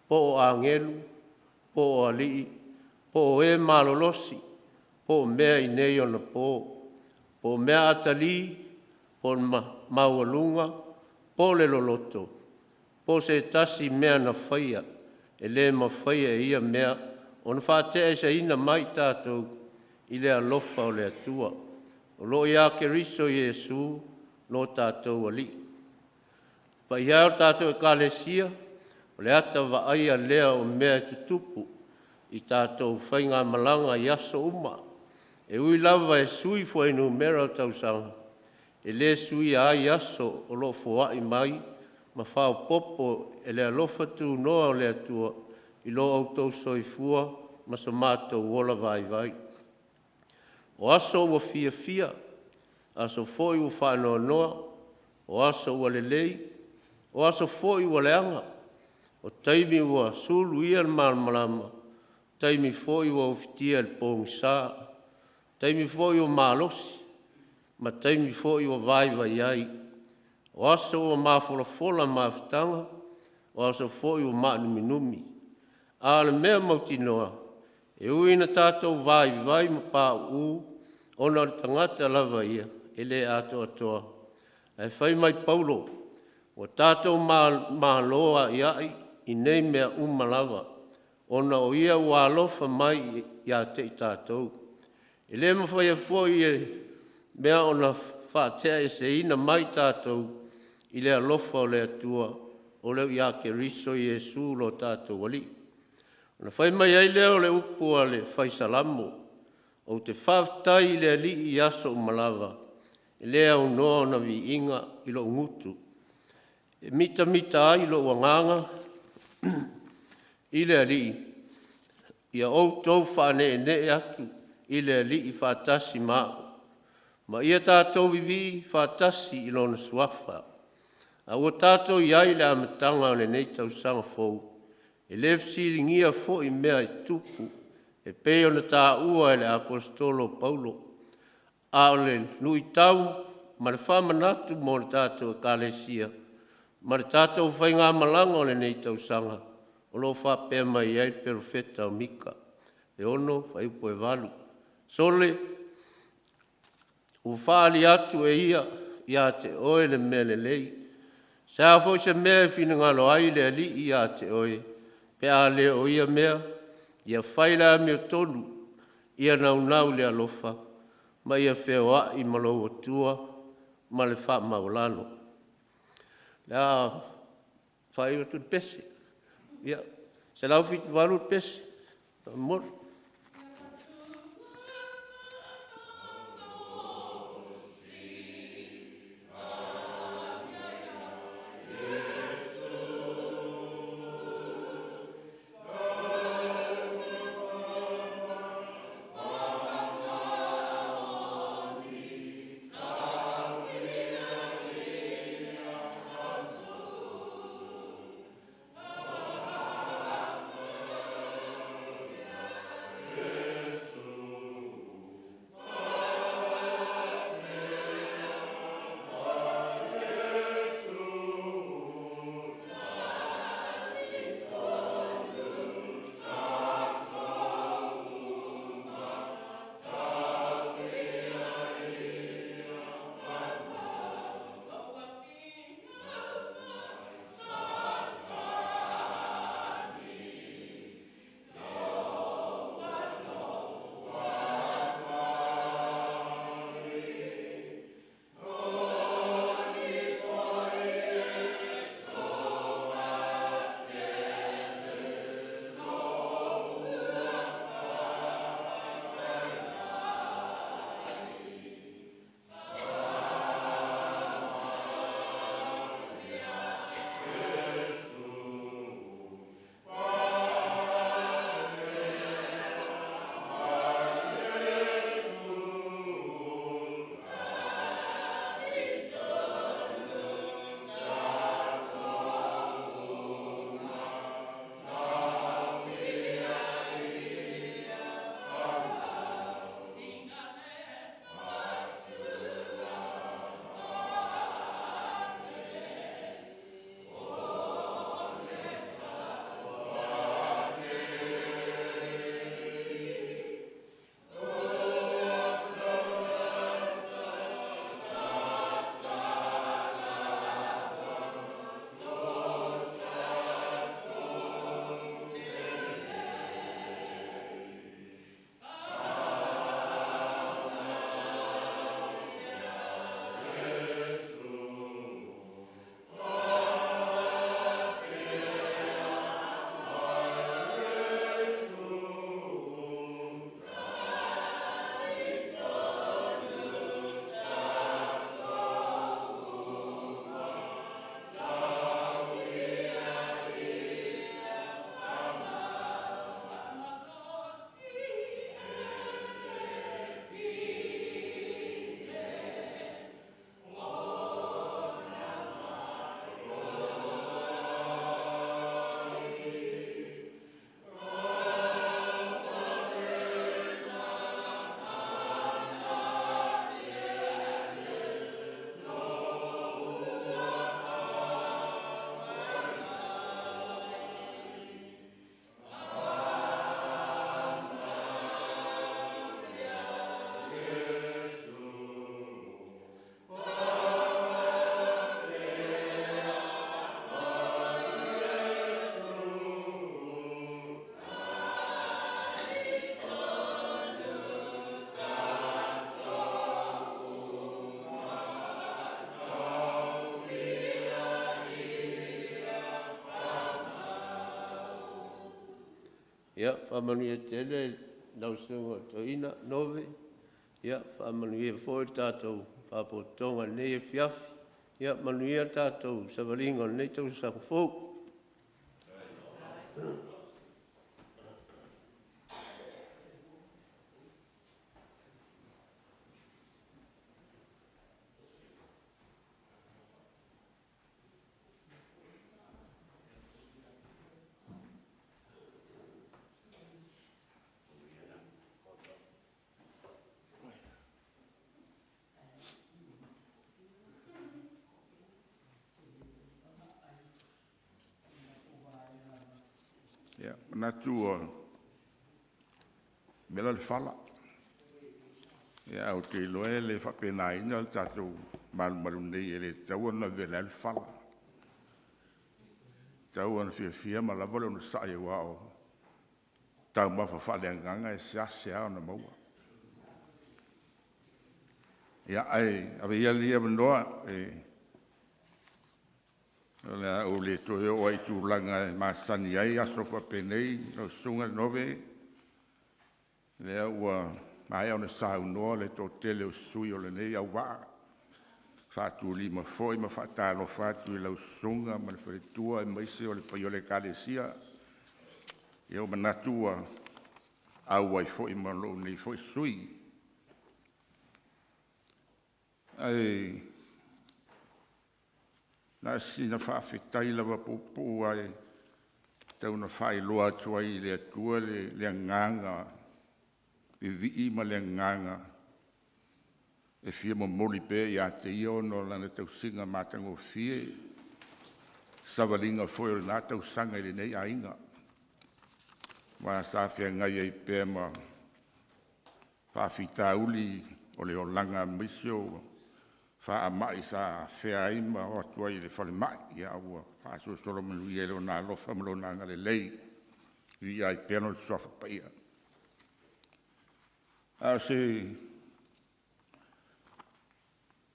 po o agelu, po o alii, po o e malolosi, po o mea i nei ona po, po o mea atalii, po o le maualuga, po o le loloto, po o se tasi mea na faia, e le mafaia e ia mea ona faate'aeseina mai i tatou i le alofa o le Atua o lo o ia Keriso Iesu lo tatou Alii. Le paia e o le tatou Ekalesia, o le ata vaaia lea o mea e tutupu i tatou faigamalaga i aso uma. E ui lava e sui fuainumera o tausaga, e le suia ai aso o lo o foai mai ma faaopoopo e le alofa tunoa o le Atua i lo outou soifua ma so matou ola vaivai. O aso ua fiafia, aso foi ua faanoanoa, o aso ua lelei, o aso foi ua leaga, o taimi ua suluia le malamalama, o taimi foi ua ufitia i le pogisa, o taimi foi ua malosi ma taimi foi ua vaivai ai, o aso ua mafolafola mafutaga, o aso foi ua maanuminumi. A o le mea mautinoa, e ui ina tatou vaivai ma pauu ona o le tagata lava ia e le atoatoa, ae fai mai Paulo, “Ua tatou malo a'ia'i i nei mea uma lava, ona o Ia ua alofa mai ia te i tatou. E le mafaia foi e mea ona faate'aeseina mai tatou i le alofa o le Atua o lo o ia Keriso Iesu lo tatou Alii.” Ona fai mai ai lea o le upu a le Fai Salamo, “Ou te faafetai i le Alii i aso uma lava, e le aunoa ona viiga i lou gutu. E mitamita ai lou agaga i le Alii, ia outou faaneenee atu i le Alii faatasi ma a'u, ma ia tatou vivii faatasi i Lona Suafa.” A ua tatou i ai i le amataga o lenei tausaga fou, e le fesiligia foi mea e tutupu e pei ona taua e le Aposetolo o Paulo. A o le luitau ma le faamanatu mo le tatou Ekalesia ma le tatou faigamalaga o lenei tausaga o lo o faapea mai ai le Perofeta o Mika 6:8, “Sole, ua faaali atu e ia ia te oe le mea lelei. Se a foi se mea e finagalo ai le Alii ia te oe, pe a le o ia mea, ia fai le amiotonu, ia naunau i le alofa, ma ia feoai ma lou Atua ma le faamaualalo. O le a faaiu atu le pese. Ia, 178 le pese faamolemole. Ia, faamanuia tele i lau Susuga i le Toeaina Nove, faamanuia foi le tatou Faalapotopotoga i lenei afiafi. Ia manuia le tatou savaliga o lenei tausaga fou. Ia, manatu ua mela le fala, ae ou te iloa e le faapenaina le tatou malumalu nei, e le tatau ona vela ai le fala. Tatau ona fiafia ma lava le onosai aua o taumafa faaleagaga e seasea ona maua. Ia, ae avea ia lenei avanoa e o le a ou le toe oo lava i tulaga e masani ai aso faapenei lau Susuga Nove, lea ua maea ona saunoa le toatele o sui usufono o lenei auvaa, faatulima foi ma faatalofa atu i lau Susuga ma le faletua aemaise o le paia o le Ekalesia. Ia ua manatu ua auai foi ma lou nei foi sui usufono. Ae na o sina faafetai lava puupuu lava e tau ina faailoa atu ai i le Atua le agaga vivii ma le agaga e fia momoli pea ia te Ia ona o Lana tausiga matagofie, savaliga foi o lena tausaga i lenei aiga, aua sa feagai ai pea ma faafitauli o le olaga aemaise o faamai sa afea ai ma oo atu ai i le falemai, a ua faasolosolo manuia i Lona alofa ma Lona agalelei. Viia ai pea Lona Suafa Paia. A o se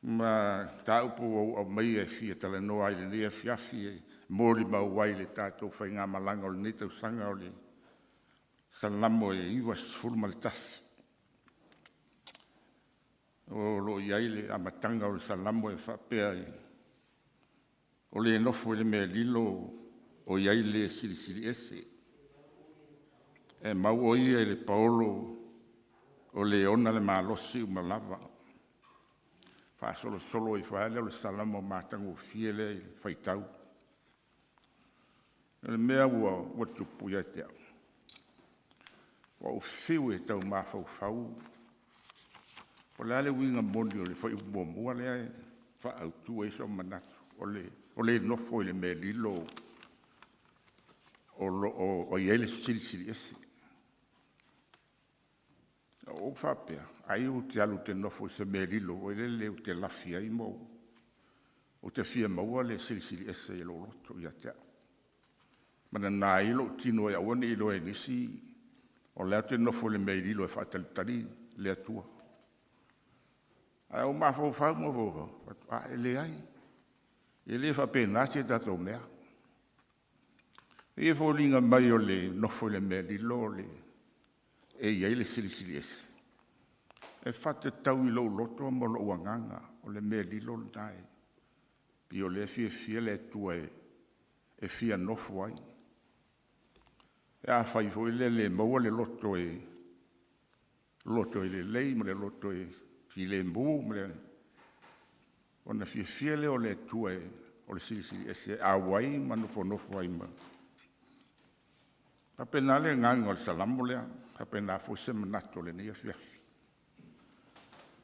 mataupu ua ou aumaia e fia talanoa ai i lenei afiafi e molimau ai i le tatou faigamalaga o lenei tausaga, o le Salamo e 91. O lo o i ai le amataga o le Salamo e faapea, “O le nofo i le mea lilo o i ai le Silisili Ese. E mau o ia i le paolo o le ona le malosi uma lava.” Faasolosolo ifo ai lava lea o le Salamo matagofie lea i le faitau. O le mea ua tupu ia te au, ua ou fiu e tau mafaufau po o le a le uiga moni o le fuaiupu muamua lea e faaautu ai sou manatu, o le nofo i le mea lilo o lo o i ai le Silisili Ese. Na ou faapea, ai ou te alu ou te nofo i se mea lilo foi lele ou te lafi ai ma ou te fia maua le Silisili Ese i lou loto ia te au, ma nana ai lou tino e aua ne i iloa e nisi o la ou te nofo i le mea lilo e faatalitali le Atua. Ae ou mafaufau mafaufau, fai atu, a, e leai, e le faapena se tatou mea. E pei e foliga mai o le nofo i le mea lilo e i ai le Silisili Ese, e faatatau i lou loto ma lou agaga, o le mea lilo lena pei o lea e fiafia le Atua e fia nofo ai. Pe afai foi lele e maua le loto e lelei ma le loto e filemu, ona fiafia lea o le Atua o le Silisili Ese e auai ma nofonofo ai ma… E faapena le agaga o le Salamo lea, e faapena foi se manatu o lenei afiafi.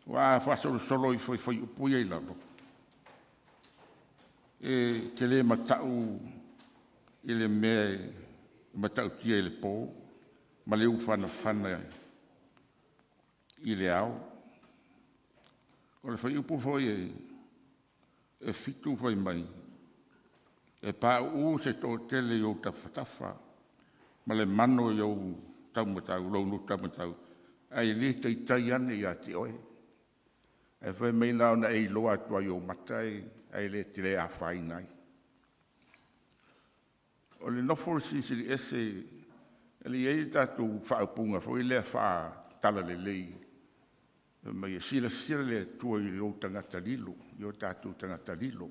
Aua a faasolosolo ifo i fuaiupu ia i lalo, e te le matau i le mea e matautia i le po ma le ufanafana i le ao. O le fuaiupu foi e 7 fai mai, “E pauu se toatele i ou tafatafa ma le mano i lou taumatau, ae le taitai ane ia te oe.” Ae fai mai na ona e iloa atu lava i ou mata ae te le afaina ai. O le nofo a le Silisili Ese, e i ai le tatou faaupuga foi lea faa-talalelei, fai mai e silasila le Atua i ou tagata lilo, i o tatou tagata lilo.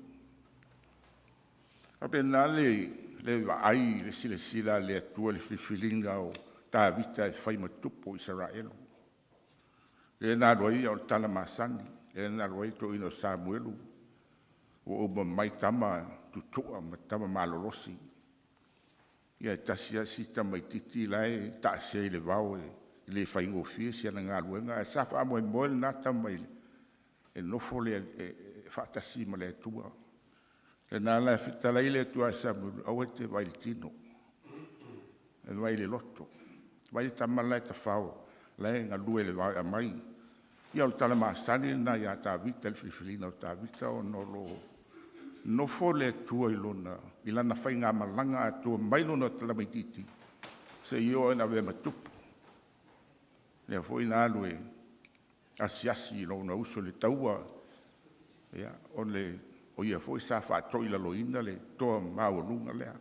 E faapena le vaai i le silasila a le Atua i le filifiliga o Tavita e fai ma tupu o Isaraelu. Lea na alu ai, o le tala masani, lea na alu ai le toeaina o Samuelu, ua uma mai tama tutua ma tama malolosi. Ia e tasi lava si tamaitiiti la e taase i le vao e le faigofie si ana galuega, ae sa faamoemoe lena tama e nofo faatasi ma le Atua. Lena la e fetalai le Atua ia Samuelu, aua e te vaai i le tino, ae vaai i le loto. Vaai le tama la e tafao, la e galue i le vao e aumai. Ia o le tala masani lena ia Tavita i le filifiliga o Tavita ona o Nofo le Atua i lona i lana faigamalaga atoa mai lona lamaitiiti seia oo ina avea ma tupu. Lea foi na alu e asiasi i lona uso i le taua, ia, o ia foi sa faatoilaloina le toa maualuga lea.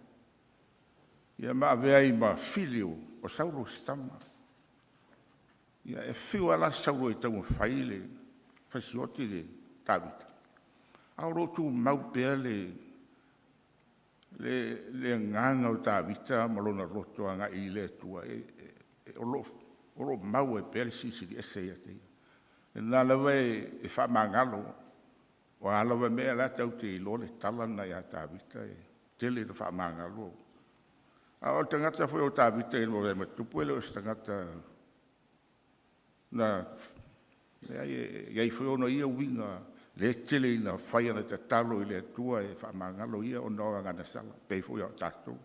Ia ma avea ai ma fili o Saulo si tama. Ia, e fiu lava la Saulo e taumafai e fasioti le Tavita, a o lo o tumau pea le agaga o Tavita ma lona loto agai i le Atua, o lo o mau ai pea le Silisili Ese ia te ia. O lena lava e faamagalo, o a lava mea, o la e tatou te iloa le tala lena ia Tavita, e tele ina faamagalo. A o le tagata foi o Tavita ina ua avea ma tupu, e le o se tagata na… Leai, e i ai foi ona ia uiga lea e tele ina fai ana tatalo i le Atua e faamagalo ia ona o ana agasala, e pei foi o tatou.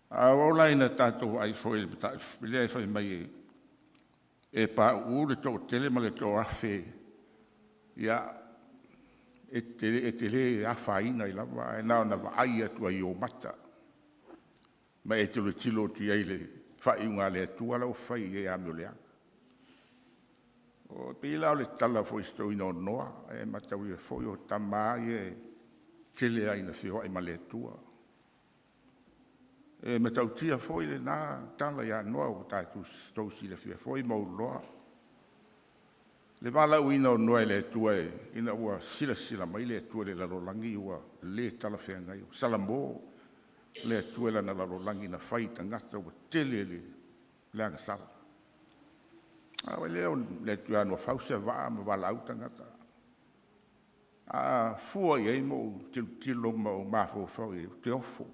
A oo la ina tatou vaai foi i le mataupu lea fai mai e pauu le toatele ma le toafe, ia, e te le afaina ai lava, ae na ona vaai atu lava i ou mata ma e tilotilo atu i ai i le faaiuga a le Atua la ua fai i le amioleaga. E pei la o le tala foi i si toeaina o Noa, e mataulia foi o tama lava ia e tele lava ina feoai ma le Atua. E matautia foi lena tala ia Noa ua outou silafia foi ma ou iloa le valaauina o Noa e le Atua ina ua silasila mai le Atua i le lalolagi ua le talafeagai, ua salamo le Atua i lana lalolagi na fai i tagata ua tele le agasala. Ona fai mai lea o le Atua ia Noa, fau se vaa ma valaau tagata. A fua i ai ma ou tilotilo ma ou mafaufau i ai, ou te ofo,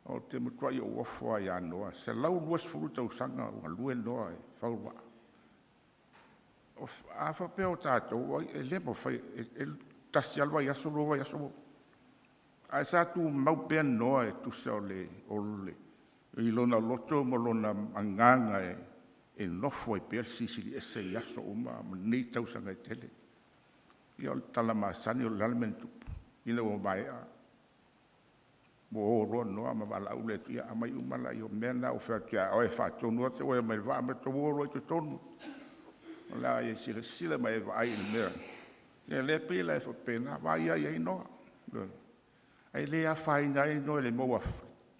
ou te matuai ou ofo lava ia Noa. E 120 tausaga o galue Noa e fau le vaa. A faapea o tatou, e le mafai, e tasi lava le vaiaso, lua vaiaso, ae sa tumau pea Noa e tusa o le i lona loto ma lona agaga e nofo ai pea le Silisili Ese i aso uma ma nei tausaga e tele. Ia o le tala masani o le a le mea na tupu ina ua maea? Ua o loa Noa ma valaau le Atua, ia aumai uma laia o mea na ua ou fai atu ia oe e faatonu atu oe e omai i le vaa ma outou o loa i totonu. O le a e silasila ma e vaai i le mea. Ia lea e pei la e faapena, vaai la i ai Noa. Ioe. Ae le afaina ai Noa i le maua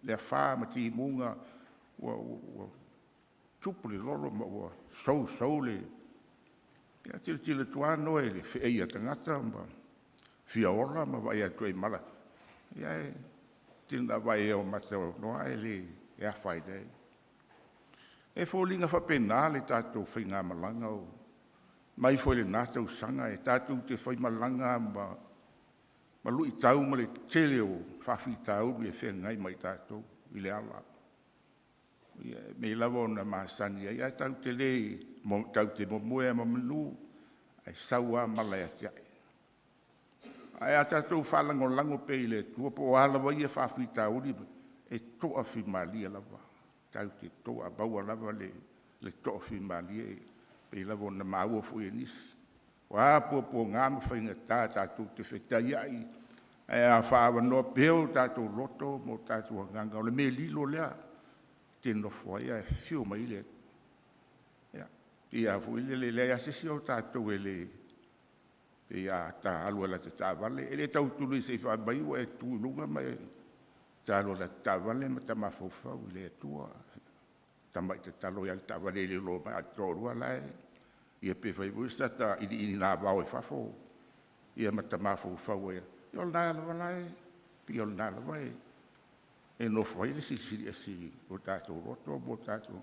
le afa ma timuga, ua tupu le lolo ma ua sousou le… Ia tilotilo atu lava Noa i le fe'ei a tagata ma fia ola ma vaai atu ai i mala, ae vaai i ai o mata o Noa ae le afaina ai. E foliga faapena le tatou faigamalaga mai foi lena tausaga, e tatou te faimalaga lava ma luitau ma le tele o faafitauli e feagai ma i tatou i le ala. Ia e pei lava ona masani ai, ae tatou te le tatou te momoe lava ma manu, ae sau lava mala e atiae. Ae a tatou faalagolago pea i le Atua po o a lava ia faafitauli, e toafimalie lava, tatou te maua lava le toafimalie e pei lava ona maua foi e nisi. O a puapuaga ma faigata tatou te fetaiai, ae a faaavanoa pea o tatou loto ma o tatou agaga, o le mea lilo lea e te nofo ai ae afio mai ai le Atua. Ia, pei lava foi lele, e leai lava se isi o tatou e le… pei a ta alu lava i lata taavale, e le tau tuli se i fai mai ua e tu i luga ma ta alu i lata taavale ma ta mafaufau i le Atua. Tamai tatalo ai lava i le taavale e le iloa mai, a o le toalua la e… ia pe fai foi se ta iliili navao i fafo ma ta mafaufau ai lava. Ia o lena lava la e pei o lena lava e nofo ai le Silisili Ese i o tatou loto ma o tatou…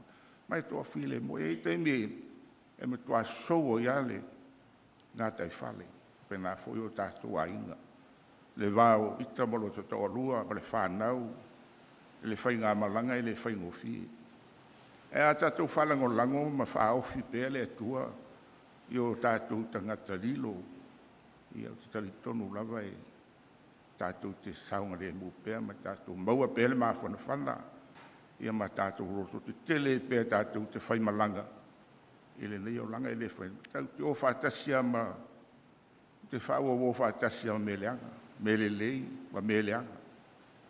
ma e toafilemu. E i ai taimi e matua sou ai lava le gataifale, e faapena foi o tatou aiga, le va o ita ma lota toalua ma le fanau, le faigamalaga e le faigofie. Ae a tatou faalagolago ma faaofi pea le Atua i o tatou tagata lilo, ia ou te talitonu lava tatou te saogalemu pea ma tatou maua pea le mafanafana ma tatou lototetele ai pea tatou te faimalaga i lenei olaga. E le… tatou te o faatasi lava ma Te faaauauo faatasi ma mea leaga, mea lelei ma mea leaga.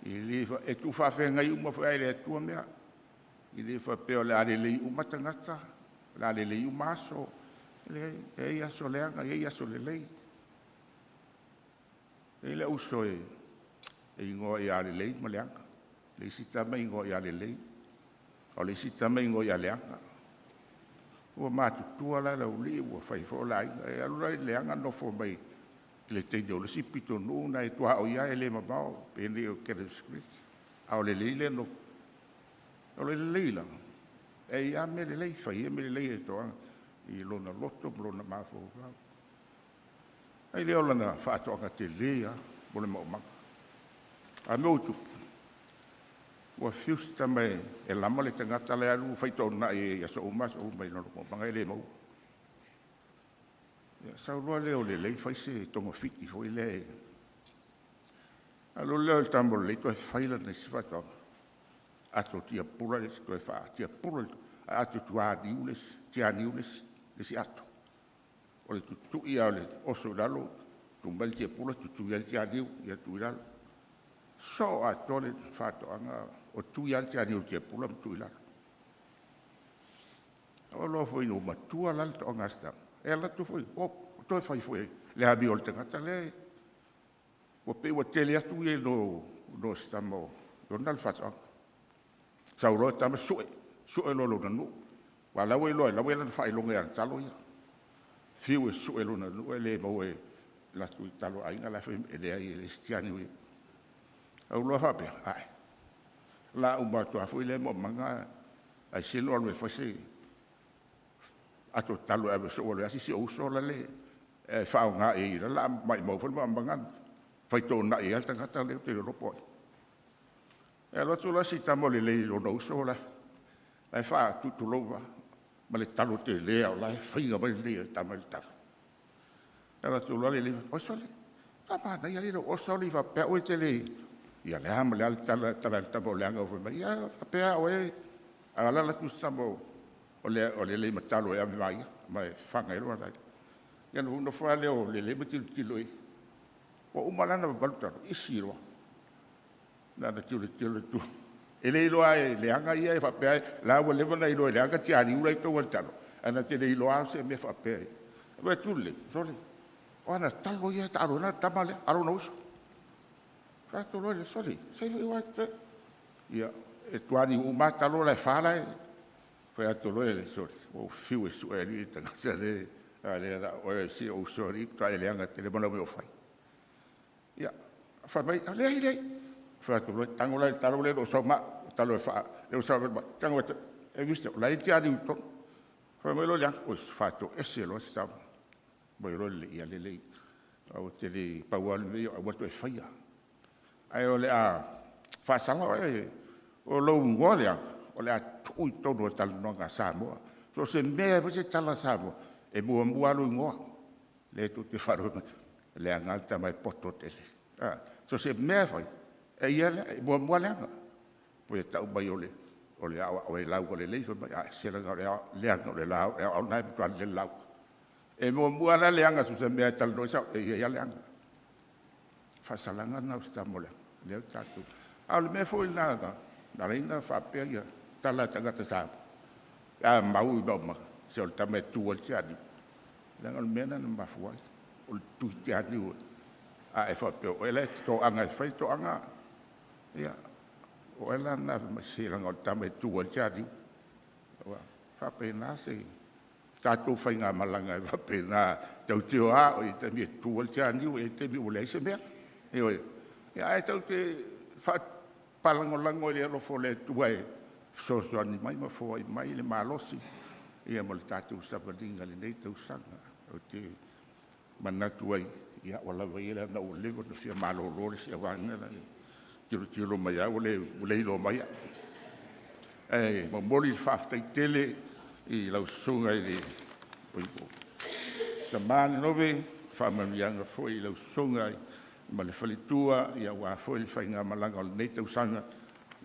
E le e tuufaafegai uma foi lava e le Atua mea. E le faapea o le a lelei uma tagata, o le a lelei uma aso. E leai, e i ai aso leaga, e i ai aso lelei. E i ai le uso e igoa ia Lelei ma Leaga. Le isi tama e igoa ia Lelei, a o le isi tama e igoa ia Leaga. Ua matutua la le aualii ua fai foi o le aiga. E alu la le leaga nofo mai i le teine o le isi pitonuu la e tuaoi lava e le mamao pe le o Kenneth Smith, a o Lelei lea e nofo. O le lelei la, e i ai lava mea lelei, fai ia mea lelei e toaga i lona loto ma lona mafaufau. Ai lea o lana faatoaga tele lava mo le maumaga. A o le mea ua tupu, ua fiu si tama e lama le tagata la e alu faitoonai i aso uma aso uma i lona maumaga e le maua. Ia sau loa lea o Lelei fai se togafiti foi lea. Alu lea o le tama o Lelei toe fai lana isi faatoaga, ato tiapula le isi toe faa-tiapula, ae ato tuaniu le isi, tianiu le isi ato. O le tutui lava o le oso i lalo, tuu mai le tiapula tutui ai le tianiu, ia tuu i lalo. Soo atoa le faatoaga o tui lava le tianiu e le tiapula ma tuu i lalo. Oo loa foi ina ua matua la le toaga a si tama, e alu atu foi, op, toe fai foi le amio a le tagata lea ua pei ua tele atu ia i lo si tama e ona le faatoaga. Sau loa le tama sue, sue loa lona nuu, aua o la e ua iloa o la e ua i ai lana faailoga i ana talo ia. Fiu e sue i lona nuu e le maua e alu atu i talo a aiga la e fai mai, e leai e leai se tianiu o i ai. Ou alu loa faapea, ae, o le a uma atu lava foi lea maumaga ae sili lou alu e fai se ato talo e ave se i ou alu e asi si ou uso lale e faaaoga i ai o la o le a maumau foi le maumaga na faitoonai ai lava le tagata lea ou te le iloa po o ai. E alu atu la si tama o Lelei i lona uso la e faatutulou lava ma le talo tele lava o la e faiga mai lelei e le tama i le talo. E alu atu loa Lelei, oi sole, matua manaia alii lou oso alii faapea au e te le… Ia le a ma le a le tala a le tama o leaga fai mai, ia faapea lava oe. Ae alaala atu si tama o Lelei ma talo e ave ma ia ma e fafaga ai lona. Ia ona nofo lava lea o Lelei ma tilotilo i ai. Ua uma la ona mamalu talo, isi loa. Na ona tilotilo i tua, e le iloa lava e leaga ia faapea la ua leva ona iloa e leaga tianiu la e i totonu o le talo, ae na te le iloa lava se mea faapea. Vaai atu Lelei, sole, o ana talo ia e taalo ai le tama lea a o lona uso. Fai atu loa lea, sole, se ia, e tuaniu uma lava talo la e fa la e… Fai atu loa lea, sole, ua ou fiu e sue alii le tagata lea, a o lea o le a oe si ou uso alii e matua e leaga tele ma lau mea o fai. Ia, fai mai, leai, leai. Fai atu loa, tago la i le talo lea e le o sau ma au, talo e fa lea ua sau ma au, tago e, o la e i ai tianiu i totonu. Fai mai loa leaga, oi, faatoese loa si tama. Fai mai loa Lelei, ia Lelei, aua e te le… Pau lava le mea ia aua le toe faia. Ae o le a faasala oe, o lou igoa leaga, o le a tuu i totonu o talanoaga a Samoa. So o se mea lava e fai se tala a Samoa, e muamua lava lou igoa. Lea tou te faalogo mai, leaga lava le tama e poto tele. So o se mea lava e fai, e ia e muamua leaga. Pe tau mai o le aoao e lauga lelei, fai mai, ae se leaga o le aoao lena e matua lelei le lauga. E muamua lava la leaga so o se mea lava e talanoa ai, e i ai lava leaga. Faasalaga lena o si tama o leaga, lea ua tatou… A o le mea foi lena na ala ai ona faapea tala a tagata Samoa, pe a mau i maumaga, se o le tama e tu ai le tianiu, leaga o le mea lena na mafua ai, o le tui tianiu. A e faapea o oe la e te toaga e fai le toaga, ia, o oe la lena fai mai, se leaga o le tama e tu ai le tianiu. Ua faapena se tatou faigamalaga e faapena, e tautio lava e i ai taimi e tu ai le tianiu, e i ai taimi ua leai se mea. Ioe. Ae tatou te faalagolago i le alofa o le Atua e fesoasoani mai ma foai mai le malosi mo le tatou savaliga i lenei tausaga. Ou te manatu ai, ia ua lava ia, leaga ua leva ona fia malolo le isi vaega, e tilotilo mai lava ua le iloa mai au. Ae momoli le faafetai tele i lau Susuga i le Tama Nenove, faamanuiaga foi i lau susuga ma le faletua aua foi le faigamalaga o lenei tausaga.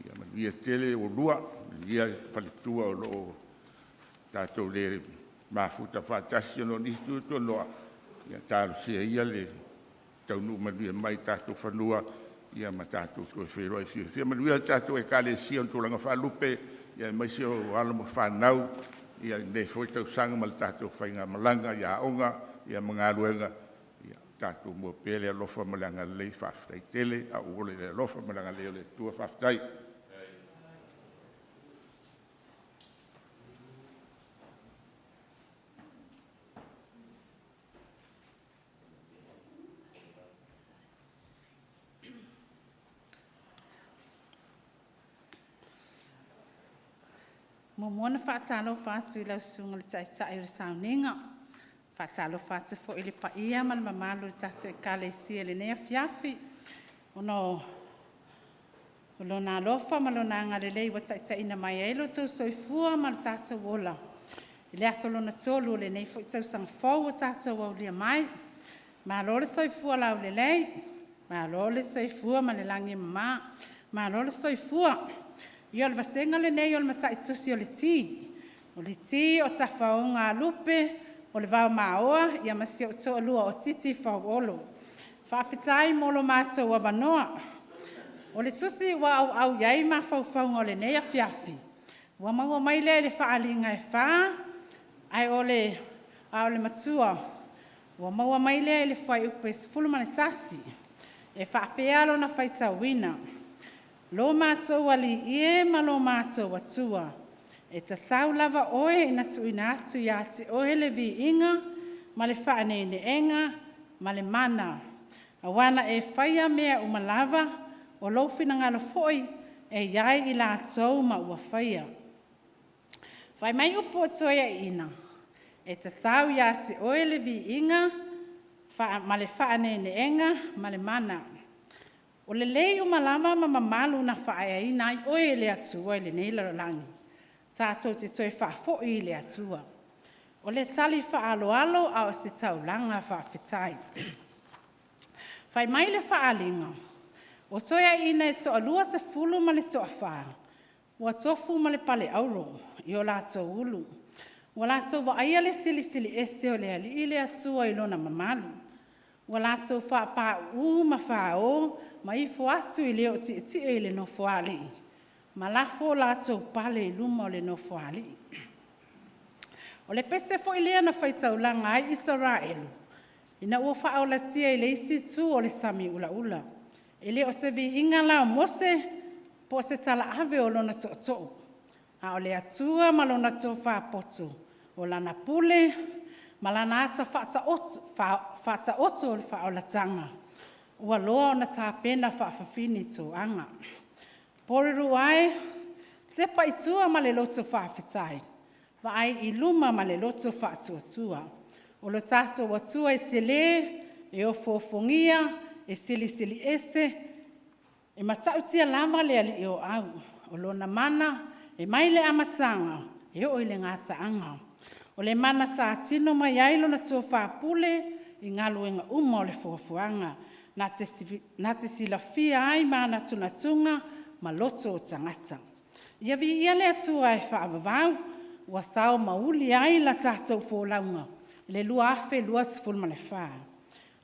Ia manuia tele oulua, manuia le faletua o lo o tatou le mafuta faatasi ona o nisi tuatuanoa. Ia talosia ia le taunuu manuia mai i tatou fanua, ia ma tatou toe feiloai fiafia. Manuia le tatou Ekalesia i ona tulaga faalupe, aemaise o alo ma fanau i lenei foi tausaga ma le tatou faigamalaga i aoga ma galuega. Ia tatou maua pea le alofa ma le agalelei. Faafetai tele, ae ou ola i le alofa ma le agalelei o le Atua. Faafetai. Muamua ona faatalofa atu i lau Susuga i le Taitai o le Sauniga. E faatalofa atu foi i le paia ma le mamalu o le tatou Ekalesia i lenei afiafi, ona o Lona alofa ma Lona agalelei ua taitaiina mai ai lo outou soifua ma lo tatou ola i le aso lona 3 o lenei foi tausaga fou ua tatou aulia mai. Malo le soifua laulelei, malo le soifua ma le lagi e mama, malo le soifua. Ia o le vasega lenei o le Mataitusi o le Ti. O le Ti o Tafaoga lupe, o le Vaomaoa ma si ou toalua o Titi Fauolo. Faafetai mo lo matou avanoa. O le tusi ua auau i ai mafaufauga o lenei afiafi, ua maua mai lea i le faaaliga e 4, a o le matua ua maua mai lea i le fuaiupu e 11. E faapea lona faitauina; “Lo matou Alii e ma lo matou Atua, e tatau lava Oe ona tuuina atu ia te Oe le viiga ma le faaneeneega ma le mana, aua na e faia mea uma lava, o lou finagalo foi e i ai i latou ma ua faia.” Fai mai upu o Toeaiina, e tatau ia te Oe le viiga ma le faaneeneega ma le mana. O lelei uma lava ma mamalu na faaeaina ai Oe e le Atua i lenei lalolagi, tatou te toe faafoi i le Atua. O le tali faaaloalo a o se taulaga faafetai. Fai mai le faaaliga, o toeaiina e toa-20 ma le toafa, ua tofu ma le paleauau i o latou ulu. Ua latou vaaia le Silisili Ese o le Alii le Atua i lona mamalu. Ua latou faapāuu ma fāō ma ifo atu i le oo tietie i le Nofoalii, ma lafo o latou pale i luma o le Nofoalii. O le pese foi lea na faitaulaga ai Isaraelu, ina ua faaolatia i le isi itu o le sami ulaula. E le o se viiga la o Mose, po o se talaave o lona tootoo, a o le Atua ma lona tofa poto, o lana pule ma lana ata faataoto o le faaolataga, ua loa ona tapena faafafine toaga. Poru e, tepa i tua ma le loto faafetai, vaai i luma ma le loto faatuatua. O lo tatou Atua e tele, e ofoofogia, e silisili ese, e matautia lava le Alii o Au. O lona mana e mai le amataga e oo i le gataaga. O le mana sa tino mai ai lona tofapule i galuega uma o le foafoaga, na te silafia ai manatunatuga ma loto o tagata. Ia viia le Atua e faavavau, ua sao ma uli ai la tatou folauga i le 2024.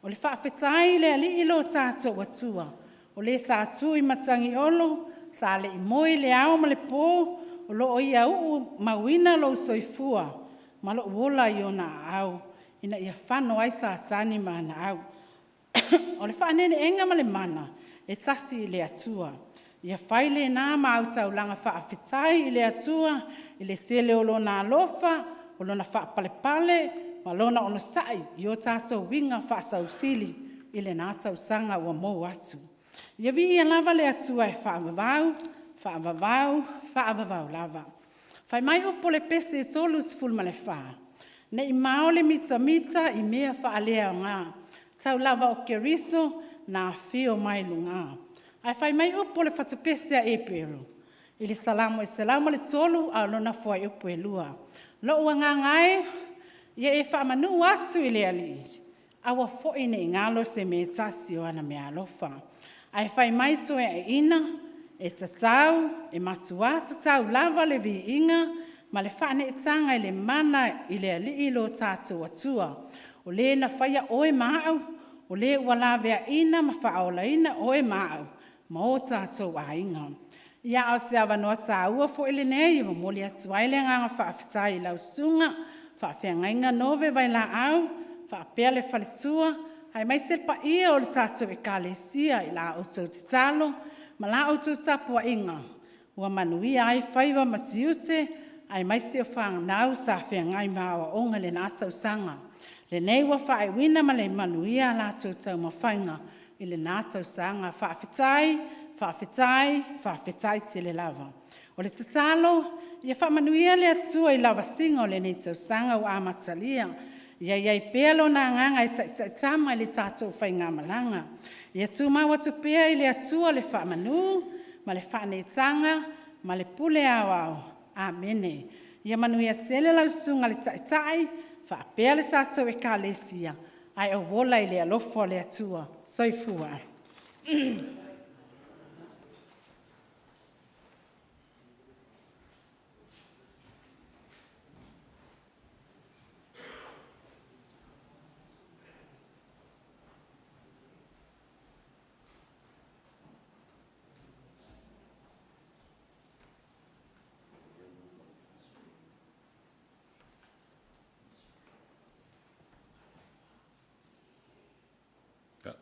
O le faafetai i le Alii lo tatou Atua, o le sa tu i matagiolo, sa le i moe i le ao ma le po, o lo o Ia uumauina lou soifua ma lou ola i ona aao, ina ia fano ai Satani ma ana au. O le faaneeneega ma le mana, e tasi i le Atua. Ia fai lena ma au taulaga faafetai i le Atua i le tele o Lona alofa, o Lona faapalepale ma Lona onosai i o tatou uiga faasausili i lena tausaga ua mou atu. Ia viia lava le Atua e faavavau, faavavau, faavavau lava. Fai mai upu o le Pese 34, ne i mao le mitamita i mea faaleaoga, tau lava o Keriso na afio mai luga. Ae fai mai upu o le fatupese a Eperu i le Salamo 103 a o lona fuaiupu e 2, “Lou agaga e, ia e faamanu atu i le Alii, aua foi ne i galo se mea e tasi o ana meaalofa.” Ae fai mai toeaiina, e tatau, e matua tatau lava le viiga ma le faaneetaga i le mana i le Alii lo tatou Atua. O le na faia oe ma a'u, o le ua laveaina ma faaolaina oe ma a'u ma o tatou aiga. Ia, a o se avanoa taua foi lenei e momoli atu ai le agaga faafetai i lau Susuga Faafeagaiga Nove Vailaau faapea le faletua aemaise le paia o le tatou Ekalesia i la outou tatalo ma la outou tapuaiga ua manuia ai faiva ma tiute aemaise o fanau sa feagai ma aoaoga i lena tausaga. Lenei ua faaiuina ma le manuia a latou taumafaiga i lena tausaga. Faafetai, faafetai, faafetai tele lava. O le tatalo, ia faamanuia le Atua i le lavasiga o lenei tausaga ua amatalia. Ia i ai pea Lona Agaga e taitaitama i le tatou faigamalaga. Ia tumau atu pea i le Atua le faamanu ma le faaneetaga ma le pule aoao. Amene. Ia manuia tele lau Susuga i le Taitai faapea le tatou Ekalesia, ae ou ola i le alofa o le Atua. Soifua.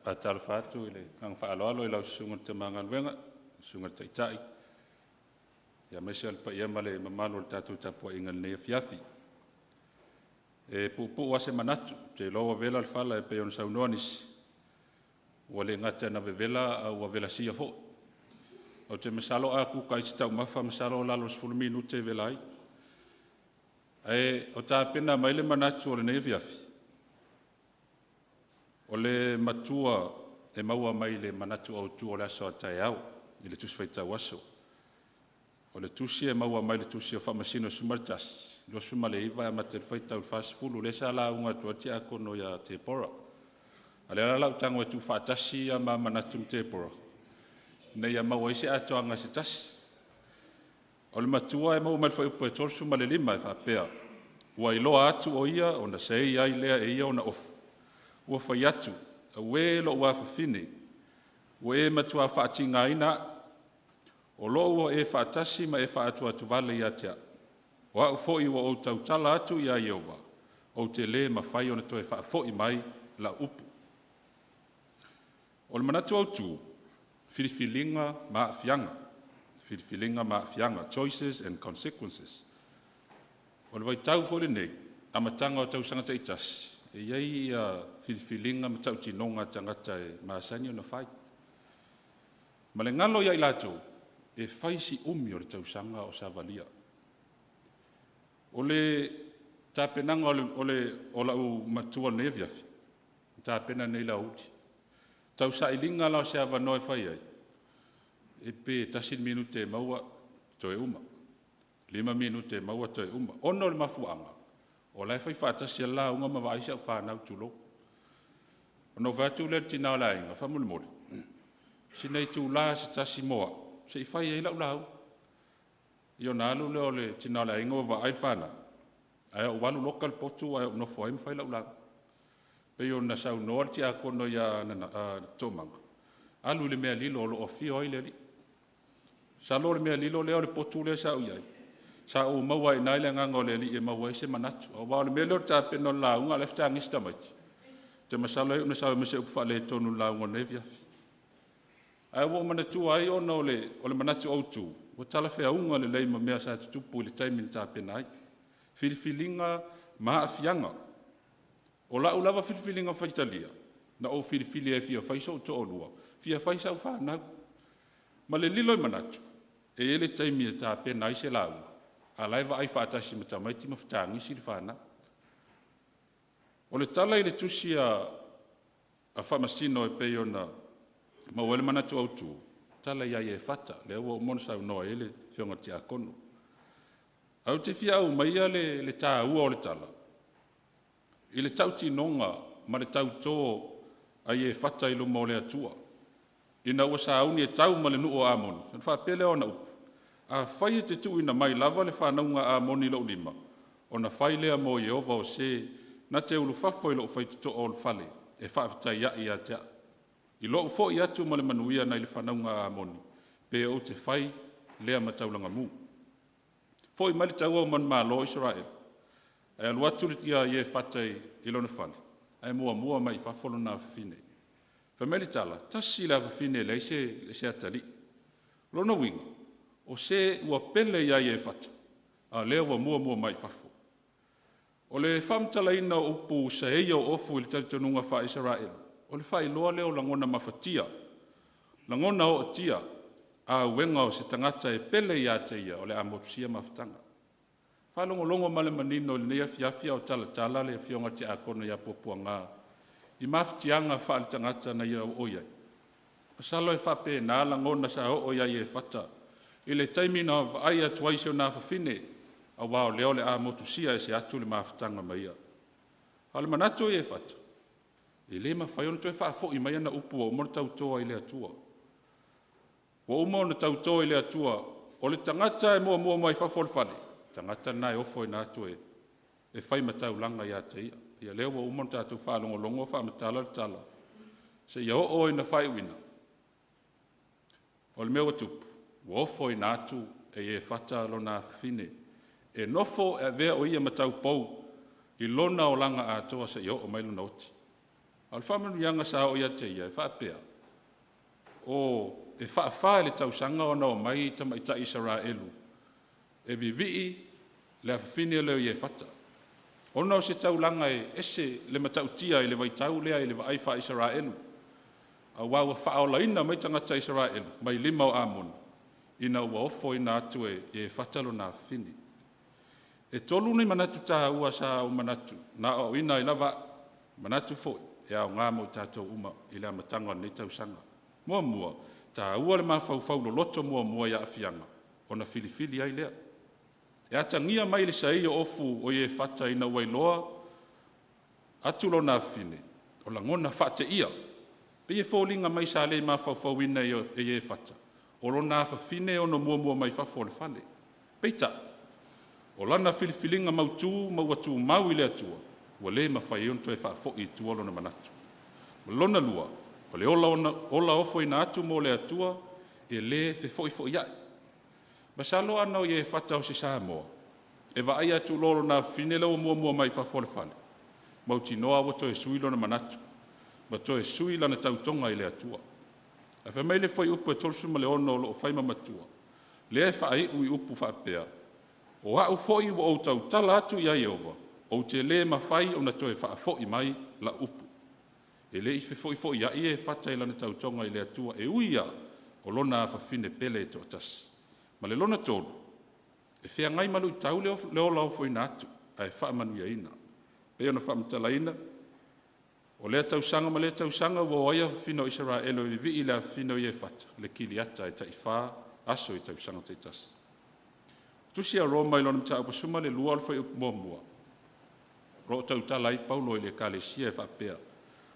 Faatalofa atu i le agaga faaaloalo i lau Susuga i le Tama Galuega, le Susuga i le Taitai, aemaise o le paia ma le mamalu o le tatou tapuaiga i lenei afiafi. E puupuu lava se manatu, ou te iloa ua vela le fala e pei ona saunoa nisi, ua le gata ina vevela a ua velasia foi. Ou te masalo a kuka ai se taumafa masalo i lalo i le 10 minute e vela ai. Ae o tapena mai le manatu o lenei afiafi, o le matua e maua mai le manatu autu o le aso a taeao i le Tusi Faitau Aso. O le tusi e maua mai le Tusi o Faamasino 11, 29 e amata i le faitau le 40, lea sa lauga atu ai le Tiakono ia Tepora. A o lea la o le a ou tago e tuufaatasi a ma manatu ma Tepora ina ia maua ai se atoaga se tasi. O le matua e maua mai le fuaiupu e 35 e faapea: “Ua iloa atu o ia ona sei ai lea e ia ona ofu. Ua fai atu, ‘Auē lou afafine, ua e matua faatigaina a'u, o loo ua e faatasi ma e faatuatuvale ia te a'u, o a'u foi ua ou tautala atu ia Ieova, ou te le mafai ona toe faafoi mai la'u upu.’” O le manatu autu, filifiliga ma aafiaga, filifiliga ma aafiaga, choices and consequences. O le vaitau foi lenei amataga o tausaga taitasi, e i ai ia filifiliga ma tautinoga a tagata e masani ona fai. Ma le galo ia i latou, e fai si umi o le tausaga o savalia. O le tapenaga o lau matua i lenei afiafi, na tapena nei i le aoauli. Tau sailiga la o se avanoa e fai ai, pe tasi le minute e maua toe uma, 5 minute e maua toe uma. Ona o le mafuaaga o la e fai faatasi ai le lauga ma vaai si au fanau, tulou. Ona ou fai atu lea i le tina o le aiga, faamolemole, sina itula se tasi mo a'u se i fai ai lau lauga. Ia ona alu lea o le tina o le aiga ua vaai le fanau, ae ou alu loka le potu ae ou nofo ai ma fai lau lauga. E pei ona saunoa le Tiakono ia Toomama, alu i le mea lilo o lo o afio ai le Alii. Masalo o le mea lilo lea o le potu lea sa ou i ai, sa ou maua ai i ina le agaga o le Alii e maua ai se manatu. Aua o le mea lea o le tapena o le lauga a o la e fetagisi tamaiti, ou te masalo e iu ina sau ai ma se upu faaletonu i le lauga i lenei afiafi. Ae ua ou manatua ai ona o le manatu autu ua talafeauga lelei ma mea sa tutupu i le taimi na tapena ai, filifiliga ma aafiaga. O lau lava filifiliga faitalia, na ou filifili ai e fia fai so'u toalua, fia fai sau fanau. Ma le lilo i manatu, e i ai le taimi e tapena ai se lauga a o la e vaai faatasi ma tamaiti ma fetagisi le fanau. O le tala i le tusi a Faamasino e pei ona maua ai le manatu autu, tala ia Iefata lea ua uma ona saunoa i ai le Afioga i le Tiakono. Ae ou te fia aumaia le taua o le tala i le tautinoga ma le tauto a Iefata i luma o le Atua ina ua sauni e tau ma le nuu o Amoni, ona faapea lea o ana upu, “Afai e te tuuina mai lava le fanauga a Amoni i lo'u lima, ona fai lea mo Ieova o se Na te ulufafo i lo'u faitotoa o le fale e faafetaia'i ia te a'u, i lo'u fo'i atu ma le manuia nai le fanauga a Amoni, pe ou te fai lea ma taulaga mu. Fo'i mai le taua o manumalo o Isaraelu, ae alu atu ia Iefata i lona fale ae muamua mai fafo lona afafine. Fai mai le tala, tasi le afafine e leai se atalii. O lona uiga o se ua pele ia Iefata a o lea ua muamua mai i fafo. O le faamatalaina o upu “saei ou ofu” i le talitonuga faa-Isaraelu, o le faailoa lea o lagona mafatia, lagona ootia, auega o se tagata e pele ia te ia o le a motusia mafutaga. Faalogologo ma le manino i lenei afiafi a o talatala le Afioga i le Tiakono ia Puapuaga i mafatiaga faaletagata na ia oo i ai. Masalo e faapena lagona sa oo ia Iefata i le taimi na vaai atu ai i si ona afafine, aua o lea o le a motusia ese atu le mafutaga ma ia. A o le manatu o Iefata, e le mafai ona toe faafo'i mai ana upu ua uma ona tauto ai i le Atua. Ua uma ona tauto i le Atua, o le tagata e muamua mai fafo o le fale, o le tagata lena e ofoina atu e fai ma taulaga ia te ia. Ia lea ua uma ona tatou faalogologo o faamatala le tala seia oo ina faaiuina. O le mea ua tupu, ua ofoina atu e Iefata lona afafine e nofo e avea o ia ma taupou i lona olaga atoa seia oo mai lona oti. A o le faamanuiaga sa oo ia te ia e faapea, o e faa-fa i le tausaga ona omai tamaitai Isaraelu e vivii le afafine lea o Iefata, ona o se taulaga e ese le matautia i le vaitau lea i le vaai faa-Isaraelu, aua ua faaolaina mai tagata Isaraelu mai lima o Amoni ina ua ofoina atu e Iefata lona afafine. E tolu ni manatu taua sa ou manatu na aoaoina ai lava a'u, manatu foi e aoga mo i tatou uma i le amataga o lenei tausaga. Muamua, e taua le mafaufau loloto muamua i aafiaga ona filifili ai lea. E atagia mai i le saei o ofu o Iefata ina ua iloa atu lona afafine, o lagona faateia, pei e foliga mai sa le mafaufauina e Iefata o lona afafine e ono muamua mai fafo o le fale. Peitai, o lana filifiliga mautu ma ua tumau i le Atua, ua le mafai ai ona toe faafo'i i tua lona manatu. O lona lua, o le ola ofoina atu mo le Atua e le fefo'ifo'ia'i. Masalo ana o Iefata o se Samoa e vaai atu loa i lona afafine lea ua muamua mai fafo o le fale, mautinoa ua toe sui lona manatu ma toe sui lana tautoga i le Atua. Ae fai mai le fuaiupu e 36 o lo o fai ma matua, lea e faaiu i upu faapea, “O a'u foi ua ou tautala atu ia Ieova, ou te le mafai ona toe faafo'i mai la'u upu.” E le i fefo'ifo'ia'i Iefata i lana tautoga i le Atua e ui lava o lona afafine pele e toatasi. Ma le lona tolu, e feagai ma luitau le ola ofoina atu ae faamanuiaina. E pei ona faamatalaina, o lea tausaga ma lea tausaga ua o ai afafine o Isaraelu e vivii le afafine o Iefata le Kiliata e tai-fa aso i tausaga taitasi. Tusi a Roma i lona Mataupu 12 o le fuaiupu 1, o lo o tautala ai Paulo i le Ekalesia e faapea,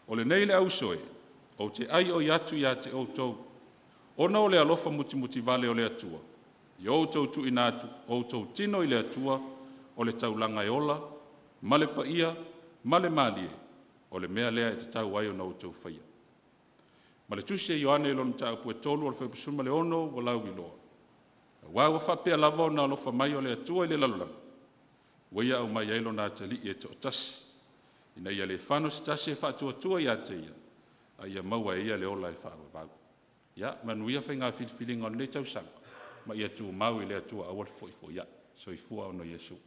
“O lenei le auso e, ou te aioi atu ia te outou, ona o le alofa mutimutivale o le Atua, ia outou tuuina atu outou tino i le Atua o le taulaga e ola ma le paia ma le malie, o le mea lea e tatau ai ona outou faia.” Ma le Tusi a Ioane i lona Mataupu e 3 o le fuaiupu 16 ua lauiloa, “Aua ua faapea lava ona alofa mai le Atua i le lalolagi, ua ia aumai ai lona Atalii e toatasi, ina ia le fano se tasi e faatuatua ia te Ia, a ia maua e ia le ola e faavavau.” Ia manuia faiga filifiliga o lenei tausaga ma ia tumau i le Atua aua le fefo'ifo'ia'i. Soifua ona ia Iesu.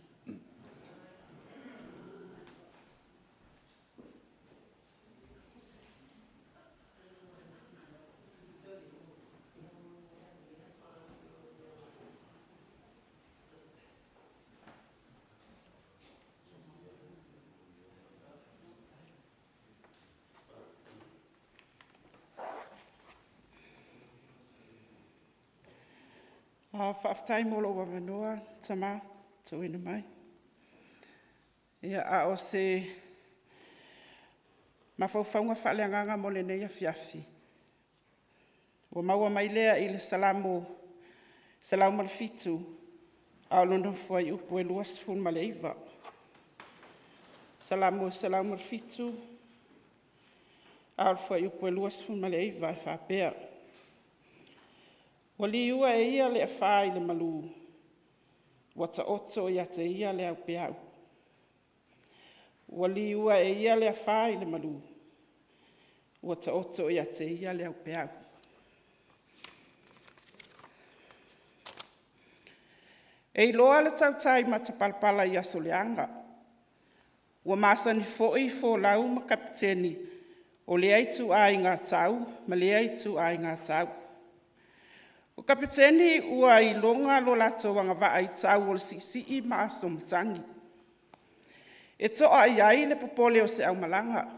Faafetai mo lou avanoa tama ua tuuina mai. Ia, a o se mafaufauga faaleagaga mo lenei afiafi, ua maua mai lea i le Salamo 107 a o lona fuaiupu e 29. Salamo 107, a o le fuaiupu e 29 e faapea: “Ua liua e ia le afa i le malu, ua taoto ia te ia le aupeau.” Ua liua e ia le afa i le malu, ua taoto ia te ia le aupeau. E iloa le tautai matapalapala i aso leaga, ua masani foi folau ma kapeteni o lea ituaiga tau ma lea ituaiga tau. O Kapeteni ua iloga lo latou agavaa i tau o le siisii ma aso matagi. E to'a i ai le popole o se aumalaga.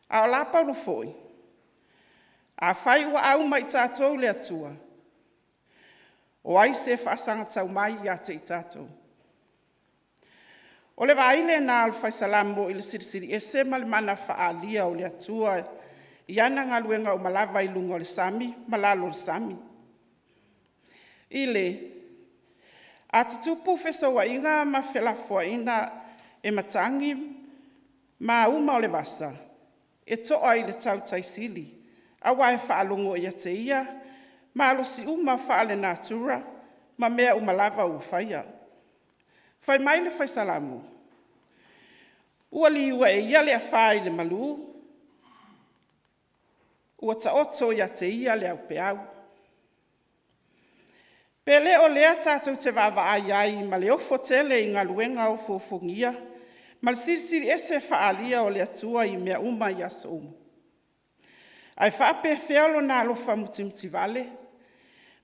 A o la Paulo foi? Afai ua au ma i tatou le Atua, o ai se faasagatau mai ia te i tatou? O le vaai lena a le Fai Salamo i le Silisili Ese ma le mana faaalia o le Atua i ana galuega uma lava i luga o le sami ma lalo o le sami. I le a tutupu fesouaiga ma felafoaiga e matagi ma auma o le vasa, e to'a i le tautai sili aua e faalogo ia te ia malosi uma faale-natura ma mea uma lava ua faia. Fai mai le Fai Salamo, “Ua liua e ia le afa i le malu, ua taoto ia te ia le aupeau.” Pe le o lea tatou te vaavaai ai ma le ofo tele i galuega ofoofogia ma le Silisili Ese faaalia o le Atua i mea uma i aso uma? Ae faapefea Lona alofa mutimutivale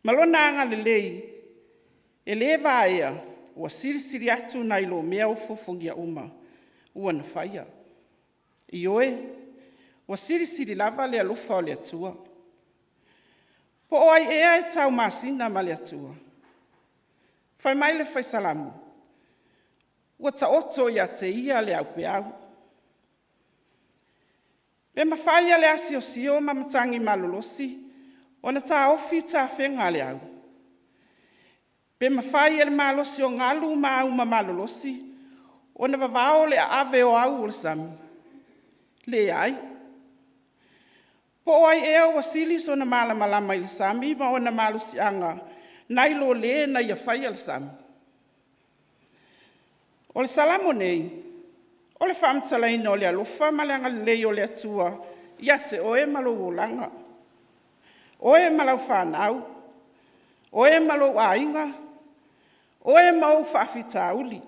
ma Lona agalelei e le vaea ua silisili atu nai lo mea ofoofogia uma ua na faia? Ioe, ua silisili lava le alofa o le Atua. Po o ai ea e taumasina ma le Atua? Fai mai le Fai Salamo, “Ua taoto ia te ia le aupeau.” Pe mafai e le asiosio ma matagi malolosi ona taofi tafega a le au? Pe mafai e le malosi o galu ma auma malolosi ona vavao le aave o au o le sami? Leai. Po o ai ea ua sili sona malamalama i le sami ma ona malosiaga nai lo Le na ia faia le sami? O le Salamo nei, o le faamatalaina o le alofa ma le agalelei o le Atua ia te oe ma lou olaga, oe ma lau fanau, oe ma lou aiga, oe ma ou faafitauli,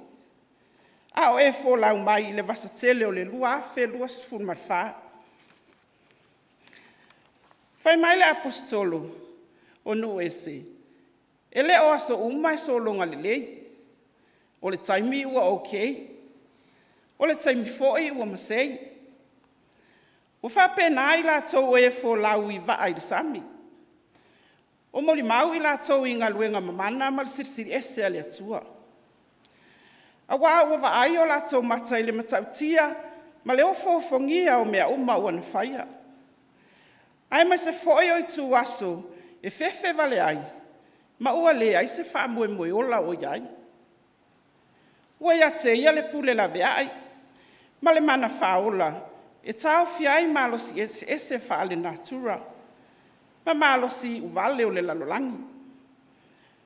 a o e folau mai i le vasa tele o le 2024. Fai mai le Aposetolo o nuu ese, e le o aso uma e sologa lelei, o le taimi ua okay, o le taimi foi ua masei. Ua faapena i latou o e folau i vaa i le sami, ua molimau i latou i galuega mamana ma le Silisili Ese a le Atua. Aua ua vaai o latou mata i le matautia ma le ofoofogia o mea uma ua na faia, aemaise foi o ituaso e fefe vale ai ma ua leai se faamoemoe ola o i ai. Ua ia te Ia le pule laveai ma le mana faaola e taofia ai malosi eseese faale-natura ma malosi iuvale o le lalolagi,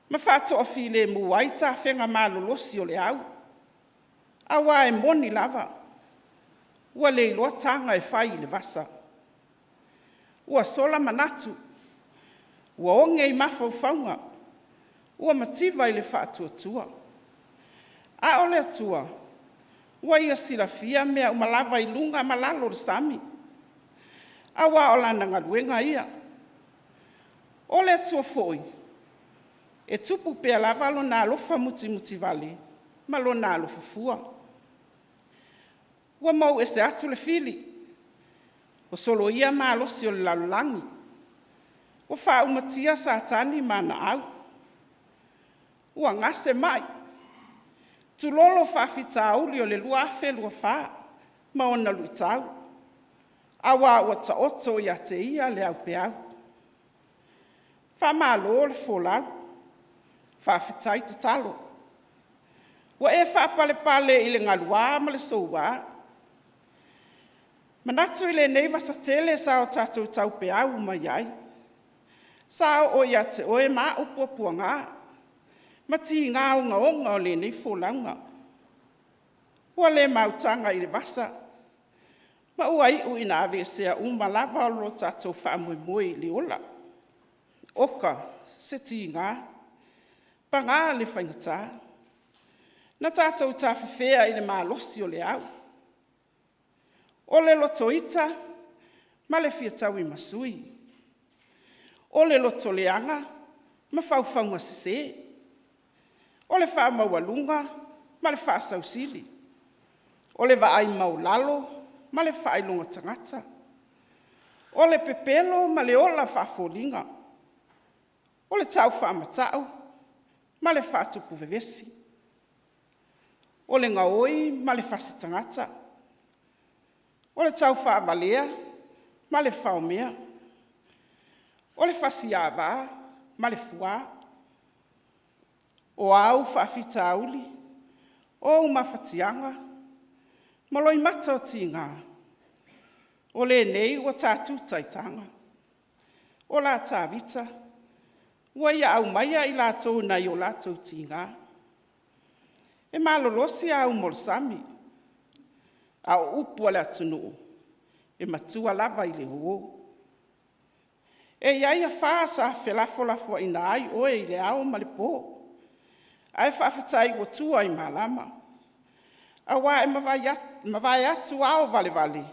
ma faatoafilemu ai tafega malolosi o le au. Aua e moni lava, ua leiloa taga e fai i le vasa, ua sola manatu, ua oge i mafaufauga, ua mativa i le faatuatua. A o le Atua ua Ia silafia mea uma lava i luga ma lalo o le sami, aua o Lana galuega ia. O le Atua foi e tupu pea lava Lona alofa mutimutivale ma Lona alofa fua. Ua mou ese atu le fili, ua soloia malosi o le lalolagi, ua faaumatia Satani ma ana au, ua gase mai, tulou faafitauli o le 2024 ma ona luitau, aua ua taoto ia te Ia le aupeau. Faamalo le folau, faafetai tatalo. Ua e faapalepale i le galuā ma le soua. Manatu i lenei vasa tele sa o tatou taupeau mai ai, sa oo ia te oe ma au puapuaga ma tiga ogaoga o lenei folauga. Ua le mautaga i le vasa ma ua iu ina aveesea uma lava lo tatou faamoemoe i le ola. Oka se tiga, paga le faigata, na tatou tafefea i le malosi o le au, o le loto ita ma le fia tauimasui, o le loto leaga ma faufauga sese, o le faamaualuga ma le faasausili, o le vaai maualalo ma le faailoga tagata, o le pepelo ma le ola faafoliga, o le tau faamata'u ma le faatupu vevesi, o le gaoi ma le fasi tagata, o le taufaavalea ma le faomea, o le fasiava ma le fuā. O a ou faafitauli, o ou mafatiaga ma loimata o tiga, o lenei ua ta tuta i taga. O la Tavita ua ia aumaia i latou nai o latou tiga. E malolosi a uma o le sami, a o upu a le atunuu e matua lava i le uo. E i ai afa sa felafolafoaiina ai oe i le ao ma le po, ae faafetai ua tua i malama aua e mavae atu ao valevale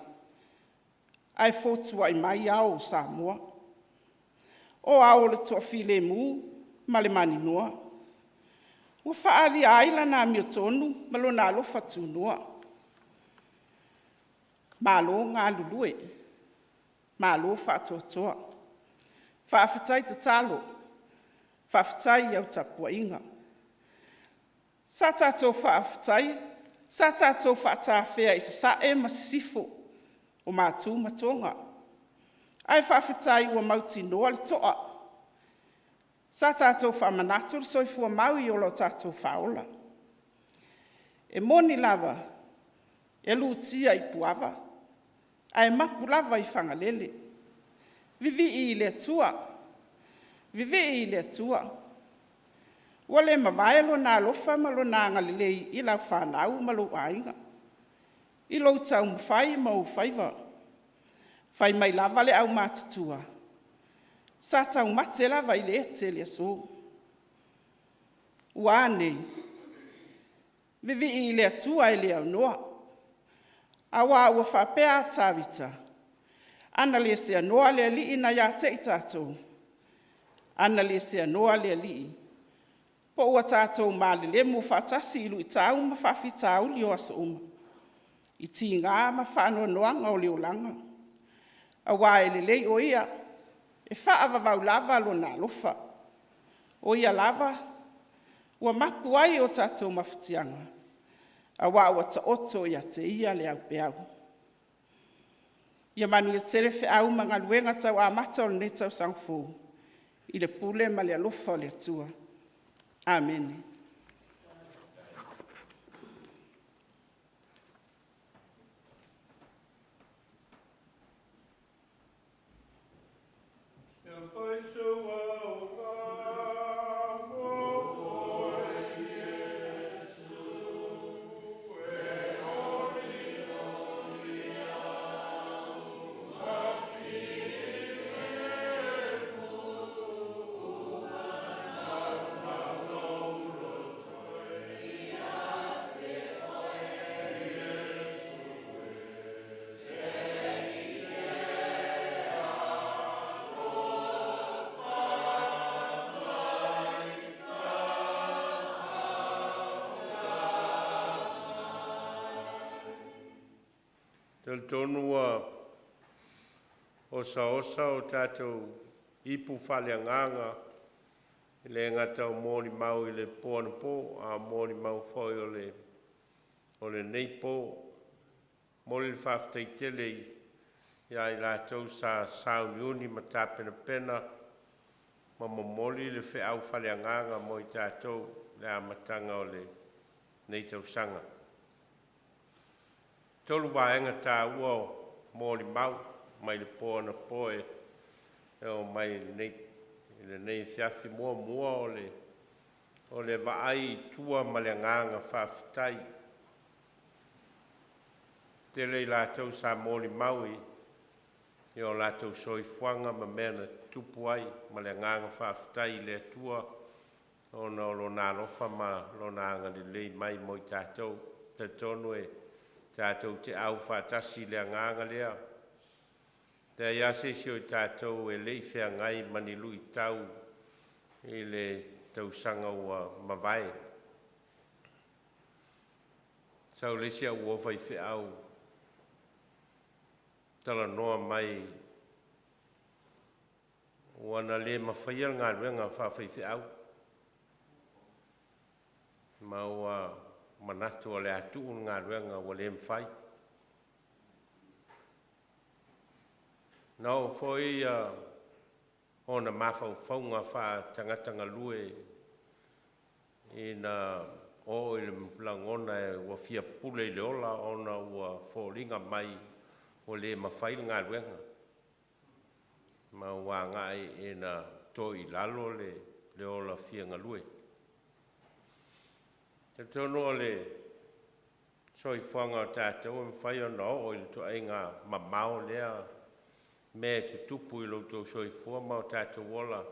ae fotuai mai ao o Samoa. O ao o le toafilemu ma le maninoa ua faaalia ai lana amiotonu ma lona alofa tunoa. Malo galulue, malo faatoatoa, faafetai tatalo, faafetai i au tapuaiga. Sa tatou faatafea i Sasae ma Sisifo o Matu ma Toga, ae faafetai ua mautinoa le to'a. Sa tatou faamanatu le soifua mau i ola o tatou faaola. E moni lava e lutia i puava ae mapu lava i Fagalele. Vivii i le Atua, vivii i le Atua ua le mavae Lona alofa ma Lona agalelei i lau fanau ma lou aiga, i lou taumafai ma ou faiva. Fai mai lava le aumatutua, sa taumate lava i le ete le aso. Ua a nei? Vivii i le Atua e le aunoa, aua ua faapea a Tavita, a na le seanoa le Alii na ia te i tatou, a na le seanoa le Alii po ua tatou malelemo faatasi i luitau ma faafitauli o aso uma, i tiga ma faanoanoaga o le olaga. Aua e lelei o Ia, e faavavau lava Lona alofa, o Ia lava ua mapu ai o tatou mafatiaga aua ua taoto ia te Ia le aupeau. Ia manuia tele feau ma galuega tau amata o lenei tausaga fou i le pule ma le alofa o le Atua. Amene. Talitonu ua osaosa o tatou ipu faaleagaga e le gata o molimau i le po anapo a o molimau foi o lenei po. E momoli le faafetai tele ia i latou sa sauniuni ma tapenapena ma momoli le feau faaleagaga mo i tatou i le amataga o lenei tausaga. 3 vaega taua o molimau mai le po anapo e oo mai i lenei afiafi. Muamua o le vaai i tua ma le agaga faafetai. Tele i latou sa molimau i o latou soifuaga ma mea na tutupu ai, ma le agaga faafetai i le Atua ona o Lona alofa ma Lona agalelei mai mo i tatou. E talitonu e tatou te aufaatasi i le agaga lea. E leai lava se isi o i tatou e le i feagai ma ni luitau i le tausaga ua mavae. Sau le isi au uo faifeau talanoa mai ua na le mafaia le galuega faafaifeau, ma ua manatu o le a tuu le galuega ua le mafai. Na oo foi ona mafaufauga faa-tagata galue ina oo i le lagona ua fia pule i le ola ona ua foliga mai ua le mafai le galuega, ma ua agai ina toilalo le ola fia galue. Talitonu o le soifuaga o tatou e mafai ona oo i le ituaiga mamao lea mea e tutupu i lo outou soifua ma o tatou ola.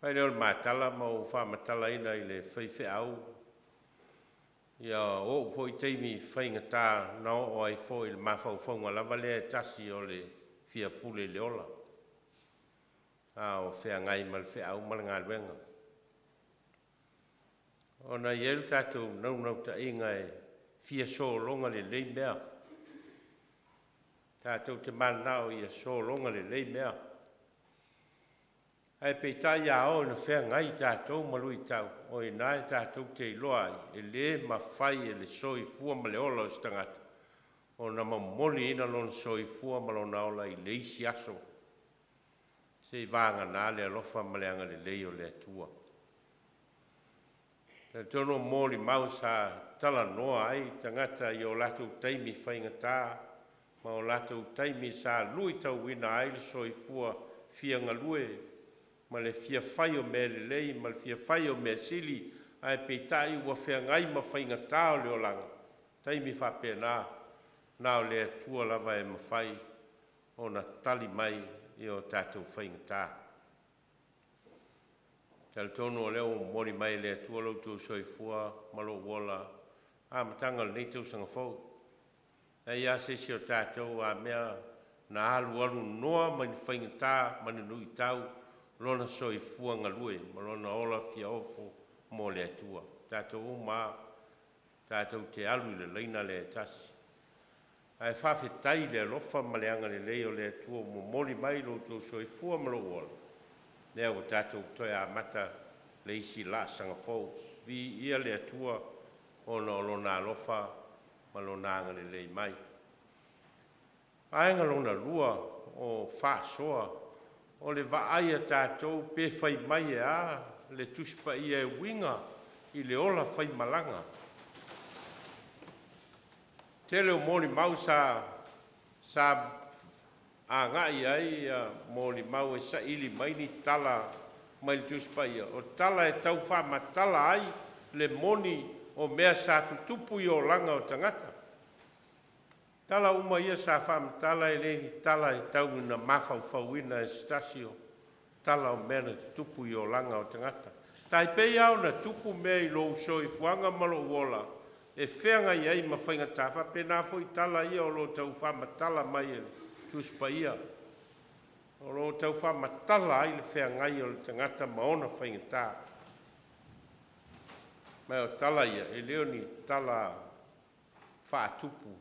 Fai lea o le matala ma ou faamatalaina i le faifeau ia o'u foi taimi faigata na oo ai foi i le mafaufauga lava lea e tasi o le fia pule i le ola, a o feagai ma le feau ma le galuega. Ona e i ai le tatou naunautaiga e fia sologa lelei mea, tatou te mananao ia sologa lelei mea, ae peitai a oo ina feagai tatou ma luitau, o i ina e tatou te iloa ai e le mafai e le soifua ma le ola o se tagata ona momoliina lona soifua ma lona ola i le isi aso, seia vagana le alofa ma le agalelei o le Atua. Talitonu o molimau sa talanoa ai tagata i o latou taimi faigata ma o latou taimi sa luitauina ai le soifua fia galue ma le fia fai o mea lelei ma le fia fai o mea sili, ae peitai ua feagai ma faigata o le olaga. Taimi faapena, na o le Atua lava e mafai ona tali mai i o tatou faigata. Talitonu o lea ua momoli mai e le Atua lo outou soifua ma lou ola amataga o lenei tausaga fou. E leai lava se isi o tatou a mea na alualu noa mai ni faigata ma ni luitau lona soifua galue ma lona ola fia ofo mo le Atua. Tatou uma lava tatou te alu i le laina lea e tasi. Ae faafetai i le alofa ma le agalelei o le Atua ua momoli mai lo outou soifua ma lou ola, lea ua tatou toe amata le isi laasaga fou. Viia le Atua ona o Lona alofa ma Lona agalelei mai. Vaega lona lua o faasoa o le vaai a tatou pe fai mai e a le Tusi Paia e uiga i le ola faimalaga. Tele o molimau sa agai ai molimau e saili mai ni tala mai le Tusi Paia, o tala e tau faamatala ai le moni o mea sa tutupu i olaga o tagata. Tala uma ia sa faamatala e le ni tala e tau ina mafaufauina e se tasi, o tala o mea na tutupu i olaga o tagata. Tai pei lava ona tupu mea i lou soifuaga ma lou ola e feagai ai ma faigata, faapena foi tala ia o lo o tau faamatala mai e le Tusi Paia, o lo o tau faamatala ai le feagai o le tagata ma ona faigata. Ma o tala ia e le o ni tala faatupu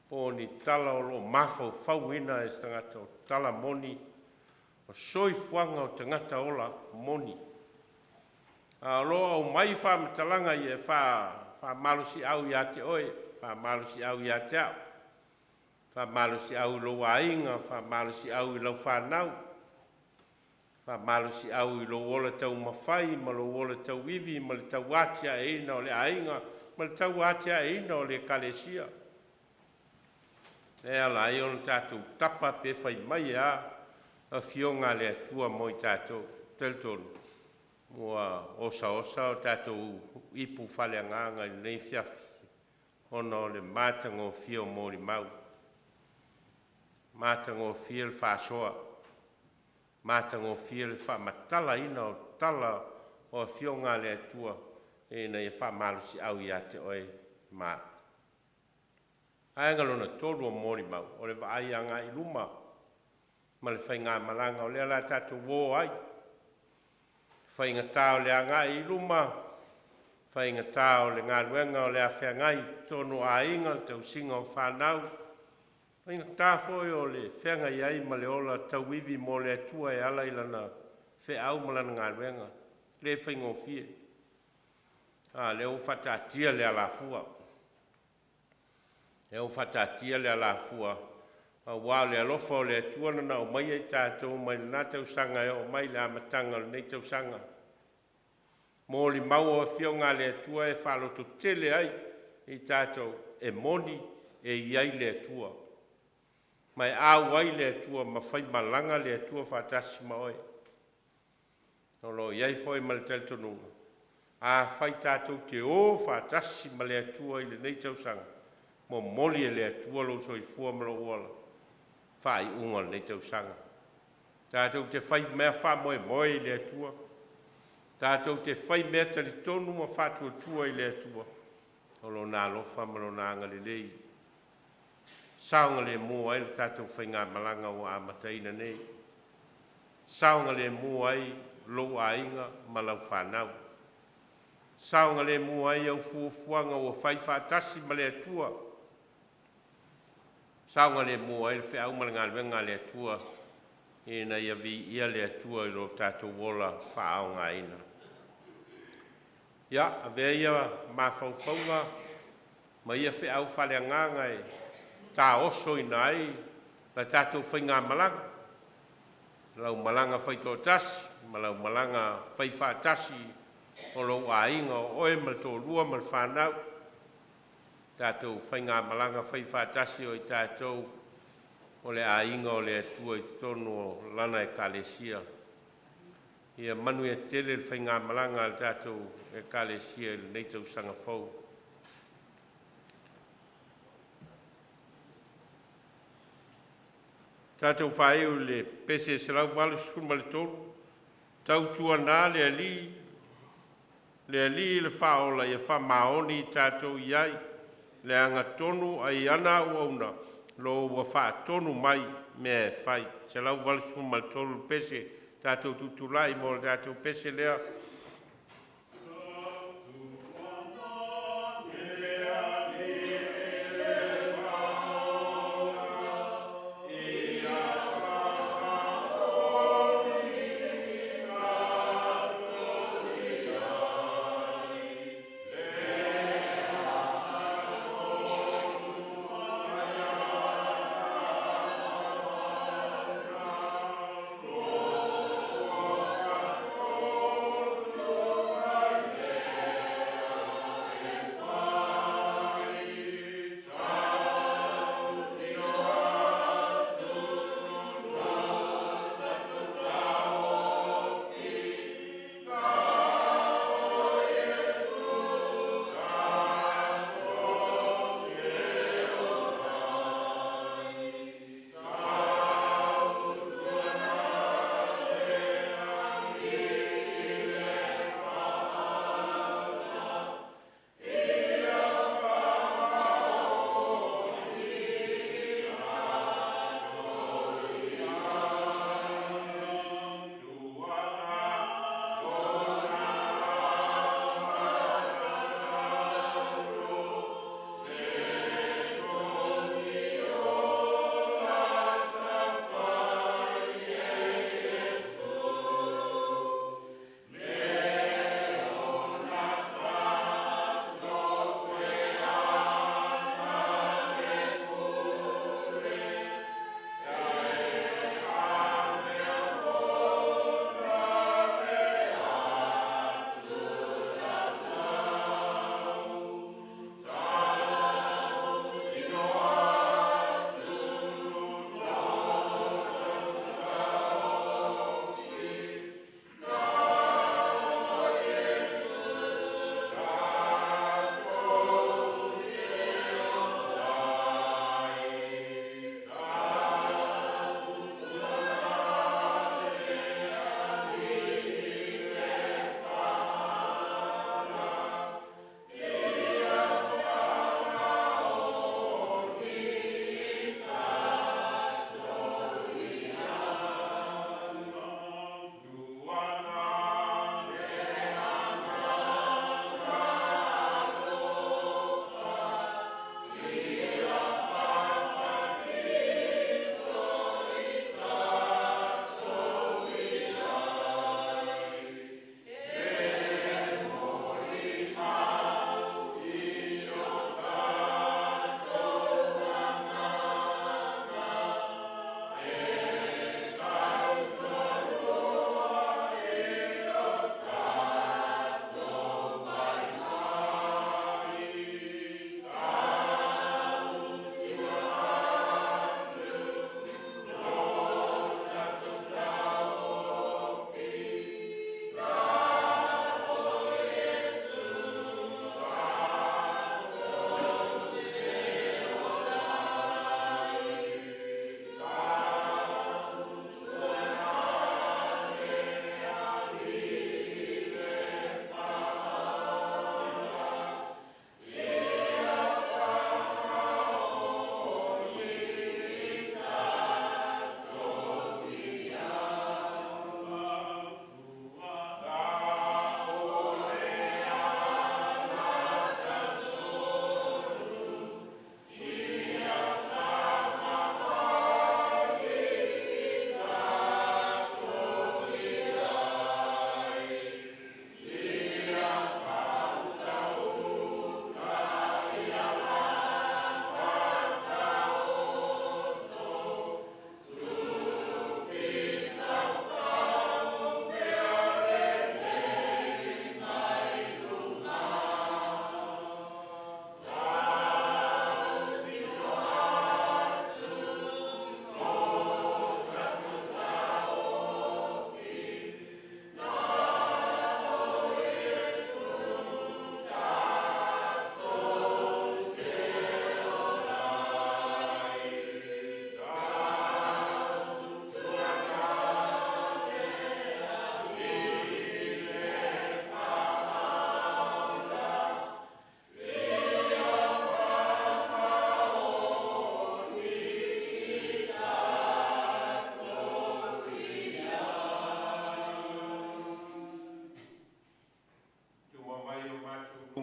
po o ni tala o lo o mafaufauina e se tagata, o tala moni, o soifuaga o tagata ola moni. A o lo o aumai faamatalaga ia e faamalosiau ia te oe, faamalosiau ia te au, faamalosiau i lou aiga, faamalosiau i lau fanau, Faamalosiau i lou ola taumafai ma lou ola tauivi ma le tauatiaeina o le aiga ma le tauatiaeina o le Ekalesia. E ala ai ona tatou tapa pe fai mai e a afioga a le Atua mo i tatou. Talitonu ua osaosa o tatou ipu faaleagaga i lenei afiafi ona o le matagofie o molimau, matagofie le faasoa, matagofie le faamatalaina o tala o afioga a le Atua ina ia faamalosiau ia te oe ma a'u. Vaega lona tolu o molimau, o le vaai agai i luma ma le faigamalaga o lea o le a tatou o ai, faigata o le agai i luma, faigata o le galuega o le a feagai i totonu o aiga, le tausiga o fanau, faigata foi o le feagai ai ma le ola tauivi mo le Atua e ala i Lana feau ma Lana galuega. E le faigofie, a o lea ua faataatia le alafua, lea ua faataatia le alafua aua o le alofa o le Atua na aumaia i tatou mai lena tausaga e oo mai i le amataga o lenei tausaga. Molimau o afioga a le Atua e faalototele ai i tatou, e moni e i ai le Atua, ma e auai le Atua ma faimalaga le Atua faatasi ma oe. O lo o i ai foi ma le talitonuga, afai tatou te o faatasi ma le Atua i lenei tausaga, momoli e le Atua lou soifua ma lou ola i faaiuga o lenei tausaga. Tatou te faimea faamoemoe i le Atua, tatou te faimea talitonu ma faatuatua i le Atua, o Lona alofa ma Lona agalelei e saogalemu ai le tatou faigamalaga ua amataina nei, saogalemu ai lou aiga ma lau fanau, saogalemu ai au fuafuaga ua faifaatasi ma le Atua, saogalemu ai le feau ma le galuega a le Atua ina ia viia le Atua i lo tatou ola faaaogaina. Ia, avea ia mafaufauga ma ia feau faaleagaga e taosoina ai la tatou faigamalaga, lau malaga faitoatasi ma lau malaga faifaatasi o lou aiga, o oe ma le toalua ma le fanau, tatou faigamalaga faifaatasi o i tatou o le aiga o le Atua i totonu o Lana Ekalesia. Ia manuia tele le faigamalaga a le tatou Ekalesia i lenei tausaga fou. Tatou faaiu i le pese 183, “Tautuana le Alii le Faaola, ia faamaoni i tatou i ai le agatonu a i ana auauna, lo ua faatonu mai mea e fai.” 183 le pese. Tatou tutulai mo le tatou pese lea. Le Alii le Faaola, ia faamaoni i tatou i ai, le agatonu a ia ana auauna, lo ua faatonu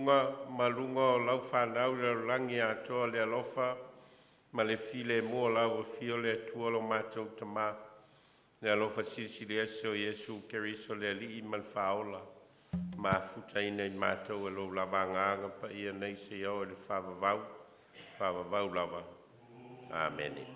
luga ma luga o lau fanau i le lalolagi atoa le alofa ma le filemu o lau afio le Atua lo matou Tamā, le alofa silisili ese o Iesu Keriso le Alii ma le Faaola, mafutaina i matou e lou lava Agaga Paia nei seia oo i le faavavau, faavavau lava. Amene.